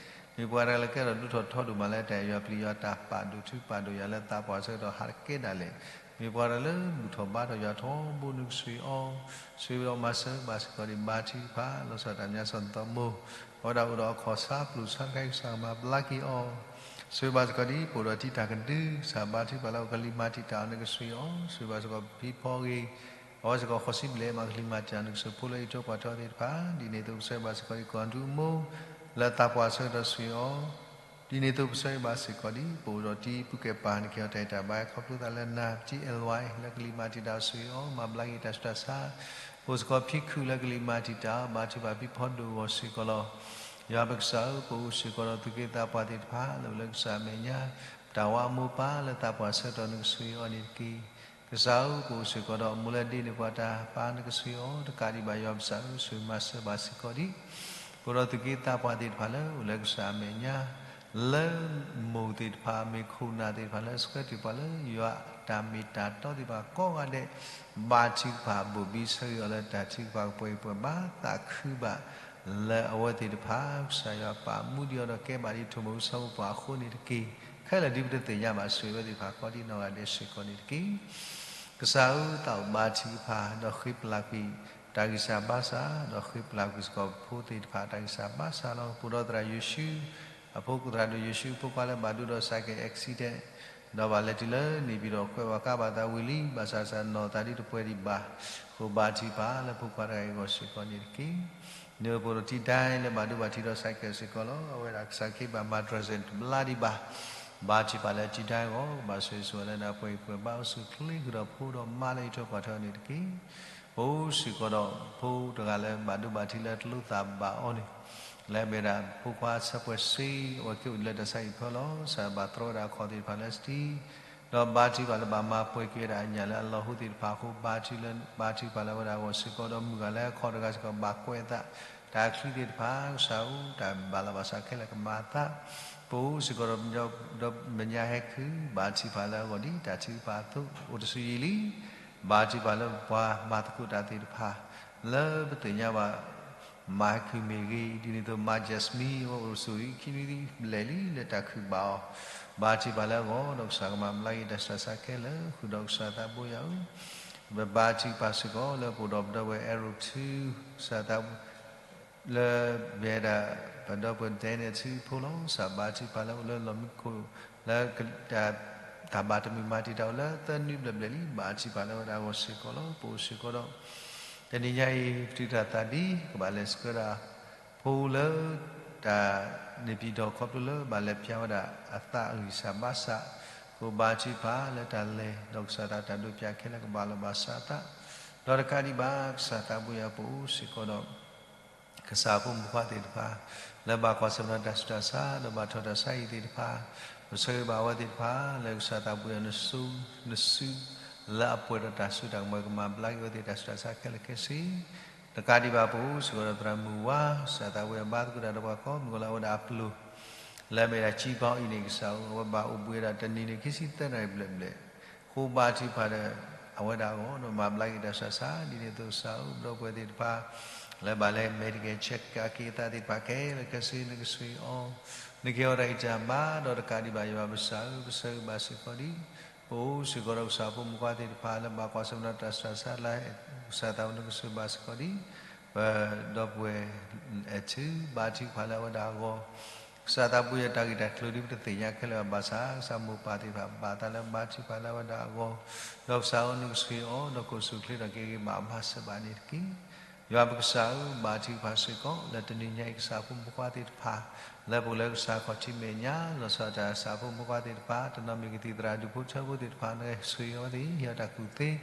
မ့ၢ်ပှၤတဂၤလၢကဲထီၣ်ဒိၣ်ထီၣ်ထီဒိၣ်မးလၢတၢ်အဲၣ်ယွၤပျံၤယွၤ တၢ်ပာ်ဒိၣ်ထုပာ်ဒိၣ်ယွၤလၢသးပှၢ်ဆၢကတီၢ်ဟးတကဲဒၣ်လဲာ်, မ့ၢ်ပှၤတဂၤလၢဘူၣ်ထီၣ်ဘါထီၣ်ယွၤထီဘိ နကဆိၣ်ဂ့ၤအီၤ, ဆိၣ်ဂ့ၤဒီးမၤစၢၤဘၣ်စ့ၢ်ကီးဒံး ဘါထုကဖၣ် လီၤဆီဒၣ်တၢ်မၤစီၣ်သီမိၢ် အဝဲဒၣ်အိၣ်ဒီးအခီၣ်ဆါပျိၢ်ဆါတခါအံၤ ကစၢ်ကမၤဘျါက့ၤအီၤ, ဆိၣ်ဂ့ၤဘၣ်စ့ၢ်ကီးဒံး ပအိၣ်ဒီးတံၤတၢ်ကဒု ကစၢ်ဘါထုကဖၣ်လၢအအိၣ်ကလံၤမၤတံာ်တာ်အီၤ နကဆိၣ်ဂ့ၤအီၤ, ဆိၣ်ဂ့ၤဘၣ်စ့ၢ်ကီးဖံဖီဂ့ၤ အဝဲစ့ၢ်ကီးဃိးဆံဘျဲၣ်မး ကလံၤမၤတံာ်တာ် နကဆိၣ်ဂ့ၤဖိလၢအအံးထွဲကွၢ်ထွဲအီၤသ့ၣ်တဖၣ်, ဒ်န့ၣ်အသိးပဆိၣ်ဂ့ၤဘၣ်စ့ၢ်ကီးဒံး ကီၢ်ဒူအမိၢ် လၢသးပှၢ်ဆၢကတီၢ် ဆိၣ်ဂ့ၤအီၤ, ဒ်န့ၣ်အသိးပဆိၣ်ဂ့ၤဘၣ်စ့ၢ်ကီးဒံး ပအိၣ်ဒီးတံၤပူၤကဲပၤ နကဟ့ၣ်အီၤတၢ်ဟ့ၣ်တၢ်ဘါ ခီဖျိသးလၢနၤ, ပတံၤအဲၣ်လွဲ လၢကလံၤမၤတံာ်တာ် ဆိၣ်ဂ့ၤအီၤ မၤဘျါက့ၤတၢ်ဆူးတၢ်ဆါ, ပအိၣ်စ့ၢ်ကီးဖံခုလၢကလံၤမၤတံာ်တာ် ဘါထုကဖၣ်ဖံဖီဒိၣ်အဂီၢ်စ့ၢ်ကီးလီၤ. ယွၤပကစၢ်ဧၢ, ပအိၣ်စ့ၢ်ကီးဒီးသူၣ်က့သးပှၢ်သ့ၣ်တဖၣ် လၢအိၣ်လၢကစၢ်အမဲာ်ညါ, ပတၢ်ဝါအမိၢ်ပၢ်လၢသးပှၢ်ဆၢကတီၢ် နကဆိၣ်ဂ့ၤအီၤန့ၣ်တက့ၢ်. ကစၢ်ဧၢ, ပအိၣ်စ့ၢ်ကီးဒီးအမိၢ်လၢဒ့န့ၢ်ပှၤတၢ်ပၢ် နကဆိၣ်ဂ့ၤအီၤ တကးဒံးဘၣ် ယွၤပကစၢ်ဧၢ, ဆိၣ်ဂ့ၤမၤစၢၤဘၣ်စ့ၢ်ကီးဒံး ပအိၣ်ဒီးသူၣ်က့သးပှၢ်သ့ၣ်တဖၣ်လၢအိၣ်လၢကစၢ်အမဲာ်ညါ, လၢမိၢ်သ့ၣ်တဖၣ် မ့ၢ်ခိၣ်နၢ်သ့ၣ်တဖၣ်လၢဆှၢတ့ၢ်ပှၤလၢယွၤအတၢ်မ့ၢ်တၢ်တီသ့ၣ်တဖၣ်ကိးဂၤဒဲး, ဘါထုကဖၣ်ဘိၣ်ဘံဆၢဂ့ၤအီၤလၢတၢ်ထုကဖၣ်ကပှဲၤဂံၢ်ပှဲၤဘါ သးခုဘၣ် လၢအဝဲသ့ၣ်တဖၣ် ကစၢ်ယွၤပာ်မူဒံးအီၤဒီးကဲဘၣ်ဒ်ထိၣ်မိၢ်အုစီၤပှၢ်အဃိန့ၣ်တက့ၢ်. ခဲလၢာ်ဒ်ပတသ့ၣ်ညါဘၣ် ဆိၣ်ဂ့ၤအဝဲသ့ၣ်တဖၣ်ကိးဒံးနီၢ်ဂၤဒဲးစ့ၢ်ကီးန့ၣ်တက့ၢ်. ကစၢ်ဧၢ, သးအိၣ်ဘါထုကဖၣ် ဒီးဃ့ပျၢ်ကွံာ် တၢ်ဂံၢ်စၢ်ဘါစၢ်, ဒီးဃ့ပျၢ်ကွံာ်စ့ၢ်ကီးပဖိသ့ၣ်တဖၣ် တၢ်ဂံၢ်စၢ်ဘါစၢ်လီၤ. ပအိၣ်ဒီးသရၣ်ယိၤၡူ, အဖိသရၣ်ဒိၣ်ယိၤၡူ ဖိခွါလၢဘၣ်ဒိဒီးစးကဲး accident ဒီးဘၣ်လဲၤတုၤလၢန့ၣ်ပၠံၤဒီး ကွဲးဝဲကါဘၣ်သးဝံၤလံ, ဘၣ်ဆၣ်စးနီၢ်သးဒ်တပှဲၤဒံးဘၣ်, ဃိဘါထုကဖၣ်လၢဖိခွါတဂၤအံၤအဂီၢ်စ့ၢ်ကီးန့ၣ်တက့ၢ်. န့ၣ်ပအိၣ်ဒီးတံၤဒၣ်လၢဘၣ်ဒိဘၣ်ထံးဒီးစးကဲးစ့ၢ်ကီးလီၤ. အဝဲဒၣ်ကစၢ်ခ့ဘၣ်မၤတြီၢ်စဲၣ်တဘျါဒံးဘၣ်, ဘါထုကဖၣ်လၢတံၤဒၣ်အဂီၢ် ကဘၣ်ဆိၣ်ဂ့ၤဆိၣ်ဝါလၢနၤ ပှဲၤဂံၢ်ပှဲၤဘါအိၣ်ဆူၣ်ချ့ဃုာ်ဒီးဖိဒီးမါလၢအအံးထွဲကွၢ်ထွဲအီၤန့ၣ်တက့ၢ်. ပအိၣ်စ့ၢ်ကီးဒီးဖိတဂၤလၢဘၣ်ဒိဘၣ်ထံးလၢတလိၣ်သးဘၣ်အီၤန့ၣ်, လၢအမ့ၢ်ဒၣ်ဖိခွါဆၢပှဲၤစ့ အဝဲက့ၤအိၣ်ဒံးလၢတၢ်ဆါဟံၣ်ဖၢလီၤ. ကစၢ်ဘၣ်တြီဝဲဒၣ်အခီၣ်သ့ၣ်တဖၣ်လၢစတံ, ဒီးဘါထုကဖၣ်လၢဘၣ်မၤပှဲၤက့ၤဝဲဒၣ်အညၣ်လၢအလီၢ်ဟိသ့ၣ်တဖၣ်အဃိ ဘါထုကဖၣ်လၢအဝဲဒၣ်အဂီၢ်စ့ၢ်ကီး ဒီးမုၣ်ဂၤလၢအခီၣ်တဂၤစ့ၢ်ကီး ဘၣ်ကွဲးအသး တၢ်ချံသ့ၣ်တဖၣ် ကစၢ်ဧၢ, တၢ်ဘၣ်လီၤဘၣ်စးခဲလၢာ်ကမၤအသး, ပအိၣ်စ့ၢ်ကီးဒီး ဒီးမဲာ်ညါဟဲခုၣ် ဘါထုကဖၣ်လၢအဂီၢ်ဒ်တၢ်ထုကဖၣ်အသိး အိၣ်တဆူယံာ်လံ. ဘါထုကဖၣ်လၢပှၤမၤသကိးတၢ်သ့ၣ်တဖၣ် လၢပသ့ၣ်ညါဘၣ် မၤဟဲခုၣ်မ့ၢ်ဂ့ၤ, ဒ်န့ၣ်အသိး မါ Jasmine အဝဲအိၣ်တဆူခံနွံဘျဲၣ်လံလၢတၢ်ခုၣ်ဘၣ်အီၤ, ဘါထုကဖၣ်လၢအဂီၢ် ဒီးကစၢ်ကမၤဘျါက့ၤတၢ်ဆူးတၢ်ဆါခဲလၢာ် ဃုာ်ဒီးကစၢ်သးဘိယွၤဧၢ, ပဘါထုကဖၣ်စ့ၢ်ကီးလၢပအိၣ်ဒီးပဒီပုၢ်ဝဲၢ် Arrow two ကစၢ်သး လၢမ့ၢ်ဝဲဒၣ် ပဒီပုၢ်ဝဲၢ် Daniel ထူဖိလီၤ. ကစၢ်ဘါထုကဖၣ်လၢအိၣ်လၢလီၢ်မံခိၣ် လၢ တၢ်ဘၣ်တမုာ်မၤတံာ်တာ်အိၣ်လၢသၢနွံဘျဲၣ်ဘျဲၣ်လံ, ဘါထုကဖၣ်လၢဝဲဒၣ်အဂီၢ်စ့ၢ်ကီးလီၤ. ပအိၣ်စ့ၢ်ကီးဒီး တနံၤညါအံၤ ပထုးတၢ်သးဒ် ကဘၣ်လဲၤဆှၢဒၣ် ဖိလၢ တၢ် န့ၢ်ပံၤဒီးခီဖျိလၢဘၣ်လဲၤပျၢ်ဝဲဒၣ်အသးအဂံၢ်စၢ်ဘါစၢ်, ပဘါထုကဖၣ်လၢတၢ်လဲၤ ဒီးကစၢ်သးတၢ်ဒိးပျၢ်ခဲလၢာ်ကဘၣ်လီၤဘၣ်စးအသး, ဒီးတကးဒံးဘၣ် ကစၢ်သးဘိယွၤပအိၣ်စ့ၢ်ကီးဒီး ကစၢ်ဖိမုၣ်ဖိခွါသ့ၣ်တဖၣ် လၢဘၣ်ကွၢ်ဆၢၣ်မဲာ်ဒီးတၢ်ဆူးတၢ်ဆါ ဒီးဘၣ်ထီၣ်တၢ်ဆါဟံၣ်သ့ၣ်တဖၣ်, ပဆၢဂ့ၤဘၣ်အဝဲသ့ၣ်တဖၣ် လၢကစၢ်သးဘိယွၤနစု နစုလၢအပှဲၤဒီးတၢ်စိတၢ်ကမီၤ ကမၤဘျါက့ၤအဝဲသ့ၣ်တၢ်ဆူးတၢ်ဆါခဲလၢာ်ခဲဆ့, တကးဒံးဘၣ်ပအိၣ်စ့ၢ်ကီးဒီးသရၣ်မုၣ်ဝါ, ကစၢ်သးဘိယွၤဘါသကိးတၢ်ဒီးပှၤကိးမုၢ်နံၤလၢအဝဲဒၣ်အပျိၢ် လၢအမ့ၢ်ဒၣ်ကၠံဘါအံၤန့ၣ် ကစၢ်ဧၢ, အဝဲဘၣ်အိၣ်ဘှံးဝဲဒၣ်တနံၤန့ၣ် ခံဆံသၢနၣ်ရံၣ်ဘျဲၣ်ဘျဲၣ်, ဃိဘါထုကဖၣ်ဒီး အဝဲဒၣ်အဂီၢ် ဒီးမၤဘျါက့ၤတၢ်ဆူးတၢ်ဆါ, ဒ်န့ၣ်အသိးကစၢ်ဧၢ, ပဒီပုၢ်ဝဲၢ်သ့ၣ်တဖၣ် လၢဘၣ်လဲၤ medical check က့ၤအသးသ့ၣ်တဖၣ်ခဲလၢာ်ခဲဆ့ နကဆိၣ်ဂ့ၤအီၤ, နကဟ့ၣ်အီၤတၢ်ဂံၢ်တၢ်ဘါ, ဒီးတကးဒံးဘၣ်ယွၤပကစၢ်ဧၢ, ပဆၢဂ့ၤဘၣ်စ့ၢ်ကီးဒံး ပအိၣ်စ့ၢ်ကီးဒီးကစၢ်ဖိမုၣ်ဖိခွါသ့ၣ်တဖၣ် လၢဘၣ်ကွၢ်ဆၢၣ်မဲာ်ဒီးတၢ်ဆူးတၢ်ဆါလၢ ကစၢ်သးဘိယွၤနကဆိၣ်ဂ့ၤဘၣ်စ့ၢ်ကီးဒံး ပဒီပုၢ်ဝဲၢ် အဲၣ်ထူ ဘါထုကဖၣ်လၢအဝဲဒၣ်အဂီၢ်, ကစၢ်သးဘိယွၤတၢ်ဂ့ၢ်တၢ်ကျိၤဒ်ပတသ့ၣ်ညါခဲလၢာ်ဘၣ်ဆၣ် ကစၢ်မိၢ်ပၢ်သ့ၣ်တဖၣ် ဘၣ်သးလၢဘါထုကဖၣ်လၢအဝဲဒၣ်အဂီၢ်, ဒီးကစၢ်ဧၢ နကဆိၣ်ဂ့ၤအီၤ ဒီးကအိၣ်ဆူၣ်ချ့ဒီးက့ၤဂ့ၤဘၣ်မၤစၢၤဘၣ်န့ၣ်တက့ၢ်. ယွၤပကစၢ်ဧၢ, ဘါထုကဖၣ်စ့ၢ်ကီး လၢတနံၤညါအံၤ ကစၢ်ဖိမုၣ်ဖိခွါသ့ၣ်တဖၣ် လၢပအိၣ်လၢကစၢ်ခီၣ်ထံးမဲာ်ညါ လီၤဆီဒၣ်တၢ်ကစၢ်ဖိမုၣ်ဖိခွါသ့ၣ်တဖၣ် တနီၤမ့ၢ်ကသံၣ်သရၣ်ဒူၣ်ဖိထၢဖိသ့ၣ်တဖၣ် နကဆိၣ်ဂ့ၤအဝဲသ့ၣ် ဟ့ၣ်အီၤတၢ်ကူၣ်သ့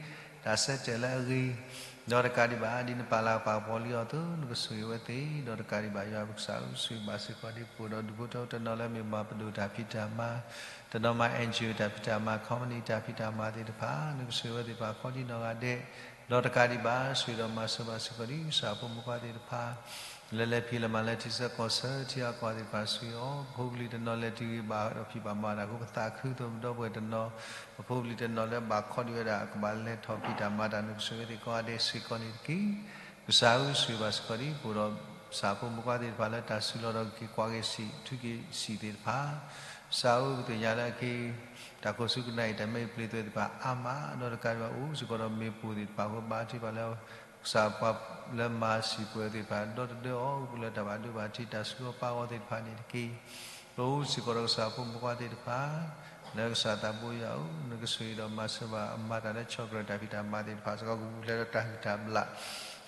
တၢ်ဆၢတဲာ်လၢအဂ့ၤ ဒီးတကးဒံးဘၣ် ဒ်နပာ်လၤပာ်ကပီၤလံအီၤအသိး နကဆိၣ်ဂ့ၤအဝဲသ့ၣ် ဒီးတကးဒံးဘၣ် ယွၤပကစၢ်ဧၢ ဆိၣ်ဂ့ၤဘၣ်စ့ၢ်ကီးဒ်ပအိၣ်ဒီးဒူၣ်ဖိထၢဖိတနီၤလၢမ့ၢ်မၤပဒိၣ်တၢ်ဖံးတၢ်မၤ တနီၤမၤ N G O တၢ်ဖံးတၢ်မၤ company တၢ်ဖံးတၢ်မၤသ့ၣ်တဖၣ် နကဆိၣ်ဂ့ၤအဝဲသ့ၣ်တဖၣ်ကိးဒံနီၢ်ဂၤဒဲး ဒီးတကးဒံးဘၣ် ဆိၣ်ဂ့ၤဒီးမၤစၢၤဘၣ်စ့ၢ်ကီးဒ်ကစၢ်ဖိမုၣ်ဖိခွါသ့ၣ်တဖၣ် လၢလဲၤဖံးလဲၤမၤလၢထံဆၢကီၢ်ဆၢ ထံအကီၢ်သ့ၣ်တဖၣ်ဆိၣ်ဂ့ၤအီၤ ပဖိပလံၤတနီၤလဲၤတုၤဂ့ၤဘၣ်ဒီးဖံးဘၣ်မၤတၢ်အဃိ ပသးခုသိးပဒီပုၢ်ဝဲၢ်တနီၤ ပဖိပလံၤတနီၤလၢဘၣ်ခီဒံးဝဲဒၣ် ကဘၣ်လဲၤထီၣ်ဖံးတၢ်မၤတၢ် နကဆိၣ်ဂ့ၤအဝဲသ့ၣ်ကိးဂၤဒဲးစ့ၢ်ကီးန့ၣ်တက့ၢ်. ကစၢ်ဧၢ ဆိၣ်ဂ့ၤဘၣ်စ့ၢ်ကီးဒ်ပအိၣ်ဒီး ကစၢ်ဖိမုၣ်ဖိခွါသ့ၣ်တဖၣ်လၢတၢ်စုလီၢ်ဒီးက့ၤကွၢ်က့ၤစံး ထုက့ၤစံးသ့ၣ်တဖၣ် ကစၢ်ဧၢ ပသ့ၣ်ညါလၢအက့ၤ တၢ်ခိၣ်ဆူကနၣ်အံၤ တၢ်မဲအံၤပျ့ၤသွဲၣ်သ့ၣ်တဖၣ်အါမး ဒီးတကးဒံးဘၣ်အိၣ်စ့ၢ်ကီးဒီးမ့ၣ်ပိၢ်သ့ၣ်တဖၣ်အဃိ ဘါထုကဖၣ်လၢ ကစၢ်ပှၤလၢမၤစံာ်ပှဲၤသ့ၣ်တဖၣ် ဒီတဒၢအီၤ ပူၤလၢတၢ်ဘၣ်ဒိဘၣ်ထံး တၢ်ဆူးအီၣ်ပာ်အီၤသ့ၣ်တဖၣ်န့ၣ်တက့ၢ်. ပအိၣ်စ့ၢ်ကီးဒီးကစၢ်ဖိမုၣ်ဖိခွါသ့ၣ်တဖၣ် လၢကစၢ်သးဘိယွၤဧၢ နကဆိၣ်ဂ့ၤဒီးမၤစၢၤဘၣ်အမၤတၢ်လၢဆီၣ်ကြၢးတၢ်ဖံးတၢ်မၤသ့ၣ်တဖၣ်စ့ၢ်ကီး ကပူၤဖျဲးဒီးတၢ်ဟုၣ်တၢ်ဘျၣ်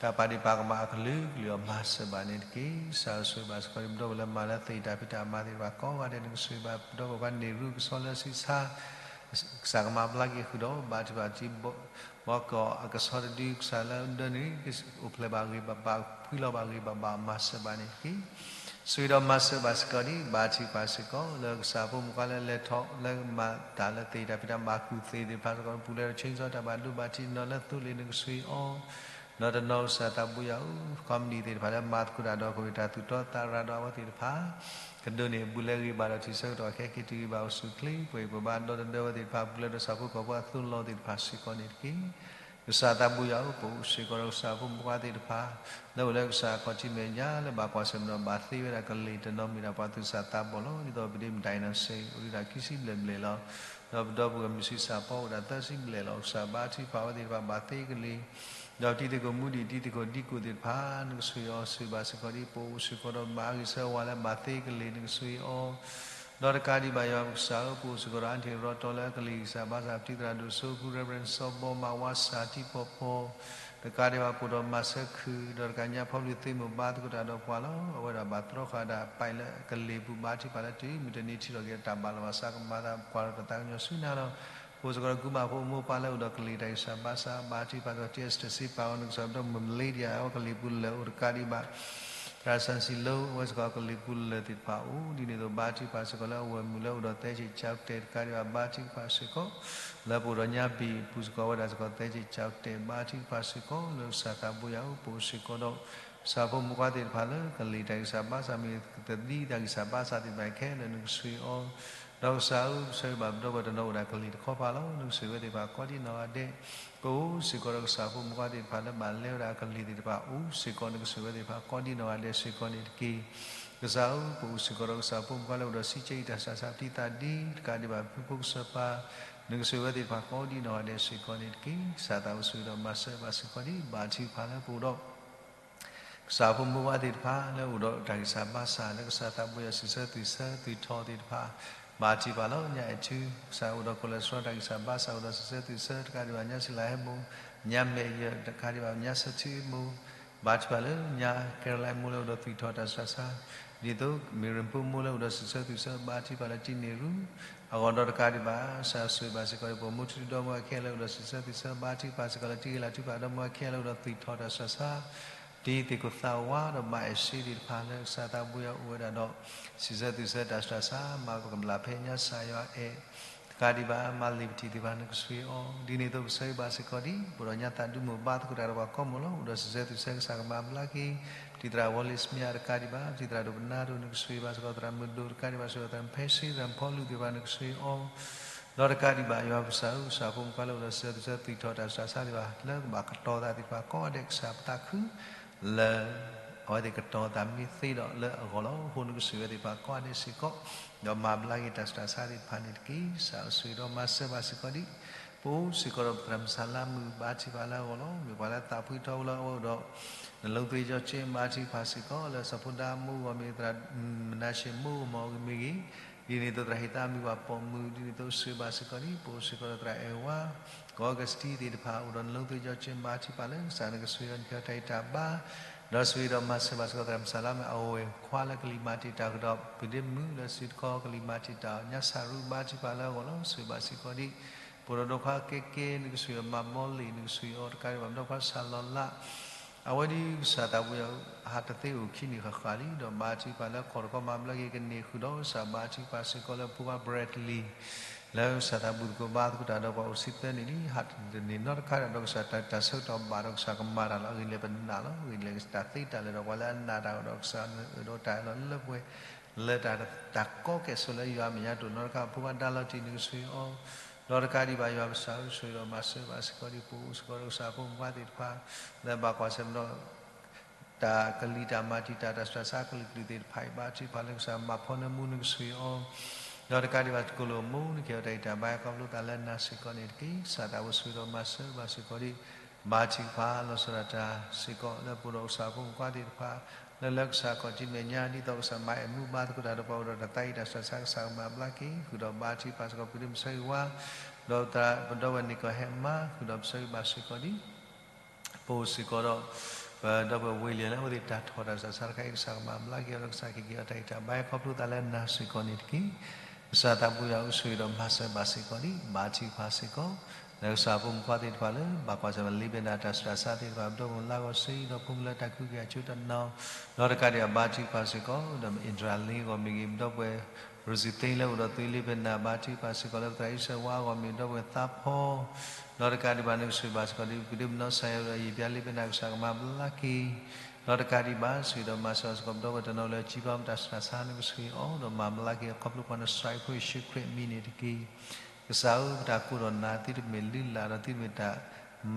တၢ်ပာ်ဒ့ၣ်ပာ်ကမၣ်အကလုာ်ကလုာ်အီၤ မၤစၢၤဘၣ်န့ၣ်တက့ၢ်. ကစၢ်ဧၢ ဆိၣ်ဂ့ၤဘၣ်စ့ၢ်ကီးဒ်ပဒီပုၢ်ဝဲၢ်လၢမၤလၢသ့ၣ်တၢ်ဖံးတၢ်မၤသ့ၣ်တဖၣ်ကိးဂၤဒဲး နကဆိၣ်ဂ့ၤဘၣ်ပဒီပုၢ်ဝဲၢ် ပှၤန့ၢ်ရူၢ်ကဆီလၢဆံးဆါ ကစၢ်ကမၤဘျါက့ၤဃုာ်ဒီး ဘါထုကဖၣ်တံ ဘီကီၢ်အကဆီတဒု ကစၢ်လၢဒၢန့ၣ် အိၣ်ဖျဲၣ်ဘၣ်ဂ့ၤဘၣ်ဘၣ် ဖှံလီၤဘၣ်ဂ့ၤဘၣ်ဘၣ် မၤစၢၤဘၣ်န့ၣ်တက့ၢ်. ဆိၣ်ဂ့ၤဒီးမၤစၢၤဘၣ်စ့ၢ်ကီးဒ် ဘါထုကဖၣ်စ့ၢ်ကီး လၢကစၢ်ဖိမုၣ်ဖိခွါလၢလဲၤထီၣ်လၢမၤတၢ်လၢသ့ၣ်တၢ်ဖံးတၢ်မၤကူၣ်သ့သ့ၣ်တဖၣ်စ့ၢ်ကီး ပူၤဖျဲးဒီးဆ့ကစီၣ်တၢ်ဘၣ်ဒိဘၣ်ထံး တနီၤလၢသိလ့ၣ် နကဆိၣ်ဂ့ၤအီၤ ဒီးတနီၤကစၢ်သးဘိယွၤဧၢ company သ့ၣ်တဖၣ်လၢမၤသကိးတၢ်ဒီး ကဝံၤတၢ်သူၣ်တီသးရၤဒီးအဝဲသ့ၣ်တဖၣ် ကဒိးန့ၢ်အဘူးလဲဂ့ၤဘၣ်ဒီးထံဆၢကတီၢ်ခဲက့ၤတုၤဂ့ၤဘၣ်အိၣ်ဆူၣ်အိၣ်ချ့ ပှဲၤပှဲၤဘါဒီသဒၢဝဲသ့ၣ်တဖၣ် ပူၤဖျဲးဒီးဆၣ်ဖိကီၢ်ဖိအသိလီၤသ့ၣ်တဖၣ်စ့ၢ်ကီးန့ၣ်တက့ၢ်. ကစၢ်သးဘိယွၤဧၢ ပအိၣ်စ့ၢ်ကီးဒီးကစၢ်ဖိမုၣ်ဖိခွါသ့ၣ်တဖၣ် လၢအိၣ်လၢကစၢ်ခီၣ်ထံးမဲာ်ညါ လၢဘၣ်ကွၢ်ဆၢၣ်မဲာ်ဒီးဘၣ်သ့ဝဲဒၣ်ကလံၤ တနီၤမ့ၢ်ဒၣ်ပှၤသူၣ်စၢ်သးဘီၣ်လီၤ. ဒ်သိးပဒ့မုၢ်တၢ်အံၤနီၢ်စ့ၢ် အိၣ်ဒံးဒၣ်ခံဆံဘျဲၣ်ဘျဲၣ်လီၤ. ဒီးပဒီပုၢ်ဝဲၢ်မုၢ်ဆံးစၢ်ဖီအိၣ်ဒၣ်သၢဆံဘျဲၣ်လီၤ. ကစၢ်ဘါထုကဖၣ်ဝဲသ့ၣ်တဖၣ်ဘၣ်သ့ကလံၤ ဒီးတံၤသကိးမူဒံး တံၤသကိးဒံကိးသ့ၣ်တဖၣ် နကဆိၣ်ဂ့ၤအီၤ ဆိၣ်ဂ့ၤဘၣ်စ့ၢ်ကီးဒ် ပအိၣ်စ့ၢ်ကီးဒီးမၤဂ့ၤဆၢဝါလၢဘၣ်သ့ကလံၤ နကဆိၣ်ဂ့ၤအီၤ ဒီးတကးဒံးဘၣ်ယွၤပကစၢ်ဧၢ ပအိၣ်စ့ၢ်ကီးဒီးအါထံၣ်ရီတီလၢ ကလံၤဂံၢ်စၢ်ဘါစၢ် ပတံၤသရၣ်ဒိၣ်စိဖု Reverend စီၤဘီမးဝါစၢ် တံၤပီၢ်ပီၢ် တကးဒံးဘၣ်ပအိၣ်ဒီးမၤစၢၤခုၣ် ဒီးတကးညါဖီပျံၤသ့မိၢ်ဘါသကိးတၢ်ဒီးပှၤလီၤ. အဝဲဒၣ်ဘၣ်သြီဃာ်ဒၣ်အပာ်လၢကလံၤပူၤ ဘါထုကဖၣ်လၢတုၤမုၢ်တနံၤထံၣ်ထီၣ်က့ၤတၢ်ဘၣ်လီၤဘၣ်စး ကမၤသးပှၤဒီးတၢ်သးကညီၤဆူနၤလီၤ. ပအိၣ်စ့ၢ်ကီးဒီးကုမၤဖိအမိၢ်ပၢ်လၢအိၣ်ဒီးကလံၤတၢ်ဂံၢ်စၢ်ဘါစၢ် ဘါထုကဖၣ်စ့ၢ်ကီး တံၤအ့စတၢၢ်စ့ပာ်အီၤ နကစၢ်ဒီးမုၢ်မလ့ဒံယၤ အဝဲကလံၤပူၤလၢာ်အိၣ်တကးဒံးဘၣ် သရၣ်စၣ်စံလိ အဝဲစ့ၢ်ကီးကလံၤပူၤလၢာ်သ့ၣ်တဖၣ်အိၣ် ဒ်န့ၣ်အသိးဘါထုကဖၣ်စ့ၢ်ကီးလၢအဝဲၢ်မုၣ်လၢအိၣ်ဒီးသဲစ့ၣ်ကၠီတဲာ်တကးဒံးဘၣ် ဘါထုကဖၣ်စ့ၢ်ကီး လၢပအိၣ်ဒီးညါဘံၣ်အပူၤစ့ၢ်ကီး အဝဲဒၣ်စ့ၢ်ကီးသဲစ့ၣ်ကၠီတဲာ် ဘါထုကဖၣ်စ့ၢ်ကီး လၢကစၢ်သးဘိယွၤဧၢ ပအိၣ်စ့ၢ်ကီးဒီး ကစၢ်ဖိမုၣ်ဖိခွါသ့ၣ်တဖၣ်လၢ ကလံၤတၢ်ဂံၢ်စၢ်ဘါစၢ် မ့ၢ်ကသဒံတၢ်ဂံၢ်စၢ်ဘါစၢ်သ့ၣ်တဖၣ်ခဲလၢာ် နကဆိၣ်ဂ့ၤအီၤ ဒီးကစၢ်ဧၢ ပဆၢဂ့ၤဘၣ်ပဒီပုၢ်ဝဲၢ်တနီၤအိၣ်ဒၣ်ကလံၤတခီပၤလီၤ. နကဆိၣ်ဂ့ၤဝဲသ့ၣ်တဖၣ်ကိးဒံနီၢ်ဂၤဒဲး ပအိၣ်စ့ၢ်ကီးဒီးကစၢ်ဖိမုၣ်ဖိခွါသ့ၣ်တဖၣ်လၢဘၣ်လဲဝဲဒၣ်ကလံၤသ့ၣ်တဖၣ်အိၣ်စ့ၢ်ကီး နကဆိၣ်ဂ့ၤဝဲသ့ၣ်တဖၣ်ကိးဒံနီၢ်ဂၤဒဲးစ့ၢ်ကီးန့ၣ်တက့ၢ်. ကစၢ်ဧၢ ပအိၣ်စ့ၢ်ကီးဒီးကစၢ်ဖိမုၣ်ဖိခွါလၢအိၣ်ဒီးစံးကဲအံၤတၢ်စှၤစှၤပတံၤသးဒ် တကးဒံးဘၣ်ဖုဖိကစၢၢ်ပၤ နကဆိၣ်ဂ့ၤဝဲသ့ၣ်တဖၣ်ကိးဒံနီၢ်ဂၤဒဲးစ့ၢ်ကီးန့ၣ်တက့ၢ်. ကစၢ်သးအိၣ်ဆိၣ်ဂ့ၤဒီးမၤစၢၤဘၣ်စ့ၢ်ကီးဒ် ဘါထုကဖၣ်လၢပအိၣ်ဒီး ကစၢ်ဖိမုၣ်ဖိခွါသ့ၣ်တဖၣ်လၢအိၣ်ဒီးတၢ်ဂံၢ်စၢ်ဘါစၢ် လၢကစၢ်သးဘိယွၤစံးဆၢသုးဆၢသုးထီၣ်သ့ၣ်တဖၣ် ဘါထုကဖၣ်လီၤ. ညါအဲၣ်ထူ ကစၢ်အိၣ်ဒီး cholesterol တၢ်ဂံၢ်စၢ်ဘါစၢ် အိၣ်ဒီးစံးဆၢသုးဆၢ တကးဒံးဘၣ်ညါစံလၤဟဲမိၢ် ညါမဲာ်ယၢၢ် တကးဒံးဘၣ်ညါဆၢထံမိၢ် ဘါထုကဖၣ်လၢညါ Caroline မိၢ်လၢအိၣ်ဒီးသွံၣ်ထီၣ်တၢ်စှၤစှၤ ဒ်သိး မ့ၢ်ရ့ၣ်ဖိမိၢ်လၢအိၣ်ဒီးစံးဆၢသုးဆၢ ဘါထုကဖၣ်လၢတံၤန့ၢ်ရူၢ် အဂီၢ်ဒီးတကးဒံးဘၣ် ကစၢ်ဆိၣ်ဂ့ၤဘၣ်စ့ၢ်ကီး ပမိၢ်ထူဒီမိၢ်ဝၤခဲလၢာ်အိၣ်ဒီးစံးဆၢသုးဆၢ ဘါထုကဖၣ်စ့ၢ်ကီးလၢတံၤဂ့ၤလၤထူ ပှၤဒီမိၢ်ဝၤခဲလၢာ်အိၣ်ဒီးသွံၣ်ထီၣ်တၢ်စှၤစှၤ တံၤသ့ၣ်ခိၣ်သးဝါဒီးဘၣ်အဲၣ်စ့သ့ၣ်တဖၣ်လၢကစၢ်သးဘိယွၤအိၣ်ဝဲဒၣ်ဒီး စံးဆၢသုးဆၢတၢ်စှၤစှၤ မၤပကဘျၣ်ဖဲညါစၢ်ယွၤအဲၣ် တကးဒံးဘၣ် မၤလံာ်ပထံၣ်သ့ၣ်တဖၣ် နကဆိၣ်ဂ့ၤအီၤ ဒ်န့ၣ်အသိးပဆၢဂ့ၤဘၣ်စ့ၢ်ကီးဒ် ပအိၣ်ဒီးညါသးဒူမိၢ်ဘါသကိးတၢ်ဒီးပှၤကိးမိၢ်လီၤ အိၣ်ဒီးစံးဆၢသုးဆၢကစၢ်ကမၤဘျါက့ၤ ပတံၤသရၣ်ဝီလ့စမ့အတကးဒံးဘၣ် ပတံၤသရၣ်ဒိၣ်ပနါဒိၣ် နကဆိၣ်ဂ့ၤဘၣ်စ့ၢ်ကီးသရၣ်မုၢ်ဒိၣ် တကးဒံးဘၣ်စ့ၢ်ကီးသရၣ်ဖဲစ့ သရၣ်ဖီလူးသ့ၣ်တဖၣ် နကဆိၣ်ဂ့ၤအီၤ ဒီးတကးဒံးဘၣ် ယွၤပကစၢ်ဧၢ ကစၢ်ဖိမုၣ်ဖိခွါလၢအိၣ်ဒီးစံးဆၢသုးဆၢ သွံၣ်ထီၣ်တၢ်စှၤစှၤသ့ၣ်တဖၣ် လၢကဘၣ်ကတီၤသးသ့ၣ်တဖၣ်ကိးဂၤဒဲး ကစၢ်ပသးခု လၢ အဝဲသ့ၣ်ကတီၤသးမ့ၢ်သ့ဒီးလၢအဂီၢ်လီၤ. အဃိနကဆိၣ်ဂ့ၤဝဲသ့ၣ်တဖၣ်ကိးဂၤဒဲးစ့ၢ်ကီး ဒီးမၤဘျါက့ၤတၢ်စှၤစှၤသ့ၣ်တဖၣ်န့ၣ်တက့ၢ်. ကစၢ်ဆိၣ်ဂ့ၤဒီးမၤစၢၤဘၣ်စ့ၢ်ကီးဒ် ပအိၣ်စ့ၢ်ကီးဒီးပသရၣ်မုၣ်စၢ်လါမုၣ် ဘါထုကဖၣ်လၢအဂီၢ်လီၤ. မ့ၢ်ပှၤလၢသးဖှံထီဘိလၢအအိၣ်ဒီး နလိသ့ကၠီကၠ့ ဘါထုကဖၣ်စ့ၢ်ကီး လၢစီၤဖိဒါမိၢ်ဂီၢ်မ့ၢ်ဂ့ၤ သရၣ်မနၤၡ့မိၢ်ဂီၢ်မ့ၢ်ဂ့ၤ ဒ်န့ၣ်အသိးသရၣ်ဟ့ၣ်သးမုၢ်ပှၢ်ပိာ်မုၣ် ဒ်န့ၣ်အသိးဆိၣ်ဂ့ၤဘၣ်စ့ၢ်ကီးဒ် ပအိၣ်စ့ၢ်ကီးဒီးသရၣ်အဲၣ်ဝါ ကီၢ်ကစတံသ့ၣ်တဖၣ် အိၣ်ဒီးနလိသ့ကၠီကၠ့ ဘါထုကဖၣ်လၢကစၢ်နကဆိၣ်ဂ့ၤဒီးနကဟ့ၣ်အီၤတၢ်ဂံၢ်တၢ်ဘါ ဒီးဆိၣ်ဂ့ၤဒီးမၤစၢၤဘၣ်စ့ၢ်ကီးသရၣ်မုၣ်စၢ်လါမ့ၢ် အဝဲၢ်ခွါလၢကလံၤမၤတံာ်တာ်ဃုာ်ဒီး ပဒ့မုၣ်လၢစုတခီကလံၤမၤတံာ်တာ် ညါစၢ်ရူဘါထုကဖၣ်လၢအဂီၢ်လီၤ. ဆိၣ်ဂ့ၤဘၣ်စ့ၢ်ကီးဒံး ပဒိၣ်ဒိၣ်ခွါကဲကဲ နကဆိၣ်ဂ့ၤဒီးမၤဘီလ့ၣ် နကဆိၣ်ဂ့ၤအီၤတကးဒံးဘၣ် ပဒီပုၢ်ဝဲၢ်စၢ်လီၤလး အဝဲဒ်ကစၢ်သးပူၤယၤ ဟးတသ့အိၣ်ခံနံၣ်ဃၣ်ဃၣ်လံ ဒီးဘါထုကဖၣ်လၢခီၣ်တခီမၤဘျါက့ၤ ကန့ၢ်ဃုာ်ဒီးကစၢ်ဘါထုကဖၣ်စ့ၢ်ကီးလၢဖိခွါ Bradley လၢကစၢ်သးပူၤသကိးဘါသကိးတၢ်ဒီးပှၤအိၣ်ဆံသၢနံၣ်လံ ဟးတန့ၢ်နီတခါဒီး ကစၢ်တၢ်ဆၢကတီၢ်ဘၣ်ဒီးကစၢ်ကမၤတၢ်လီၤ. အဂ့ၢ်ဒ်လဲၣ်ပနာ်လီၤ. အဂ့ၢ်ဒ်လဲၣ်တၢ်သ့တၢ်လၢာ်ဒီးပှၤလၢအနာ်တၢ်ဒီးကစၢ်အၢၣ်ဒီးတၢ်အၢၣ်လီၤလၢပှဲၤ လၢတၢ်ကီကဲၣ်ဆိးလၢယွၤအမဲာ်ညါတအိၣ်နီတခါ ဖိခွါဒါလီၤတံၢ် နကဆိၣ်ဂ့ၤအီၤ ဒီးတကးဒံးဘၣ်ယွၤပစၢ်ဧၢ ဆိၣ်ဂ့ၤဒီးမၤစၢၤဘၣ်စ့ၢ်ကီးဒံး ပအိၣ်စ့ၢ်ကီးဒီးကစၢ်ဖိမုၣ်ဖိခွါသ့ၣ်တဖၣ် လၢဘၣ်ကွၢ်ဆၢၣ်မဲာ်ဒီး တၢ်ကလံၤတၢ်မၤတံာ်တာ်တၢ်ဆူးတၢ်ဆါကလုာ်ကလုာ်သ့ၣ်တဖၣ်အံၤ ဘါထုကဖၣ်လၢကစၢ်မၤဖီနၢမူ နကဆိၣ်ဂ့ၤအီၤ ဒီးတကးဒံးဘၣ်တကိၢ်လိာ်မိၢ် နကဟ့ၣ်အီၤတၢ်အံးတၢ်ဘါ ခီဖျိသးလၢနၤစ့ၢ်ကီးန့ၣ်တက့ၢ်. ကစၢ်သးပူၤဆိၣ်ဂ့ၤဒီးမၤစၢၤဘၣ်စ့ၢ်ကီးဒံး ဘါထုကဖၣ်လီၤဆီဒၣ်တၢ်စ့ၢ်ကီး လၢပအိၣ်ဒီးကစၢ်ဖိမုၣ်ဖိခွါသ့ၣ်တဖၣ် လၢလၢကစၢ်ခီၣ်ထံးမဲာ်ညါ ဒ်သိးကစၢ်မၤအဲၣ်မူဘါသကိးတၢ်ဒီးပှၤအိၣ်ဒီးတၢ်သးအံးတၢ်ဆူးတၢ်ဆါ ကစၢ်ကမၤဘျါက့ၤ ဃုာ်ဒီးဘါထုကဖၣ်စ့ၢ်ကီး ပဒ့မုၣ်ဆၢဂ့ၤဝါ ဒီးပဒီပုၢ်ဝဲၢ်န့ၢ်ကီၢ်ဟဲမါ ဃုာ်ဒီးပဆၢဂ့ၤဘၣ်စ့ၢ်ကီးဒံး ပအိၣ်စ့ၢ်ကီးဒီး ပဒီပုၢ်ဝဲၢ်ဝ့လံလၢအဝဲသ့ၣ်တၢ်ထီၣ်တၢ်ဆူးတၢ်ဆါတခါအံၤ ကစၢ်ကမၤဘျါက့ၤအီၤဒီးကစၢ်ကဟ့ၣ်က့ၤအီၤတၢ်အံးတၢ်ဘါ ခီဖျိသးလၢနၤစ့ၢ်ကီးန့ၣ်တက့ၢ်. ကစၢ်သးပူၤယွၤအိၣ်ဆိၣ်ဂ့ၤဒီးမၤစၢၤဘၣ်စ့ၢ်ကီးဒံး ဘါထုကဖၣ်စ့ၢ်ကီး လၢကစၢ်ဖိမုၣ်ဖိခွါသ့ၣ်တဖၣ်လၢ ဘၣ်ကွၢ်ဆၢၣ်မဲာ်လ့ပ့ၤနၢ်တၢ်ဆူးတၢ်ဆါသ့ၣ်တဖၣ် ပဒီပုၢ်ဝဲၢ်လါဂီၤစ့ဒီး ဖိမုၣ်လၢတၢ်ကူက့ၤအစိတနီၤ ဒီးတကးဒံးဘၣ်ဘါထုကဖၣ်စ့ၢ်ကီး ဒီးမ့ၢ်အ့ဒြၤလ့အဂီၢ်မ့ၢ်ဂ့ၤ ပဒီပုၢ်ဝဲၢ် ရစံသ့လၢအိၣ်ဒီးသွံလ့ပ့ၤနၢ် ဘါထုကဖၣ်စ့ၢ်ကီးလၢပသရၣ်အံၣ်စၢဝါအဂီၢ်မ့ၢ် ပဒီပုၢ်ဝဲၢ်သးဖီ ဒီးတကးဒံးဘၣ်နကဆိၣ်ဂ့ၤဘၣ်စ့ၢ်ကီးဒံး ပဒ့မုၣ်နီၢ်စၢ်ယွၤဒီးယံာ်ပျါလ့ပ့ၤနၢ် ကစၢ်ကမၤဘျါက့ၤ ဒီးတကးဒံးဘၣ် ဆိၣ်ဂ့ၤဒီးမၤစၢၤစ့ၢ်ကီး ပဒီပုၢ်ဝဲၢ်တနီၤလၢ ကံဘါမတၢ်ဆူးတၢ်ဆါ နကဆိၣ်ဂ့ၤအီၤ ဒီးမၤဘျါက့ၤအခီဖျိပှၤနစၢ်ဖိယ့ၣ်ၡူးခရံာ်အမံၤန့ၣ်တက့ၢ်. ကစၢ်ဧၢ ပတၢ်ကိၢ်ဒီးနၤ သုတမ့ၢ်လုၢ်လၢ်ဒီးသုတမ့ၢ်တၢ်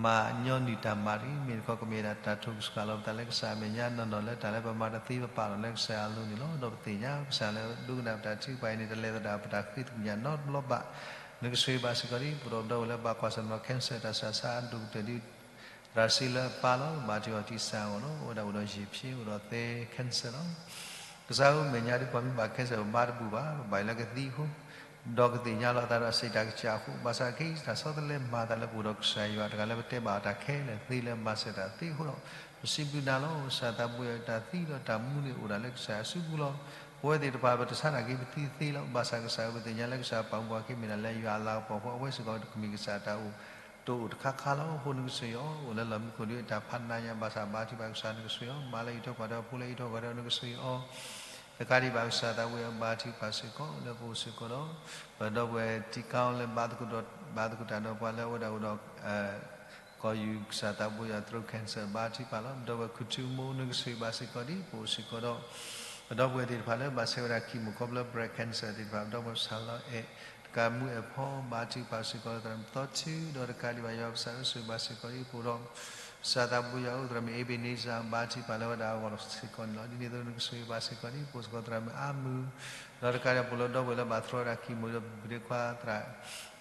မၤညီနုၢ်တၢ်မၤတဂ့ၤ မ့ၢ်တခီကမ့ၢ်ဒၣ်တၢ်ထိၣ်ကစှၤလီၤ ပသးလၢကစၢ်အမဲာ်ညါနီၢ်နီၢ်လၢတၢ်လၢပမၤတသ့ပပာ်လီၤလၢကစၢ်ယွၤအလိၤန့ၣ်လီၤ. ဒီးပသ့ၣ်ညါကစၢ်လၢဒိကနၣ်ပတၢ်ထုကဖၣ်အံၤန့ၣ် တလဲၤသဒၣ်ပတၢ်ဃ့သကွံာ်ညါနီတဘျီဘၣ် နကဆိၣ်ဂ့ၤဘၣ်စ့ၢ်ကီးဒံး ပဒီပုၢ်ဝဲၢ်လၢဘၣ်ကွၢ်ဆၢၣ်မဲာ်ဒီး cancer တၢ်ဆူးတၢ်ဆါအဒိၣ်ကတၢၢ်ဒ် သရၣ်စ့လၢအပၢ်လီၤ ဘါထုကဖၣ်စ့ၢ်ကီးလီၤ အိၣ်ဝဲဒၣ်အိၣ်ဒီးယံာ်ဖျိအိၣ်ဒီးသဲ cancer လီၤ. ကစၢ်ဧၢ မဲာ်ညါဒ်ပှၤမ့ၢ်ဘၣ် cancer ပဘါတဘူၣ်ဘၣ် ပဘၣ်အံၤလၢကသံအဃိ ဒီးကသ့ၣ်ညါလီၤအသးဒီးအစံးတၢ်ကစၢ်အဃိ ဘၣ်ဆၣ်ခဲအံၤတၢ်ဆီတလဲမၤအသးလၢပအိၣ်ဒီးကစၢ်ယွၤတဂၤလၢပတဲဘၣ်အီၤတၢ်ခဲလၢာ်သ့လၢမၤစၢၤတၢ်သ့အဃိဒီး ပစံးဘျုးနၤလီၤ. ကစၢ်သးပူၤယွၤတၢ်သံဒီးတၢ်မူန့ၣ်အိၣ်ဒၣ်လၢကစၢ်ယွၤအစုပူၤလီၤ. ပဝဲသ့ၣ်တဖၣ်ပတဆါနာ်က့ပသံသ့လီၤ. ဘၣ်ဆၣ်ကစၢ်ဧၢ ပသ့ၣ်ညါလၢကစၢ်ပာ်မူပှၤက့ၤမ့ၢ်ဒၣ်လၢယွၤအလၤကပီၤအဃိ အဝဲစ့ၢ်ကီးတကမ့ၢ်ကစၢ်အတၢ်အိၣ် တအိၣ်တခါခါလီၤ. အဃိနကဆိၣ်ဂ့ၤအီၤ အိၣ်လၢလီၢ်မံခိၣ်ဒီးတၢ်ဖးနးညါ ဘၣ်ဆၣ်ဘါထုကဖၣ်ကစၢ်နကဆိၣ်ဂ့ၤအီၤ မါလၢအံးထွဲကွၢ်ထွဲ ဖိလၢအံးထွဲကွၢ်ထွဲ နကဆိၣ်ဂ့ၤအီၤ တကးဒံးဘၣ်ကစၢ်သးပူၤယွၤ ဘါထုကဖၣ်စ့ၢ်ကီး လၢပအိၣ်စ့ၢ်ကီးဒီး ပဒီပုၢ်ဝဲၢ်တံကါလၢ ဘါသကိးတၢ်ဒီးပှၤလၢအဝဲဒၣ်အိၣ်ဒီး ကီၢ်ယူၢ် ကစၢ်သးပူၤယွၤ throat cancer ဘါထုကဖၣ်လီၤ. ပဒီပုၢ်ဝဲၢ်ခူၣ်ထူမိၢ် နကဆိၣ်ဂ့ၤဘၣ်စ့ၢ်ကီးဒံး ပအိၣ်စ့ၢ်ကီးဒီး ပဒီပုၢ်ဝဲၢ်သ့ၣ်တဖၣ်လၢဘၣ်ဆဲးဝဲဒၣ် chemo ခီဖျိ breast cancer သ့ၣ်တဖၣ် ပဒီပုၢ်ဝဲၢ်စၢ်လီၤအဲၣ် တကးမူအဲၣ်ဖီ ဘါထုကဖၣ်စ့ၢ်ကီးလၢသရၣ်မုၣ်သီထူ ဒီးတကးဒံးဘၣ်ယွၤကစၢ်ဆိၣ်ဂ့ၤဘၣ်စ့ၢ်ကီးဒံး ပအိၣ်ဒီး ကစၢ်သးပူၤယွၤအိၣ်သရၣ်မုၣ် Ebenezer ဘါထုကဖၣ်လၢဝဲဒၣ်အဂီၢ်စ့ၢ်ကီးန့ၣ်လီၤ. ဒ်န့ၣ်အသိးနကဆိၣ်ဂ့ၤဘၣ်စ့ၢ်ကီးဒံး ပအိၣ်စ့ၢ်ကီးသရၣ်မုၣ်အါမုၢ် ဒီးတကးဒံးဘၣ်ပအိၣ်လၢဒီပုၢ်ဝဲၢ်လၢဘၣ်သြီဝဲဒၣ် chemo ဒီးပဒ့ခွါသရၣ်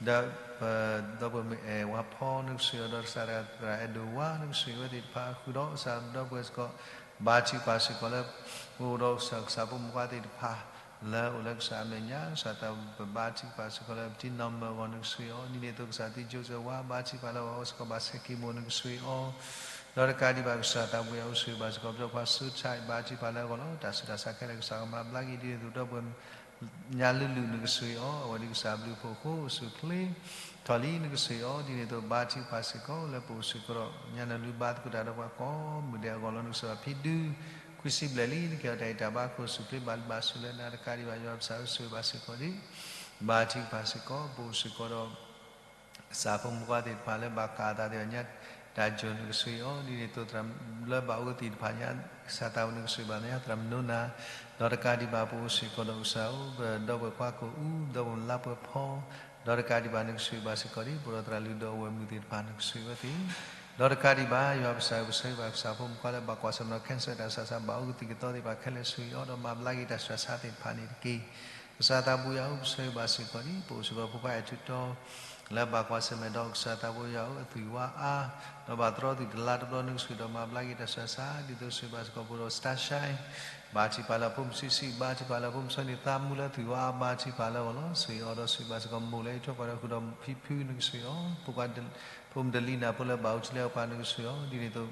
ဒီးပဒီပုၢ်ဝဲၢ်မ့ၢ်အဲၣ်ဝါဖီ နကဆိၣ်ဂ့ၤအီၤဒီးကစၢ်သရၣ်အဲၣ်ဒိၣ်ဝါ နကဆိၣ်ဂ့ၤဝဲသ့ၣ်တဖၣ်ဃုာ်ဒီးကစၢ်ဒီပုၢ်ဝဲၢ်စ့ၢ်ကီး ဘါထုကဖၣ်စ့ၢ်ကီးလၢ ပအိၣ်ဒီးကစၢ်ဖိမုၣ်ဖိခွါသ့ၣ်တဖၣ် လၢအိၣ်လၢကစၢ်အမဲာ်ညါ ကစၢ်သးပဘါထုကဖၣ်စ့ၢ်ကီးလၢပတံၤနီၢ်မၢအဂီၢ် နကဆိၣ်ဂ့ၤအီၤ ဒ်န့ၣ်အသိးကစၢ်သံကၠိစၢဝါ ဘါထုကဖၣ်လၢအဂီၢ်စ့ၢ်ကီးဘၣ်ဆဲး chemo နကဆိၣ်ဂ့ၤအီၤ ဒီးတကးဒံးဘၣ်ကစၢ်သးပူၤယွၤအိၣ်ဆိၣ်ဂ့ၤဘၣ်စ့ၢ်ကီး ပဒီပုၢ်ဝဲၢ်ခွါစိထါ ဘါထုကဖၣ်လၢအဂီၢ်လီၤ. တၢ်ဆူးတၢ်ဆါခဲလၢာ်ကစၢ်ကမၤဘျါက့ၤ ဒ်န့ၣ်အသိးဒီပုၢ်ဝဲၢ် ညါလူလူ နကဆိၣ်ဂ့ၤအီၤ အဝဲဒ်ကစၢ်ဘျုးဖှိၣ်အဃိ အိၣ်ဆူၣ်အိၣ်ချ့ ထီၣ်လံ နကဆိၣ်ဂ့ၤအီၤ ဒ်န့ၣ်အသိးဘါထုကဖၣ်စ့ၢ်ကီး လၢပအိၣ်စ့ၢ်ကီးဒီး ညါနလူၤဘါသကိးတၢ်ဒီးပှၤကိးမုၢ်ဒဲးအဂီၢ်လီၤ. နကစၢ်ဖံဒု ခွံဆံဘျဲၣ်လံ နကဟ့ၣ်အီၤတၢ်ဂံၢ်တၢ်ဘါ ကအိၣ်ဆူၣ်အိၣ်ချ့ ဘၣ်လုၢ်ဘၣ်စူၣ်လၢနၤ တကးဒံးဘၣ်ယွၤကစၢ်ဆိၣ်ဂ့ၤဘၣ်စ့ၢ်ကီးဒံး ဘါထုကဖၣ်စ့ၢ်ကီး ပအိၣ်စ့ၢ်ကီးဒီး ကစၢ်ဖိမုၣ်ဖိခွါသ့ၣ်တဖၣ်လၢဘၣ်ကးအသးသ့ၣ်တဖၣ်ညါ တၢ်ယိၣ် နကဆိၣ်ဂ့ၤအီၤ ဒ်န့ၣ်အသိးသရၣ်လၢဘၣ်အိၣ်သ့ၣ်တဖၣ်ညါ ကစၢ်သးပူၤ နကဆိၣ်ဂ့ၤဘၣ်သ့ၣ်ညါ သရၣ်မုၣ်နိနၤ ဒီးတကးဒံးဘၣ်ပအိၣ်စ့ၢ်ကီးဒီးကစၢ်ဧၢ ပဒီပုၢ်ဝဲၢ်ခွါကိာ်အူ ဒီပုၢ်ဝဲၢ်လါပှဲၤဖီ ဒီးတကးဒံးဘၣ်နကဆိၣ်ဂ့ၤဘၣ်စ့ၢ်ကီးဒံး ပဒီးသရၣ်လုၢ်ဒိၣ်အဝဲၢ်မုၢ်သ့ၣ်တဖၣ် နကဆိၣ်ဂ့ၤဝဲသ့ၣ် ဒီးတကးဒံးဘၣ် ယွၤပစၢ်ဧၢ ပဆၢဂ့ၤဘၣ်ကစၢ်ဖိမုၣ်ဖိခွါလၢ ဘၣ်ကွၢ်ဆၢၣ်မဲာ်ဒီး cancer တၢ်ဆူးတၢ်ဆါ ဘၣ်အိၣ်ကသံၣ်ကသီသ့ၣ်တဖၣ်ခဲလၢာ် ဆိၣ်ဂ့ၤအီၤဒီးမၤဘျါက့ၤတၢ်ဆူးတၢ်ဆါသ့ၣ်တဖၣ်န့ၣ်တက့ၢ်. ကစၢ်သးပူၤယွၤဧၢ ပဆၢဂ့ၤဘၣ်စ့ၢ်ကီးဒံး ပအိၣ်စ့ၢ်ကီးဖိခွါအဲၣ်ထူးတီ လၢဘၣ်ကွၢ်ဆၢၣ်မဲာ်ဒီးကစၢ်သးပူၤယွၤဧၢ အသွံၣ်ဝါအါ ဒီးဘၣ်သြီသွံၣ်တလါတဘျီ နကဆိၣ်ဂ့ၤဒီးမၤဘျါက့ၤတၢ်ဆူးတၢ်ဆါ ဒ်သိးဆိၣ်ဂ့ၤဘၣ်စ့ၢ်ကီးပအိၣ်ဒီး Starshine ဘါထုကဖၣ်လၢဖိမုၣ်ဆံးဆံး ဘါထုကဖၣ်လၢဖိမုၣ်ဆီန့ၣ်သးမူလၢသွံၣ်ဝါအါ ဘါထုကဖၣ်လၢအဂီၢ်လီၤ. ဆိၣ်ဂ့ၤအီၤဒီးဆိၣ်ဂ့ၤဘၣ်စ့ၢ်ကီးမိၢ်လၢအံးထွဲကွၢ်ထွဲဃုာ်ဒီးဖံဖု နကဆိၣ်ဂ့ၤအီၤ ဖိခွါ ဖိမုၣ်ဒလံနၤဖိလၢဘၣ်အိၣ်ထံလၢအပၢ် နကဆိၣ်ဂ့ၤအီၤ ဒ်န့ၣ်အသိး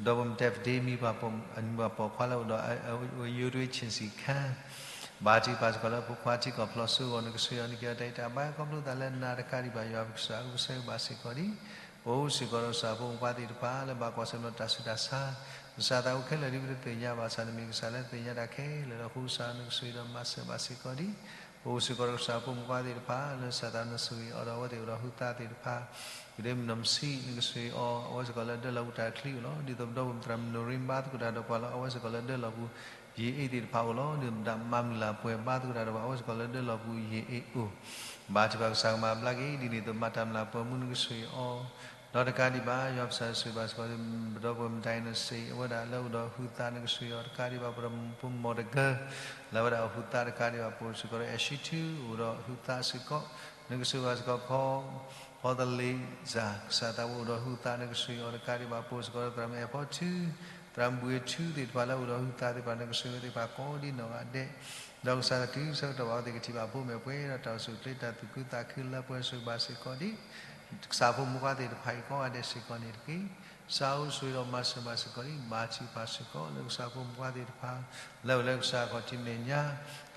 ဒီးပမ့ၢ်တဲပဒ့မံပှၤပိာ်ခွါလၢအိၣ်ဒီး အယိဒွ့ဆ့ၣ်စံၣ်ခါ ဘါထုကဖၣ်စ့ၢ်ကီးလၢဖိခွါထံကီၢ်ဖျိးစိအဂီၢ် နကဆိၣ်ဂ့ၤအီၤ နကဟ့ၣ်အီၤတၢ်အဲၣ်တၢ်ဘၣ်ခီဖျိသးလၢနၤတကးဒံးဘၣ် ယွၤပကစၢ်ဧၢ ပဆၢဂ့ၤဘၣ်စ့ၢ်ကီးဒံး ပအိၣ်စ့ၢ်ကီးဒီးကစၢ်ဖိမုၣ်ဖိခွါသ့ၣ်တဖၣ် လၢဘၣ်ကွၢ်ဆၢၣ်မဲာ်တၢ်ဆူးတၢ်ဆါ ကစၢ်သးအိၣ်ခဲလၢာ်ဒ်ပတသ့ၣ်ညါဘၣ်ဆၣ် နမ့ၢ်ကစၢ်လၢသ့ၣ်ညါတၢ်ခဲလၢာ်လီၤ. အဃိကစၢ်နကဆိၣ်ဂ့ၤဒီးမၤစၢၤဘၣ်စ့ၢ်ကီးဒံး ပအိၣ်စ့ၢ်ကီးဒီးကစၢ်ဖိမုၣ်ဖိခွါသ့ၣ်တဖၣ် လၢကစၢ်သးနဆိၣ်ဂ့ၤအီၤဒီးအဝဲသ့ၣ်အိၣ်ဒီးဟုသးသ့ၣ်တဖၣ် ဒ်မနီၢ်မဆံး နကဆိၣ်ဂ့ၤအီၤ အဝဲစ့ၢ်ကီးလၢဒၢလီၤပူၤတၢ်ချံအိၣ်လီၤ. ဒ်သိးပဒီပုၢ်မတြၢ်မနိၣ်ရံ ဘါသကိးတၢ်ဒီးပှၤလၢအဝဲစ့ၢ်ကီးလၢဒၢလီၤပူၤ ယံာ်အ့ၣ်သ့ၣ်တဖၣ်အိၣ်လီၤ. ဒ်သိးမတၤမၤမုာ်လၤပှဲၤ ဘါသကိးတၢ်ဒီးပှၤအဝဲစ့ၢ်ကီးလၢဒၢလီၤပူၤယံာ်အ့ၣ်အိၣ် ဘါထုကဖၣ်ကစၢ်ကမၤဘျါက့ၤ ဒ်န့ၣ်အသိးမၤတၢ်မုာ်လၤပှဲၤမူ နကဆိၣ်ဂ့ၤအီၤ ဒီးတကးဒံးဘၣ် ယွၤပကစၢ်ဆိၣ်ဂ့ၤဘၣ်စ့ၢ်ကီး ပဒီပုၢ်မတြၢ်အံၤနစ့ၢ် အဝဲဒၣ်လၢအိၣ်ဒီးဟုသး နကဆိၣ်ဂ့ၤအီၤတကးဒံးဘၣ် ပဒီပုၢ်မီၤတဂၢၢ် လၢအဝဲဒၣ်အိၣ်ဟုသးတကးဒံးဘၣ် ပအိၣ်စ့ၢ်ကီးဒီးအဲၡံထူ အိၣ်ဒီးဟုသးစ့ၢ်ကီး နကဆိၣ်ဂ့ၤဘၣ်စ့ၢ်ကီးဖီ ဖီသလ့းစၢ် ကစၢ်သးအိၣ်ဒီးဟုသး နကဆိၣ်ဂ့ၤအီၤတကးဒံးဘၣ် ပအိၣ်စ့ၢ်ကီးဒီးသရၣ်မုၣ်အဲၣ်ဖီထူ သရၣ်မုၣ်ဘှံးထူသ့ၣ်တဖၣ်လၢအိၣ်ဒီးဟုသးသ့ၣ်တဖၣ် နကဆိၣ်ဂ့ၤဝဲသ့ၣ်တဖၣ်ကိးဒ်နီၢ်ဂၤဒဲး ဒီးကစၢ်ကတုၤဆၢကတီၢ်ဘၣ်အဝဲသ့ၣ်ကထံၣ်ဘၣ်ဖိမုၣ်ဖိခွါ ဒီးတၢ်အိၣ်ဆူၣ်အိၣ်ချ့တၢ်သူၣ်ခုသးခုလၢပှဲၤဆိၣ်ဂ့ၤဘၣ်စ့ၢ်ကီးဒံး ကစၢ်ဖိမုၣ်ဖိခွါသ့ၣ်တဖၣ်အံၤကိးဂၤဒဲးစ့ၢ်ကီးန့ၣ်တက့ၢ်. ကစၢ်ဧၢ ဆိၣ်ဂ့ၤဒီးမၤစၢၤဘၣ်စ့ၢ်ကီးဒံး ဘါထုကဖၣ်စ့ၢ်ကီးလၢကစၢ်ဖိမုၣ်ဖိခွါသ့ၣ်တဖၣ် လၢအိၣ်လၢကစၢ်အခီၣ်ထံးမဲာ်ညါ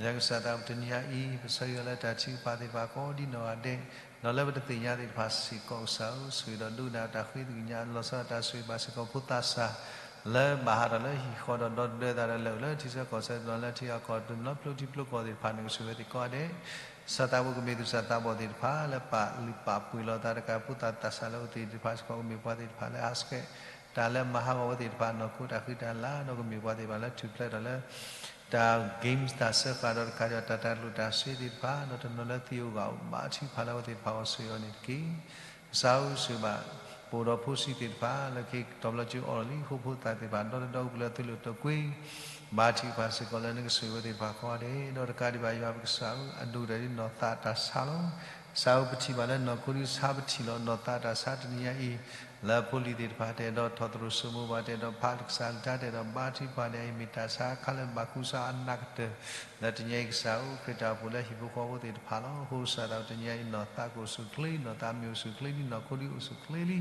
လၢကစၢ်သးပတနံၤညါအံၤ ပဆၢဂ့ၤအီၤလၢတၢ်ထုကဖၣ်သ့ၣ်တဖၣ်ကိးဒ်နီၢ်ဂၤဒဲး ဒီးလၢပတသ့ၣ်ညါသ့ၣ်တဖၣ်စ့ၢ်ကီး ကစၢ်ဧၢ ဆိၣ်ဂ့ၤဒီးဒိကနၣ်တၢ်ဃ့သကွံၢ်ညါ လီၤဆီဒၣ်တၢ်ဆိၣ်ဂ့ၤဘၣ်စ့ၢ်ကီးဖိသးစၢ် လၢဘၣ်ဟးထီၣ်လၢဟံၣ်ဃီဒီးဒီသဒၢသးဒီးလဲၤအိၣ်လၢထံဆၢကီၢ်ဆၢ တနီၤလၢထံဂၤကီၢ် တနီၤဖျိထံဖျိကီၢ်သ့ၣ်တဖၣ် နကဆိၣ်ဂ့ၤဝဲသ့ၣ်ကိးဂၤဒဲး ကစၢ်သးဘိကမ့ၢ်သူၣ်စၢ်သးဘီၣ်သ့ၣ်တဖၣ် လၢပာ်လုၢ်ပာ်ပှ့ၤလီၤသးတကး ဖိသၣ်သးစၢ်လၢအအိၣ်သ့ၣ်တဖၣ်စ့ၢ်ကီး ကမ့ၢ်ပှၤသ့ၣ်တဖၣ်လၢအဟးဆှဲး တၢ်လၢမၤဟးဂီၤဝဲသ့ၣ်တဖၣ် နီၢ်ခိတၢ်ဃံတၢ်လၤ ဒီးကမ့ၢ်ပှၤသ့ၣ်တဖၣ်လၢထူၣ်ဖျဲးထီၣ်လၢ တၢ် games တၢ်စၢဃာ်ဒီးတကးဒံးဘၣ် တၢ်တၢ်လိၣ်တၢ်စ့သ့ၣ်တဖၣ် ဒီးတနီၤလၢသံးဧိၤဂီၢ်ဧိၤ ဘါထုကဖၣ်လၢအဝဲသ့ၣ်တဖၣ်အဂီၢ် ဆိၣ်ဂ့ၤအီၤန့ၣ်တက့ၢ်. ကစၢ်ဧၢ ဆိၣ်ဂ့ၤဘၣ် ပအိၣ်ဒီးဖိဆံးသ့ၣ်တဖၣ် လၢခံတီၤဘျီကၠိအိးထီၣ်လံ ဃိဖိသၣ်သ့ၣ်တဖၣ် ဒီသဒၢအိၣ်ပူၤလၢသုလိာ်တိာ်ကွံာ် ဘါထုကဖၣ်စ့ၢ်ကီးလၢနကဆိၣ်ဂ့ၤဝဲသ့ၣ်တဖၣ်ကိးဂၤဒဲး ဒီးတကးဒံးဘၣ် ယွၤပကစၢ်ဧၢ အဒိၣ်ကတၢၢ်ဒ်နီၢ်သးတၢ်ဆါလီၤ. ကစၢ်ဧၢ ပထံၣ်ဘၣ်လၢနီၢ်ခိဒုးဆါ ပထံၣ်လီၤနီၢ်သးတၢ်ဆါတနံၤညါအံၤ လၢဖိလံၤသ့ၣ်တဖၣ် တအဲၣ်ဒိးထီၣ်သရူးစိမိၤဘၣ် တအဲၣ်ဒိးဖးကစၢ်အကလုၢ်ကထါ တအဲၣ်ဒိးဘါထုကဖၣ်န့ၣ် အံၤမ့ၢ်တၢ်ဆါအခါလၢဘၣ်ကူစါအနးကတၢၢ် လၢတနံၤအံၤ ကစၢ်ဧၢ ခရံာ်တၢ်အိၣ်ဖှိၣ်လၢဟံၣ်ဖိဃီဖိသ့ၣ်တဖၣ်လီၤ. အဃိကစၢ်သးတနံၤအံၤ နီၢ်သးကအိၣ်ဆူၣ်ချ့ နီၢ်သးမ့ၢ်အိၣ်ဆူၣ်ချ့လံ နီၢ်ခိဒုးအိၣ်ဆူၣ်ချ့လံ.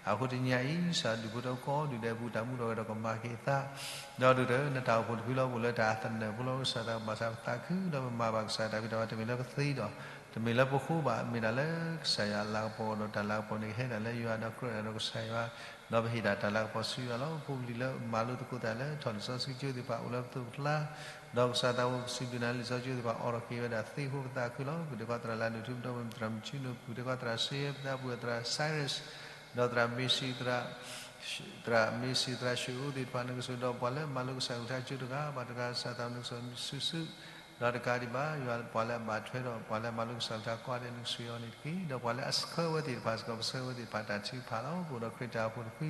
အဃိတနံၤအံၤ ကစၢ်ဒုးဖိတၢ်ကိးဒုးဒဲးပူၤ တၢ်မူထီၣ်ဂဲၤထီၣ်ကမၤက့ၤအသး ဒီးဒုးတၢ်နတၢ်အိၣ်ဖှိၣ်တဖုလီၤ ပအိၣ်လၢတၢ်အသနၢၣ်ဖိလီၤ. ကစၢ်သးဘၣ်ဆၣ်ပသးခု ဒီးပမၤဘၣ်ကစၢ်တၢ်ဖံးတၢ်မၤ တမ့ၢ်လၢပသ့ဒီး တမ့ၢ်လၢပဃိဘၣ် မ့ၢ်ဒၣ်လၢကစၢ်ယွၤအလၤကပီၤ ဒီးတၢ်လၤကပီၤန့ၣ် ကဟဲဒၣ်လၢယွၤဒီးကြၢးဒၣ်ဒီးကစၢ်ယွၤ ဒီးပဟ့ၣ်ဒၣ်တၢ်လၤကပီၤဆူယွၤလီၤ. ဖိပလံၤလၢမၤလိသကိးတၢ်လၢ ထီၣ်လံာ်စီဆှံကၠိသ့ၣ်တဖၣ် အိၣ်လၢပသိးပကျါ ဒီးကစၢ်သးဘိကစံးဘျုးနၤလံာ်စီဆှံကၠိသ့ၣ်တဖၣ် အိးထီၣ်က့ၤဝဲဒၣ်သ့အဃိ ပသးခုလီၤ. ပူၤတ့ၢ်ကွၢ်သရၣ်လၢနုၢ်ထူ ပဒီပုၢ်ဝဲၢ်သရၣ်မုၣ်ထူနူ ပူၤတ့ၢ်ကွၢ်သရၣ်စ့ ပသးပူၤသရၣ် Cyrus ဒီးသရၣ်မ့ၢ်စံး သရၣ်မ့ၢ်စံး သရၣ်ၡွ့ၣ်ဧိၤသ့ၣ်တဖၣ် နကဆိၣ်ဂ့ၤဒီး ပှၤလၢမၤလိကစၢ်ကလုၢ်ကထါကၠိတဂၤဘၣ်တဂၤ ကစၢ်သးနကဆိၣ်ဂ့ၤစုာ်စုာ် ဒီးတကးဒံးဘၣ် ယွၤပှၤလၢအဘၣ်ထွဲဒီး ပှၤလၢအမၤလိကစၢ်ကလုၢ်ကထါကိးဂၤဒဲး နကဆိၣ်ဂ့ၤအီၤန့ၣ်တက့ၢ်. ဒီးပှၤလၢအဆှၢဝဲသ့ၣ်တဖၣ်စ့ၢ်ကီး ပဆှၢဝဲသ့ၣ်တဖၣ်တၢ်ထုကဖၣ်လီၤ. ပအိၣ်ဒီးခရံာ်တၢ်အိၣ်ဖှိၣ်တဖု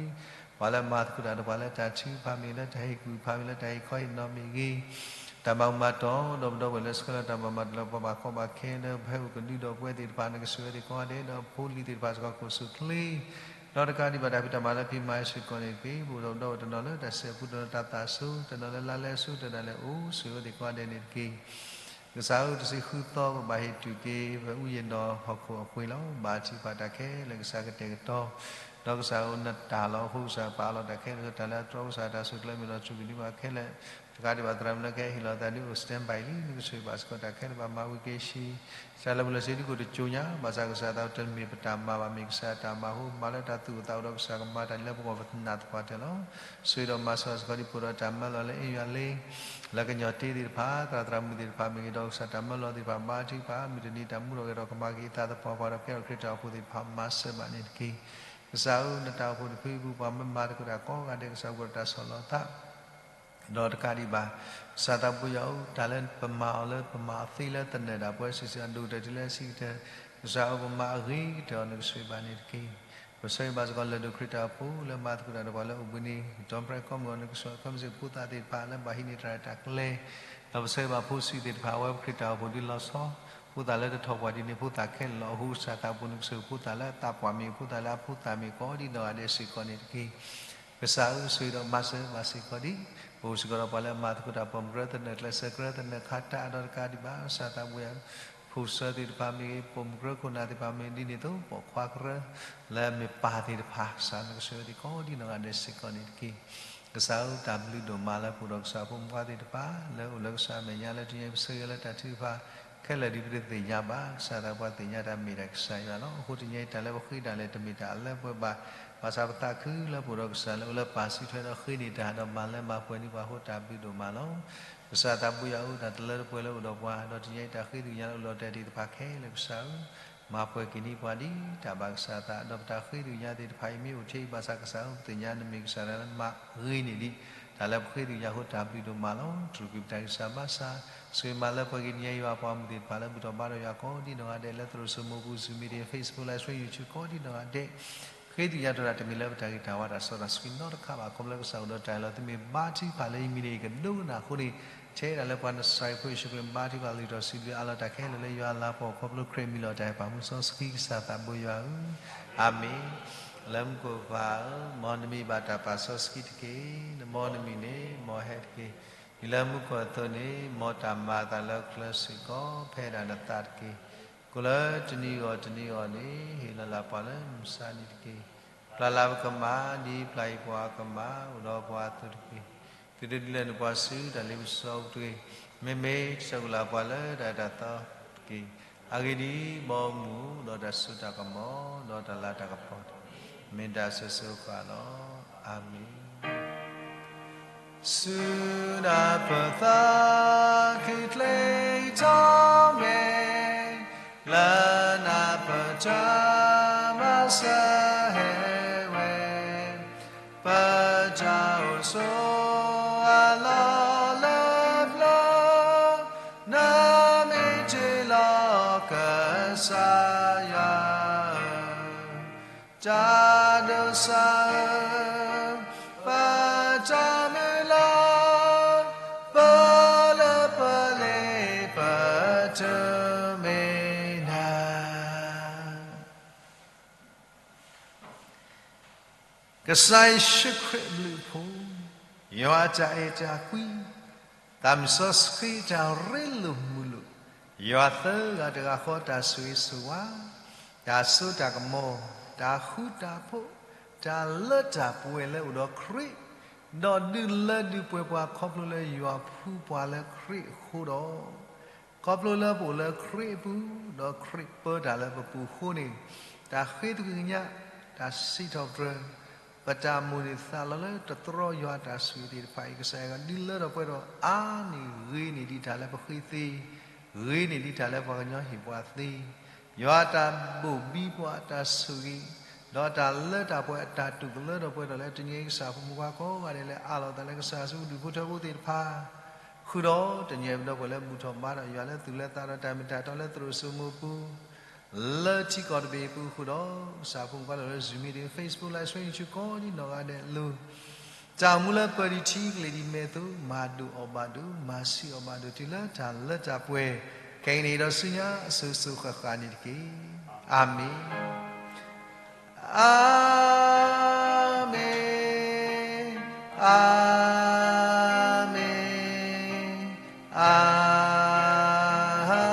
ပှၤလၢအမၤသကိးတၢ်ဒီး ပှၤလၢတၢ်ထုကဖၣ်မ့ၢ်ဂ့ၤ လၢတၢ်ဟ့ၣ်ကူၣ်ဖးမ့ၢ်ဂ့ၤ လၢတၢ်ဟ့ၣ်ခီဟ့ၣ်နီၤမ့ၢ်ဂ့ၤ တၢ်ဘၣ်မူဘၣ်တီၢ် ဒီးပဒီပုၢ်ဝဲၢ်လၢဆှၢလီၤတၢ်ဘၣ်မူဘၣ်တီၢ်လၢပှၤဘၣ်ကီဘၣ်ခဲလၢပဟဲအိၣ်ကဒုဒီးပဝဲသ့ၣ်တဖၣ် နကဆိၣ်ဂ့ၤဝဲသ့ၣ်ကိးဂၤဒဲး ဒီးဖိလံၤသ့ၣ်တဖၣ်စ့ၢ်ကီး ကအိၣ်ဆူၣ်ချ့ ဒီးတကးဒံးဘၣ်တၢ်ဖံးတၢ်မၤလၢဖံးမၤစ့ၢ်ကီးန့ၣ်တက့ၢ်. ပအိၣ်ဒီးပဒီပုၢ်ဝဲၢ်တနီၤလၢတၢ်စဲးဖူတနီၤလၢတၢ်သးစူၤ တနီၤလၢလါလဲဆူ တနီၤလဲၤအိၣ်ဆိၣ်ဂ့ၤဝဲသ့ၣ်ကိးဂၤဒဲးန့ၣ်တက့ၢ်. ကစၢ်ဧၢ တဆံဃုသီ ပဘၣ်ဟ့ၣ်တူၢ်က့ၤ ပအူယံၤနီၤဟီၣ်ခိၣ်အပှ့ၤလီၤ. ဘါထုကဖၣ်တၢ်ခဲလၢာ် ကစၢ်ကတဲာ်ကတီၤ ဒီးကစၢ်ဧိၤနတၢ်လီၤ. အဃိကစၢ်ပာ်အလီၢ်တၢ်ခဲလၢာ် တၢ်လၢအတြီ ကစၢ်တၢ်ဆိၣ်ကျၢမ့ၢ်လီၤ ဆိၣ်ဂ့ၤဒံးဘၣ်ခဲလၢာ် တကးဒံးဘၣ်သရၣ်မုၣ်လၢကဟဲဟ့ၣ်လီၤသးဒုးအိၣ် standby လံ. နကဆိၣ်ဂ့ၤဘၣ်စ့ၢ်ကီးတၢ်ခဲလၢာ် ဘၣ်မၤဝံၤက့ၤဆံး ကစၢ်လၢပျၢၤစ့ဒုးကိးတကၠိညါ ဘၣ်ဆၣ်ကစၢ်သးတမ့ၢ်ပတၢ်မၤဘၣ် မ့ၢ်ကစၢ်တၢ်မၤအဃိ မၤလၢတၢ်သူၣ်အိၣ်သးအိၣ်ဒီး ကစၢ်ကမၤတၢ်လၢပဂီၢ်ပနာ်သပှၢ်တၢၢ်လီၤ. ဆိၣ်ဂ့ၤဒီးမၤစၢၤဘၣ်စ့ၢ်ကီးဒ်ပအိၣ်ဒီးတၢ်မၢလီၤလၢအ့ၣ်ယွၤလ့ လၢကညီၤတ့သ့ၣ်တဖၣ် သရၣ်သရၣ်မုၣ်သ့ၣ်တဖၣ်မ့ၢ်ဂ့ၤ ဒီးကစၢ်တၢ်မၢလီၤသ့ၣ်တဖၣ် ဘါထုကဖၣ် မုၢ်တနံၤတၢ်မူထီၣ်ဂဲၤထီၣ်ကမၤက့ၤအသးသပှၢ်ပှၢ်ဒီး ကဲထီၣ်ခရံာ်တၢ်အိၣ်ဖှိၣ်သ့ၣ်တဖၣ် မၤစၢၤဘၣ်န့ၣ်တက့ၢ်. ကစၢ်ဧၢ နတၢ်အိၣ်ဖှိၣ်တဖုပူၤ ပှၤမ့ၢ်မၤသကိးတၢ်ကိးဂၤဒဲး ကစၢ်အိၣ်ဒီးတၢ်ဆီၣ်လီၤသး ဒီးတကးဒံးဘၣ် ကစၢ်သးပှၢ်ယွၤဧၢ တၢ်လၢပမၤအီၤလၢပမၤအီၤသ့လၢသနၢၣ်ဒၣ်ပှၤစုာ်စုာ် အဒိၣ်ကတၢၢ်တုၤလၢအဆံးကတၢၢ် ကစၢ်ဧၢ ပမၤအဂ့ၤကတၢၢ်အီၤ နကဆိၣ်ဂ့ၤဘၣ်န့ၣ်တက့ၢ်. ပဆၢဂ့ၤဘၣ်စ့ၢ်ကီးလၢၢ်ဒိၣ်ခရံာ်တၢ်အိၣ်ဖှိၣ် လၢမၤသကိးတၢ်ဒီးပှၤလၢအိၣ်ဘှံးနံၤ ကတီၤဖြဲကီမုၢ်ဂီၤ နကဆိၣ်ဂ့ၤခဲမုၢ်ဆ့ၣ်ဖိသၣ်သ့ၣ်တဖၣ် လၢဘၣ်ဟံးန့ၢ်တၢ်ရဲၣ်တၢ်ကျဲၤ ဒီးပဆၢဂ့ၤဘၣ်ဖိဆံးသ့ၣ်တဖၣ် အဝဲပခရံာ်တၢ်အိၣ်ဖှိၣ်ဒုးလီၤဆီ ဖိသၣ်လၢတထီၣ်ပှၢ်ဒ်န့ၣ် ဖိသၣ်ခဲလၢာ်လီၤ. အဃိကစၢ်သးပှၢ် နကဆိၣ်ဂ့ၤဖိသၣ်လၢအသးပှၢ်မ့ၢ်ဂ့ၤ ဖိသၣ်လၢအဖိသၣ်မ့ၢ်ဂ့ၤ ကိးဒ်နီၢ်ဂၤဒဲးစ့ၢ်ကီးန့ၣ်တက့ၢ်. ကစၢ်ဧၢ ဆိၣ်ဂ့ၤဒီးမၤစၢၤဘၣ်စ့ၢ်ကီးဒံး ပအိၣ်စ့ၢ်ကီးဒီးပှၤလၢအမၤသကိးတၢ် ပိာ်မုၣ်ကရၢသနၢၣ် ကျဲးစၢးကရၢသနၢၣ် ခါတၢ်အဒီတကးဒံးဘၣ် ကစၢ်သးပှၢ်ယွၤ ဖိဆၢသ့ၣ်တဖၣ်မ့ၢ်ဂ့ၤ, ပိာ်မုၣ်ကရၢခိၣ်နၢ်သ့ၣ်တဖၣ်မ့ၢ်ဂ့ၤ, ဒ်န့ၣ်အသိး ပိာ်ခွါကရၢလၢအမ့ၢ်ပၢ်သ့ၣ်တဖၣ်, ကစၢ်နကဆိၣ်ဂ့ၤသ့ၣ်ကိးဒံနီၢ်ဂၤဒဲးစ့ၢ်ကီးန့ၣ်တက့ၢ်. ကစၢ်ဧၢ, တၢ်ဘျုးဒိၣ်မးလၢပအိၣ်ဒီးကစၢ်ဖိမုၣ်ဖိခွါသ့ၣ်တဖၣ် လၢအိၣ်လၢကစၢ်အမဲာ်ညါလၢတနံၤအံၤ ပဆၢဂ့ၤလၢတၢ်ထုကဖၣ်ခဲလၢာ်ဒ်ပတသ့ၣ်ညါဘၣ်. ကစၢ်သးပှၢ်သ့ၣ်ညါတၢ်မ့ၢ်တၢ်ကစၢ်ယွၤလီၤ. အဃိတနံၤအံၤ တၢ်လၢပဃ့တၢ်လဲၣ်တမ့ၢ်တၢ်လၢပှဲၤဘၣ်, ဘၣ်ဆၣ်ပသးခုလၢပအိၣ်ဒီးကစၢ်လၢအိၣ်လၢပၢ်စုထွဲဒီးဃ့န့ၢ်တၢ်ဒီးမၤလၢမၤပှဲၤန့ၢ်ပှၤအဃိ တၢ်ဘျုးဒိၣ်မးလီၤ. ကစၢ်သးဘိယွၤဧၢ, တၢ်တလၢတပှဲၤလၢအိၣ်ဒီးပှၤ, ဒီးတနံၤအံၤတၢ်ဃ့သ့ၣ်ညါလၢအိၣ်လီၤတဲာ်သ့ၣ်တဖၣ်ခဲလၢာ်ကစၢ်ဧၢ, မၤပှဲၤက့ၤန့ၢ်ပှၤဒ်တၢ်ဘၣ်ကစၢ်အသး, ဒီးပတၢ်ဃ့သ့ၣ်ညါသ့ၣ်တဖၣ်အံၤမ့ၢ်အိၣ်ထဲအံၤဘၣ်ဆၣ် ကစၢ်ဧၢ, ပသ့ၣ်ညါနမ့ၢ်ကစၢ်လၢမၤဂ့ၤန့ၢ်ဒံး တၢ်လၢပဃ့သ့ၣ်ညါအဃိ တၢ်ဘျုးဒိၣ်မးလီၤ. တြူာ်ကွံာ်ပတၢ်ဂံၢ်စၢ်ဘါစၢ်, ဆိၣ်ဂ့ၤမၤလၢပှဲၤက့ၤတနံၤအံၤ ယွၤပှၤမုၢ်သ့ၣ်တဖၣ်လၢဘူၣ်ထီၣ်ဘါထီၣ်ယွၤကိးဒံနီၢ်ဂၤဒဲး လၢသရိာ်စိမိပူၤ, Zoom meeting, Facebook Live Stream, YouTube ကိးဒံနီၢ်ဂၤဒဲး ဃ့သ့ၣ်ညါတၢ်တမ့ၢ်လၢပတၢ်ဂ့ၤတၢ်ဝါတၢ်စီတၢ်ဆှံနီတခါဘၣ်, ခီဖျိလၢကစၢ်အိၣ်ဒီးတၢ်အလီၢ် သုမ့ၢ်ဘါထုကဖၣ်လၢယမံၤန့ၣ် ယကဒိကနၣ်အဃိန့ၣ်, ထဲဒၣ်လၢပှၤနစၤရ့းဖိယ့ၣ်ၡူးခရံာ်ဘါထုကဖၣ် လုၢ်ထီၣ်စံးဘျုးအးလီၤတၢ်ခဲလၢာ်လၢယွၤလၤကပီၤ ခီဖျိခရံာ်မံၤလီၤတၢ်ဟဲပာ်မူစီဆှံ ကစၢ်သးဘိယွၤဧၢ, အၤမ့ၣ်. လၢမူခိၣ်ပၢ်ဧၢ, မ်နမံၤဘၣ်တၢ်ပာ်စီဆှံတက့ၢ်. မ်နမံၤန့ၣ် မ်ဟဲတက့ၢ်. ဒ်လၢမူခိၣ်အသိးန့ၣ်, မ်တၢ်မၤအသးလၢချၢစ့ၢ်ကီး ဖဲဒၣ်နသးတက့ၢ်. ကိၣ်လၢတနံၤအဂီၢ်တနံၤအဂီၢ်န့ၣ်, ဟ့ၣ်လီၤလၢ်ပှၤလၢမုၢ်ဆါနံၤတက့ၢ်. ပျၢ်လၢ်ပကမၣ် ဒ်ပျၢ်အံၤပှၤကမၣ် အိၣ်ဒီးပှၤအသိးတက့ၢ်. သုတဒုးလဲၤနုာ်ပှၤဆူတၢ်လ့ပစီပူၤတဂ့ၤ. မ့မ့ၢ်တၢ်ကလၢ်ပှၤလၢတၢ်အၢတၢ်သီ တက့ၢ်. အဂ့ၢ်ဒ်အံၤ, ဘီမုၢ်ဒီးတၢ်စိတၢ်ကမီၤ ဒီးတၢ်လၤတၢ်ကပီၤတက့ၢ်. မ့ၢ်တၢ်ဆိၣ်ဂ့ၤဃာ်လီၤ. အၤမ့ၣ်. ဆူနၢ်ပၢၢ်သးခုချ့ထီၣ်မဲာ်, လၢနၢ်ပၢၢ်တၢ်မၤစၢၤဟဲဝဲ, ပတၢ်အိၣ်ဆိးအလီၢ်လၢပျၢၤ, နမ့ၢ်တ့လီၤကစၢ်ယွၤဧၢ, တၢ်ဒိးစၢ်ဧၢ, ပတၢ်မုၢ်လၢ်, ပလၢပလ့ပတမ့ၢ်နၤ ကစၢ်ယ့ၣ်ၡူးခရံာ်အဘျုးအဖှိၣ်, ယွၤအတၢ်အဲၣ်တၢ်ကွံ, သးစီဆှံတၢ်ရ့လိာ်မုာ်လိာ်, ယွၤသၢဂၤတဂၤဃီတၢ်ဆိၣ်ဂ့ၤဆိၣ်ဝါ, တၢ်စိတၢ်ကမီၤ, တၢ်ဃူတၢ်ဖိး, တၢ်လၢတၢ်ပှဲၤလၢအိၣ်ဒီးခရံာ်, ဒီးဒုးလၢဒုးပှဲၤပှၤခီဖျိလၢယွၤဖှူပှၤလၢခရံာ်အဃိဒီး ခီဖျိလၢပအိၣ်လၢခရံာ်အပူၤ, ဒီးခရံာ်ပၢတၢ်လၢပပူၤအဃိန့ၣ်, တၢ်ဃ့သကွံာ်ကညး, တၢ်စံးထီၣ်ပတြၢၤ, ပတၢ်မိၣ်န့ၢ်သးလီလၢတတြီယွၤအတၢ်ဆိၣ်ဂ့ၤသ့ၣ်တဖၣ်အံၤ ကစၢ်ယွၤဒုးလၢထီၣ်ပှဲၤဒီးအါန့ၢ်ဂ့ၤန့ၢ်ဒံးတၢ်လၢပဃ့သ့, ဂ့ၤန့ၢ်ဒံးတၢ်လၢပှၤကညီဟ့ၣ်ပှၤသ့ ယွၤအတၢ်ဘိၣ်ဘံပှၤအတၢ်ဆိၣ်ဂ့ၤ, ဒီးတၢ်လၢတၢ်ပှဲၤအတၢ်တိာ်ကလၢထီၣ်ပှဲၤထီၣ်လၢတနံၤအံၤ ကစၢ်ဖိမုၣ်ဖိခွါကိးဂၤဒဲးလၢအးလီၤအသးလၢကစၢ်ယွၤအစုပူၤဒူၣ်ဖိထၢဖိသ့ၣ်တဖၣ် ဃုာ်ဒီးတနံၤအံၤပဒီပုၢ်ဝဲၢ်လၢဘူၣ်ထီၣ်ဘါထီၣ်ယွၤလၢသူၣ်လၢသးဒီးတၢ်မ့ၢ်တၢ်တီလၢသရိာ်စိမိၤပူၤ လၢထံကီၢ်တဘ့ၣ်အပူၤဃုာ်ဒီး ကစၢ်ဖိမုၣ်ဖိခွါလၢ Zoom meeting, Facebook Live Stream ဆူကိးဒံနီၢ်ဂၤဒဲးအလိၤ တၢ်အိၣ်မူလၢပၢၤဒံးထံကလ့ၤဒံးမဲာ်သိး မၤဒိၣ်အီၣ်ဘၣ်ဒိၣ် မၤဆံးအီၣ်ဘၣ်ဒိၣ်တုၤလၢတၢ်လၢတၢ်ပှဲၤ ခဲကနံၣ်အံၤဒီးဆူညါအစိၤစိၤဃၣ်ဃၣ်န့ၣ်တက့ၢ်. အၤမ့ၣ်. အၤမ့ၣ်, အၤမ့ၣ်, အၤမ့ၣ်.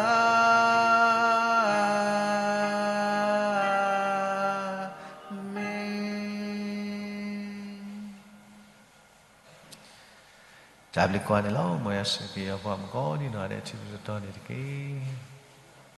တၢ်ဘျုးကိးဂၤဒဲးလီၤ. မ်ယွၤဆိၣ်ဂ့ၤက့ၤယွၤပှၤမုၣ်ကိးဒံနီၢ်ဂၤဒဲး ထံရူၢ်တတီၤန့ၣ်တက့ၢ်.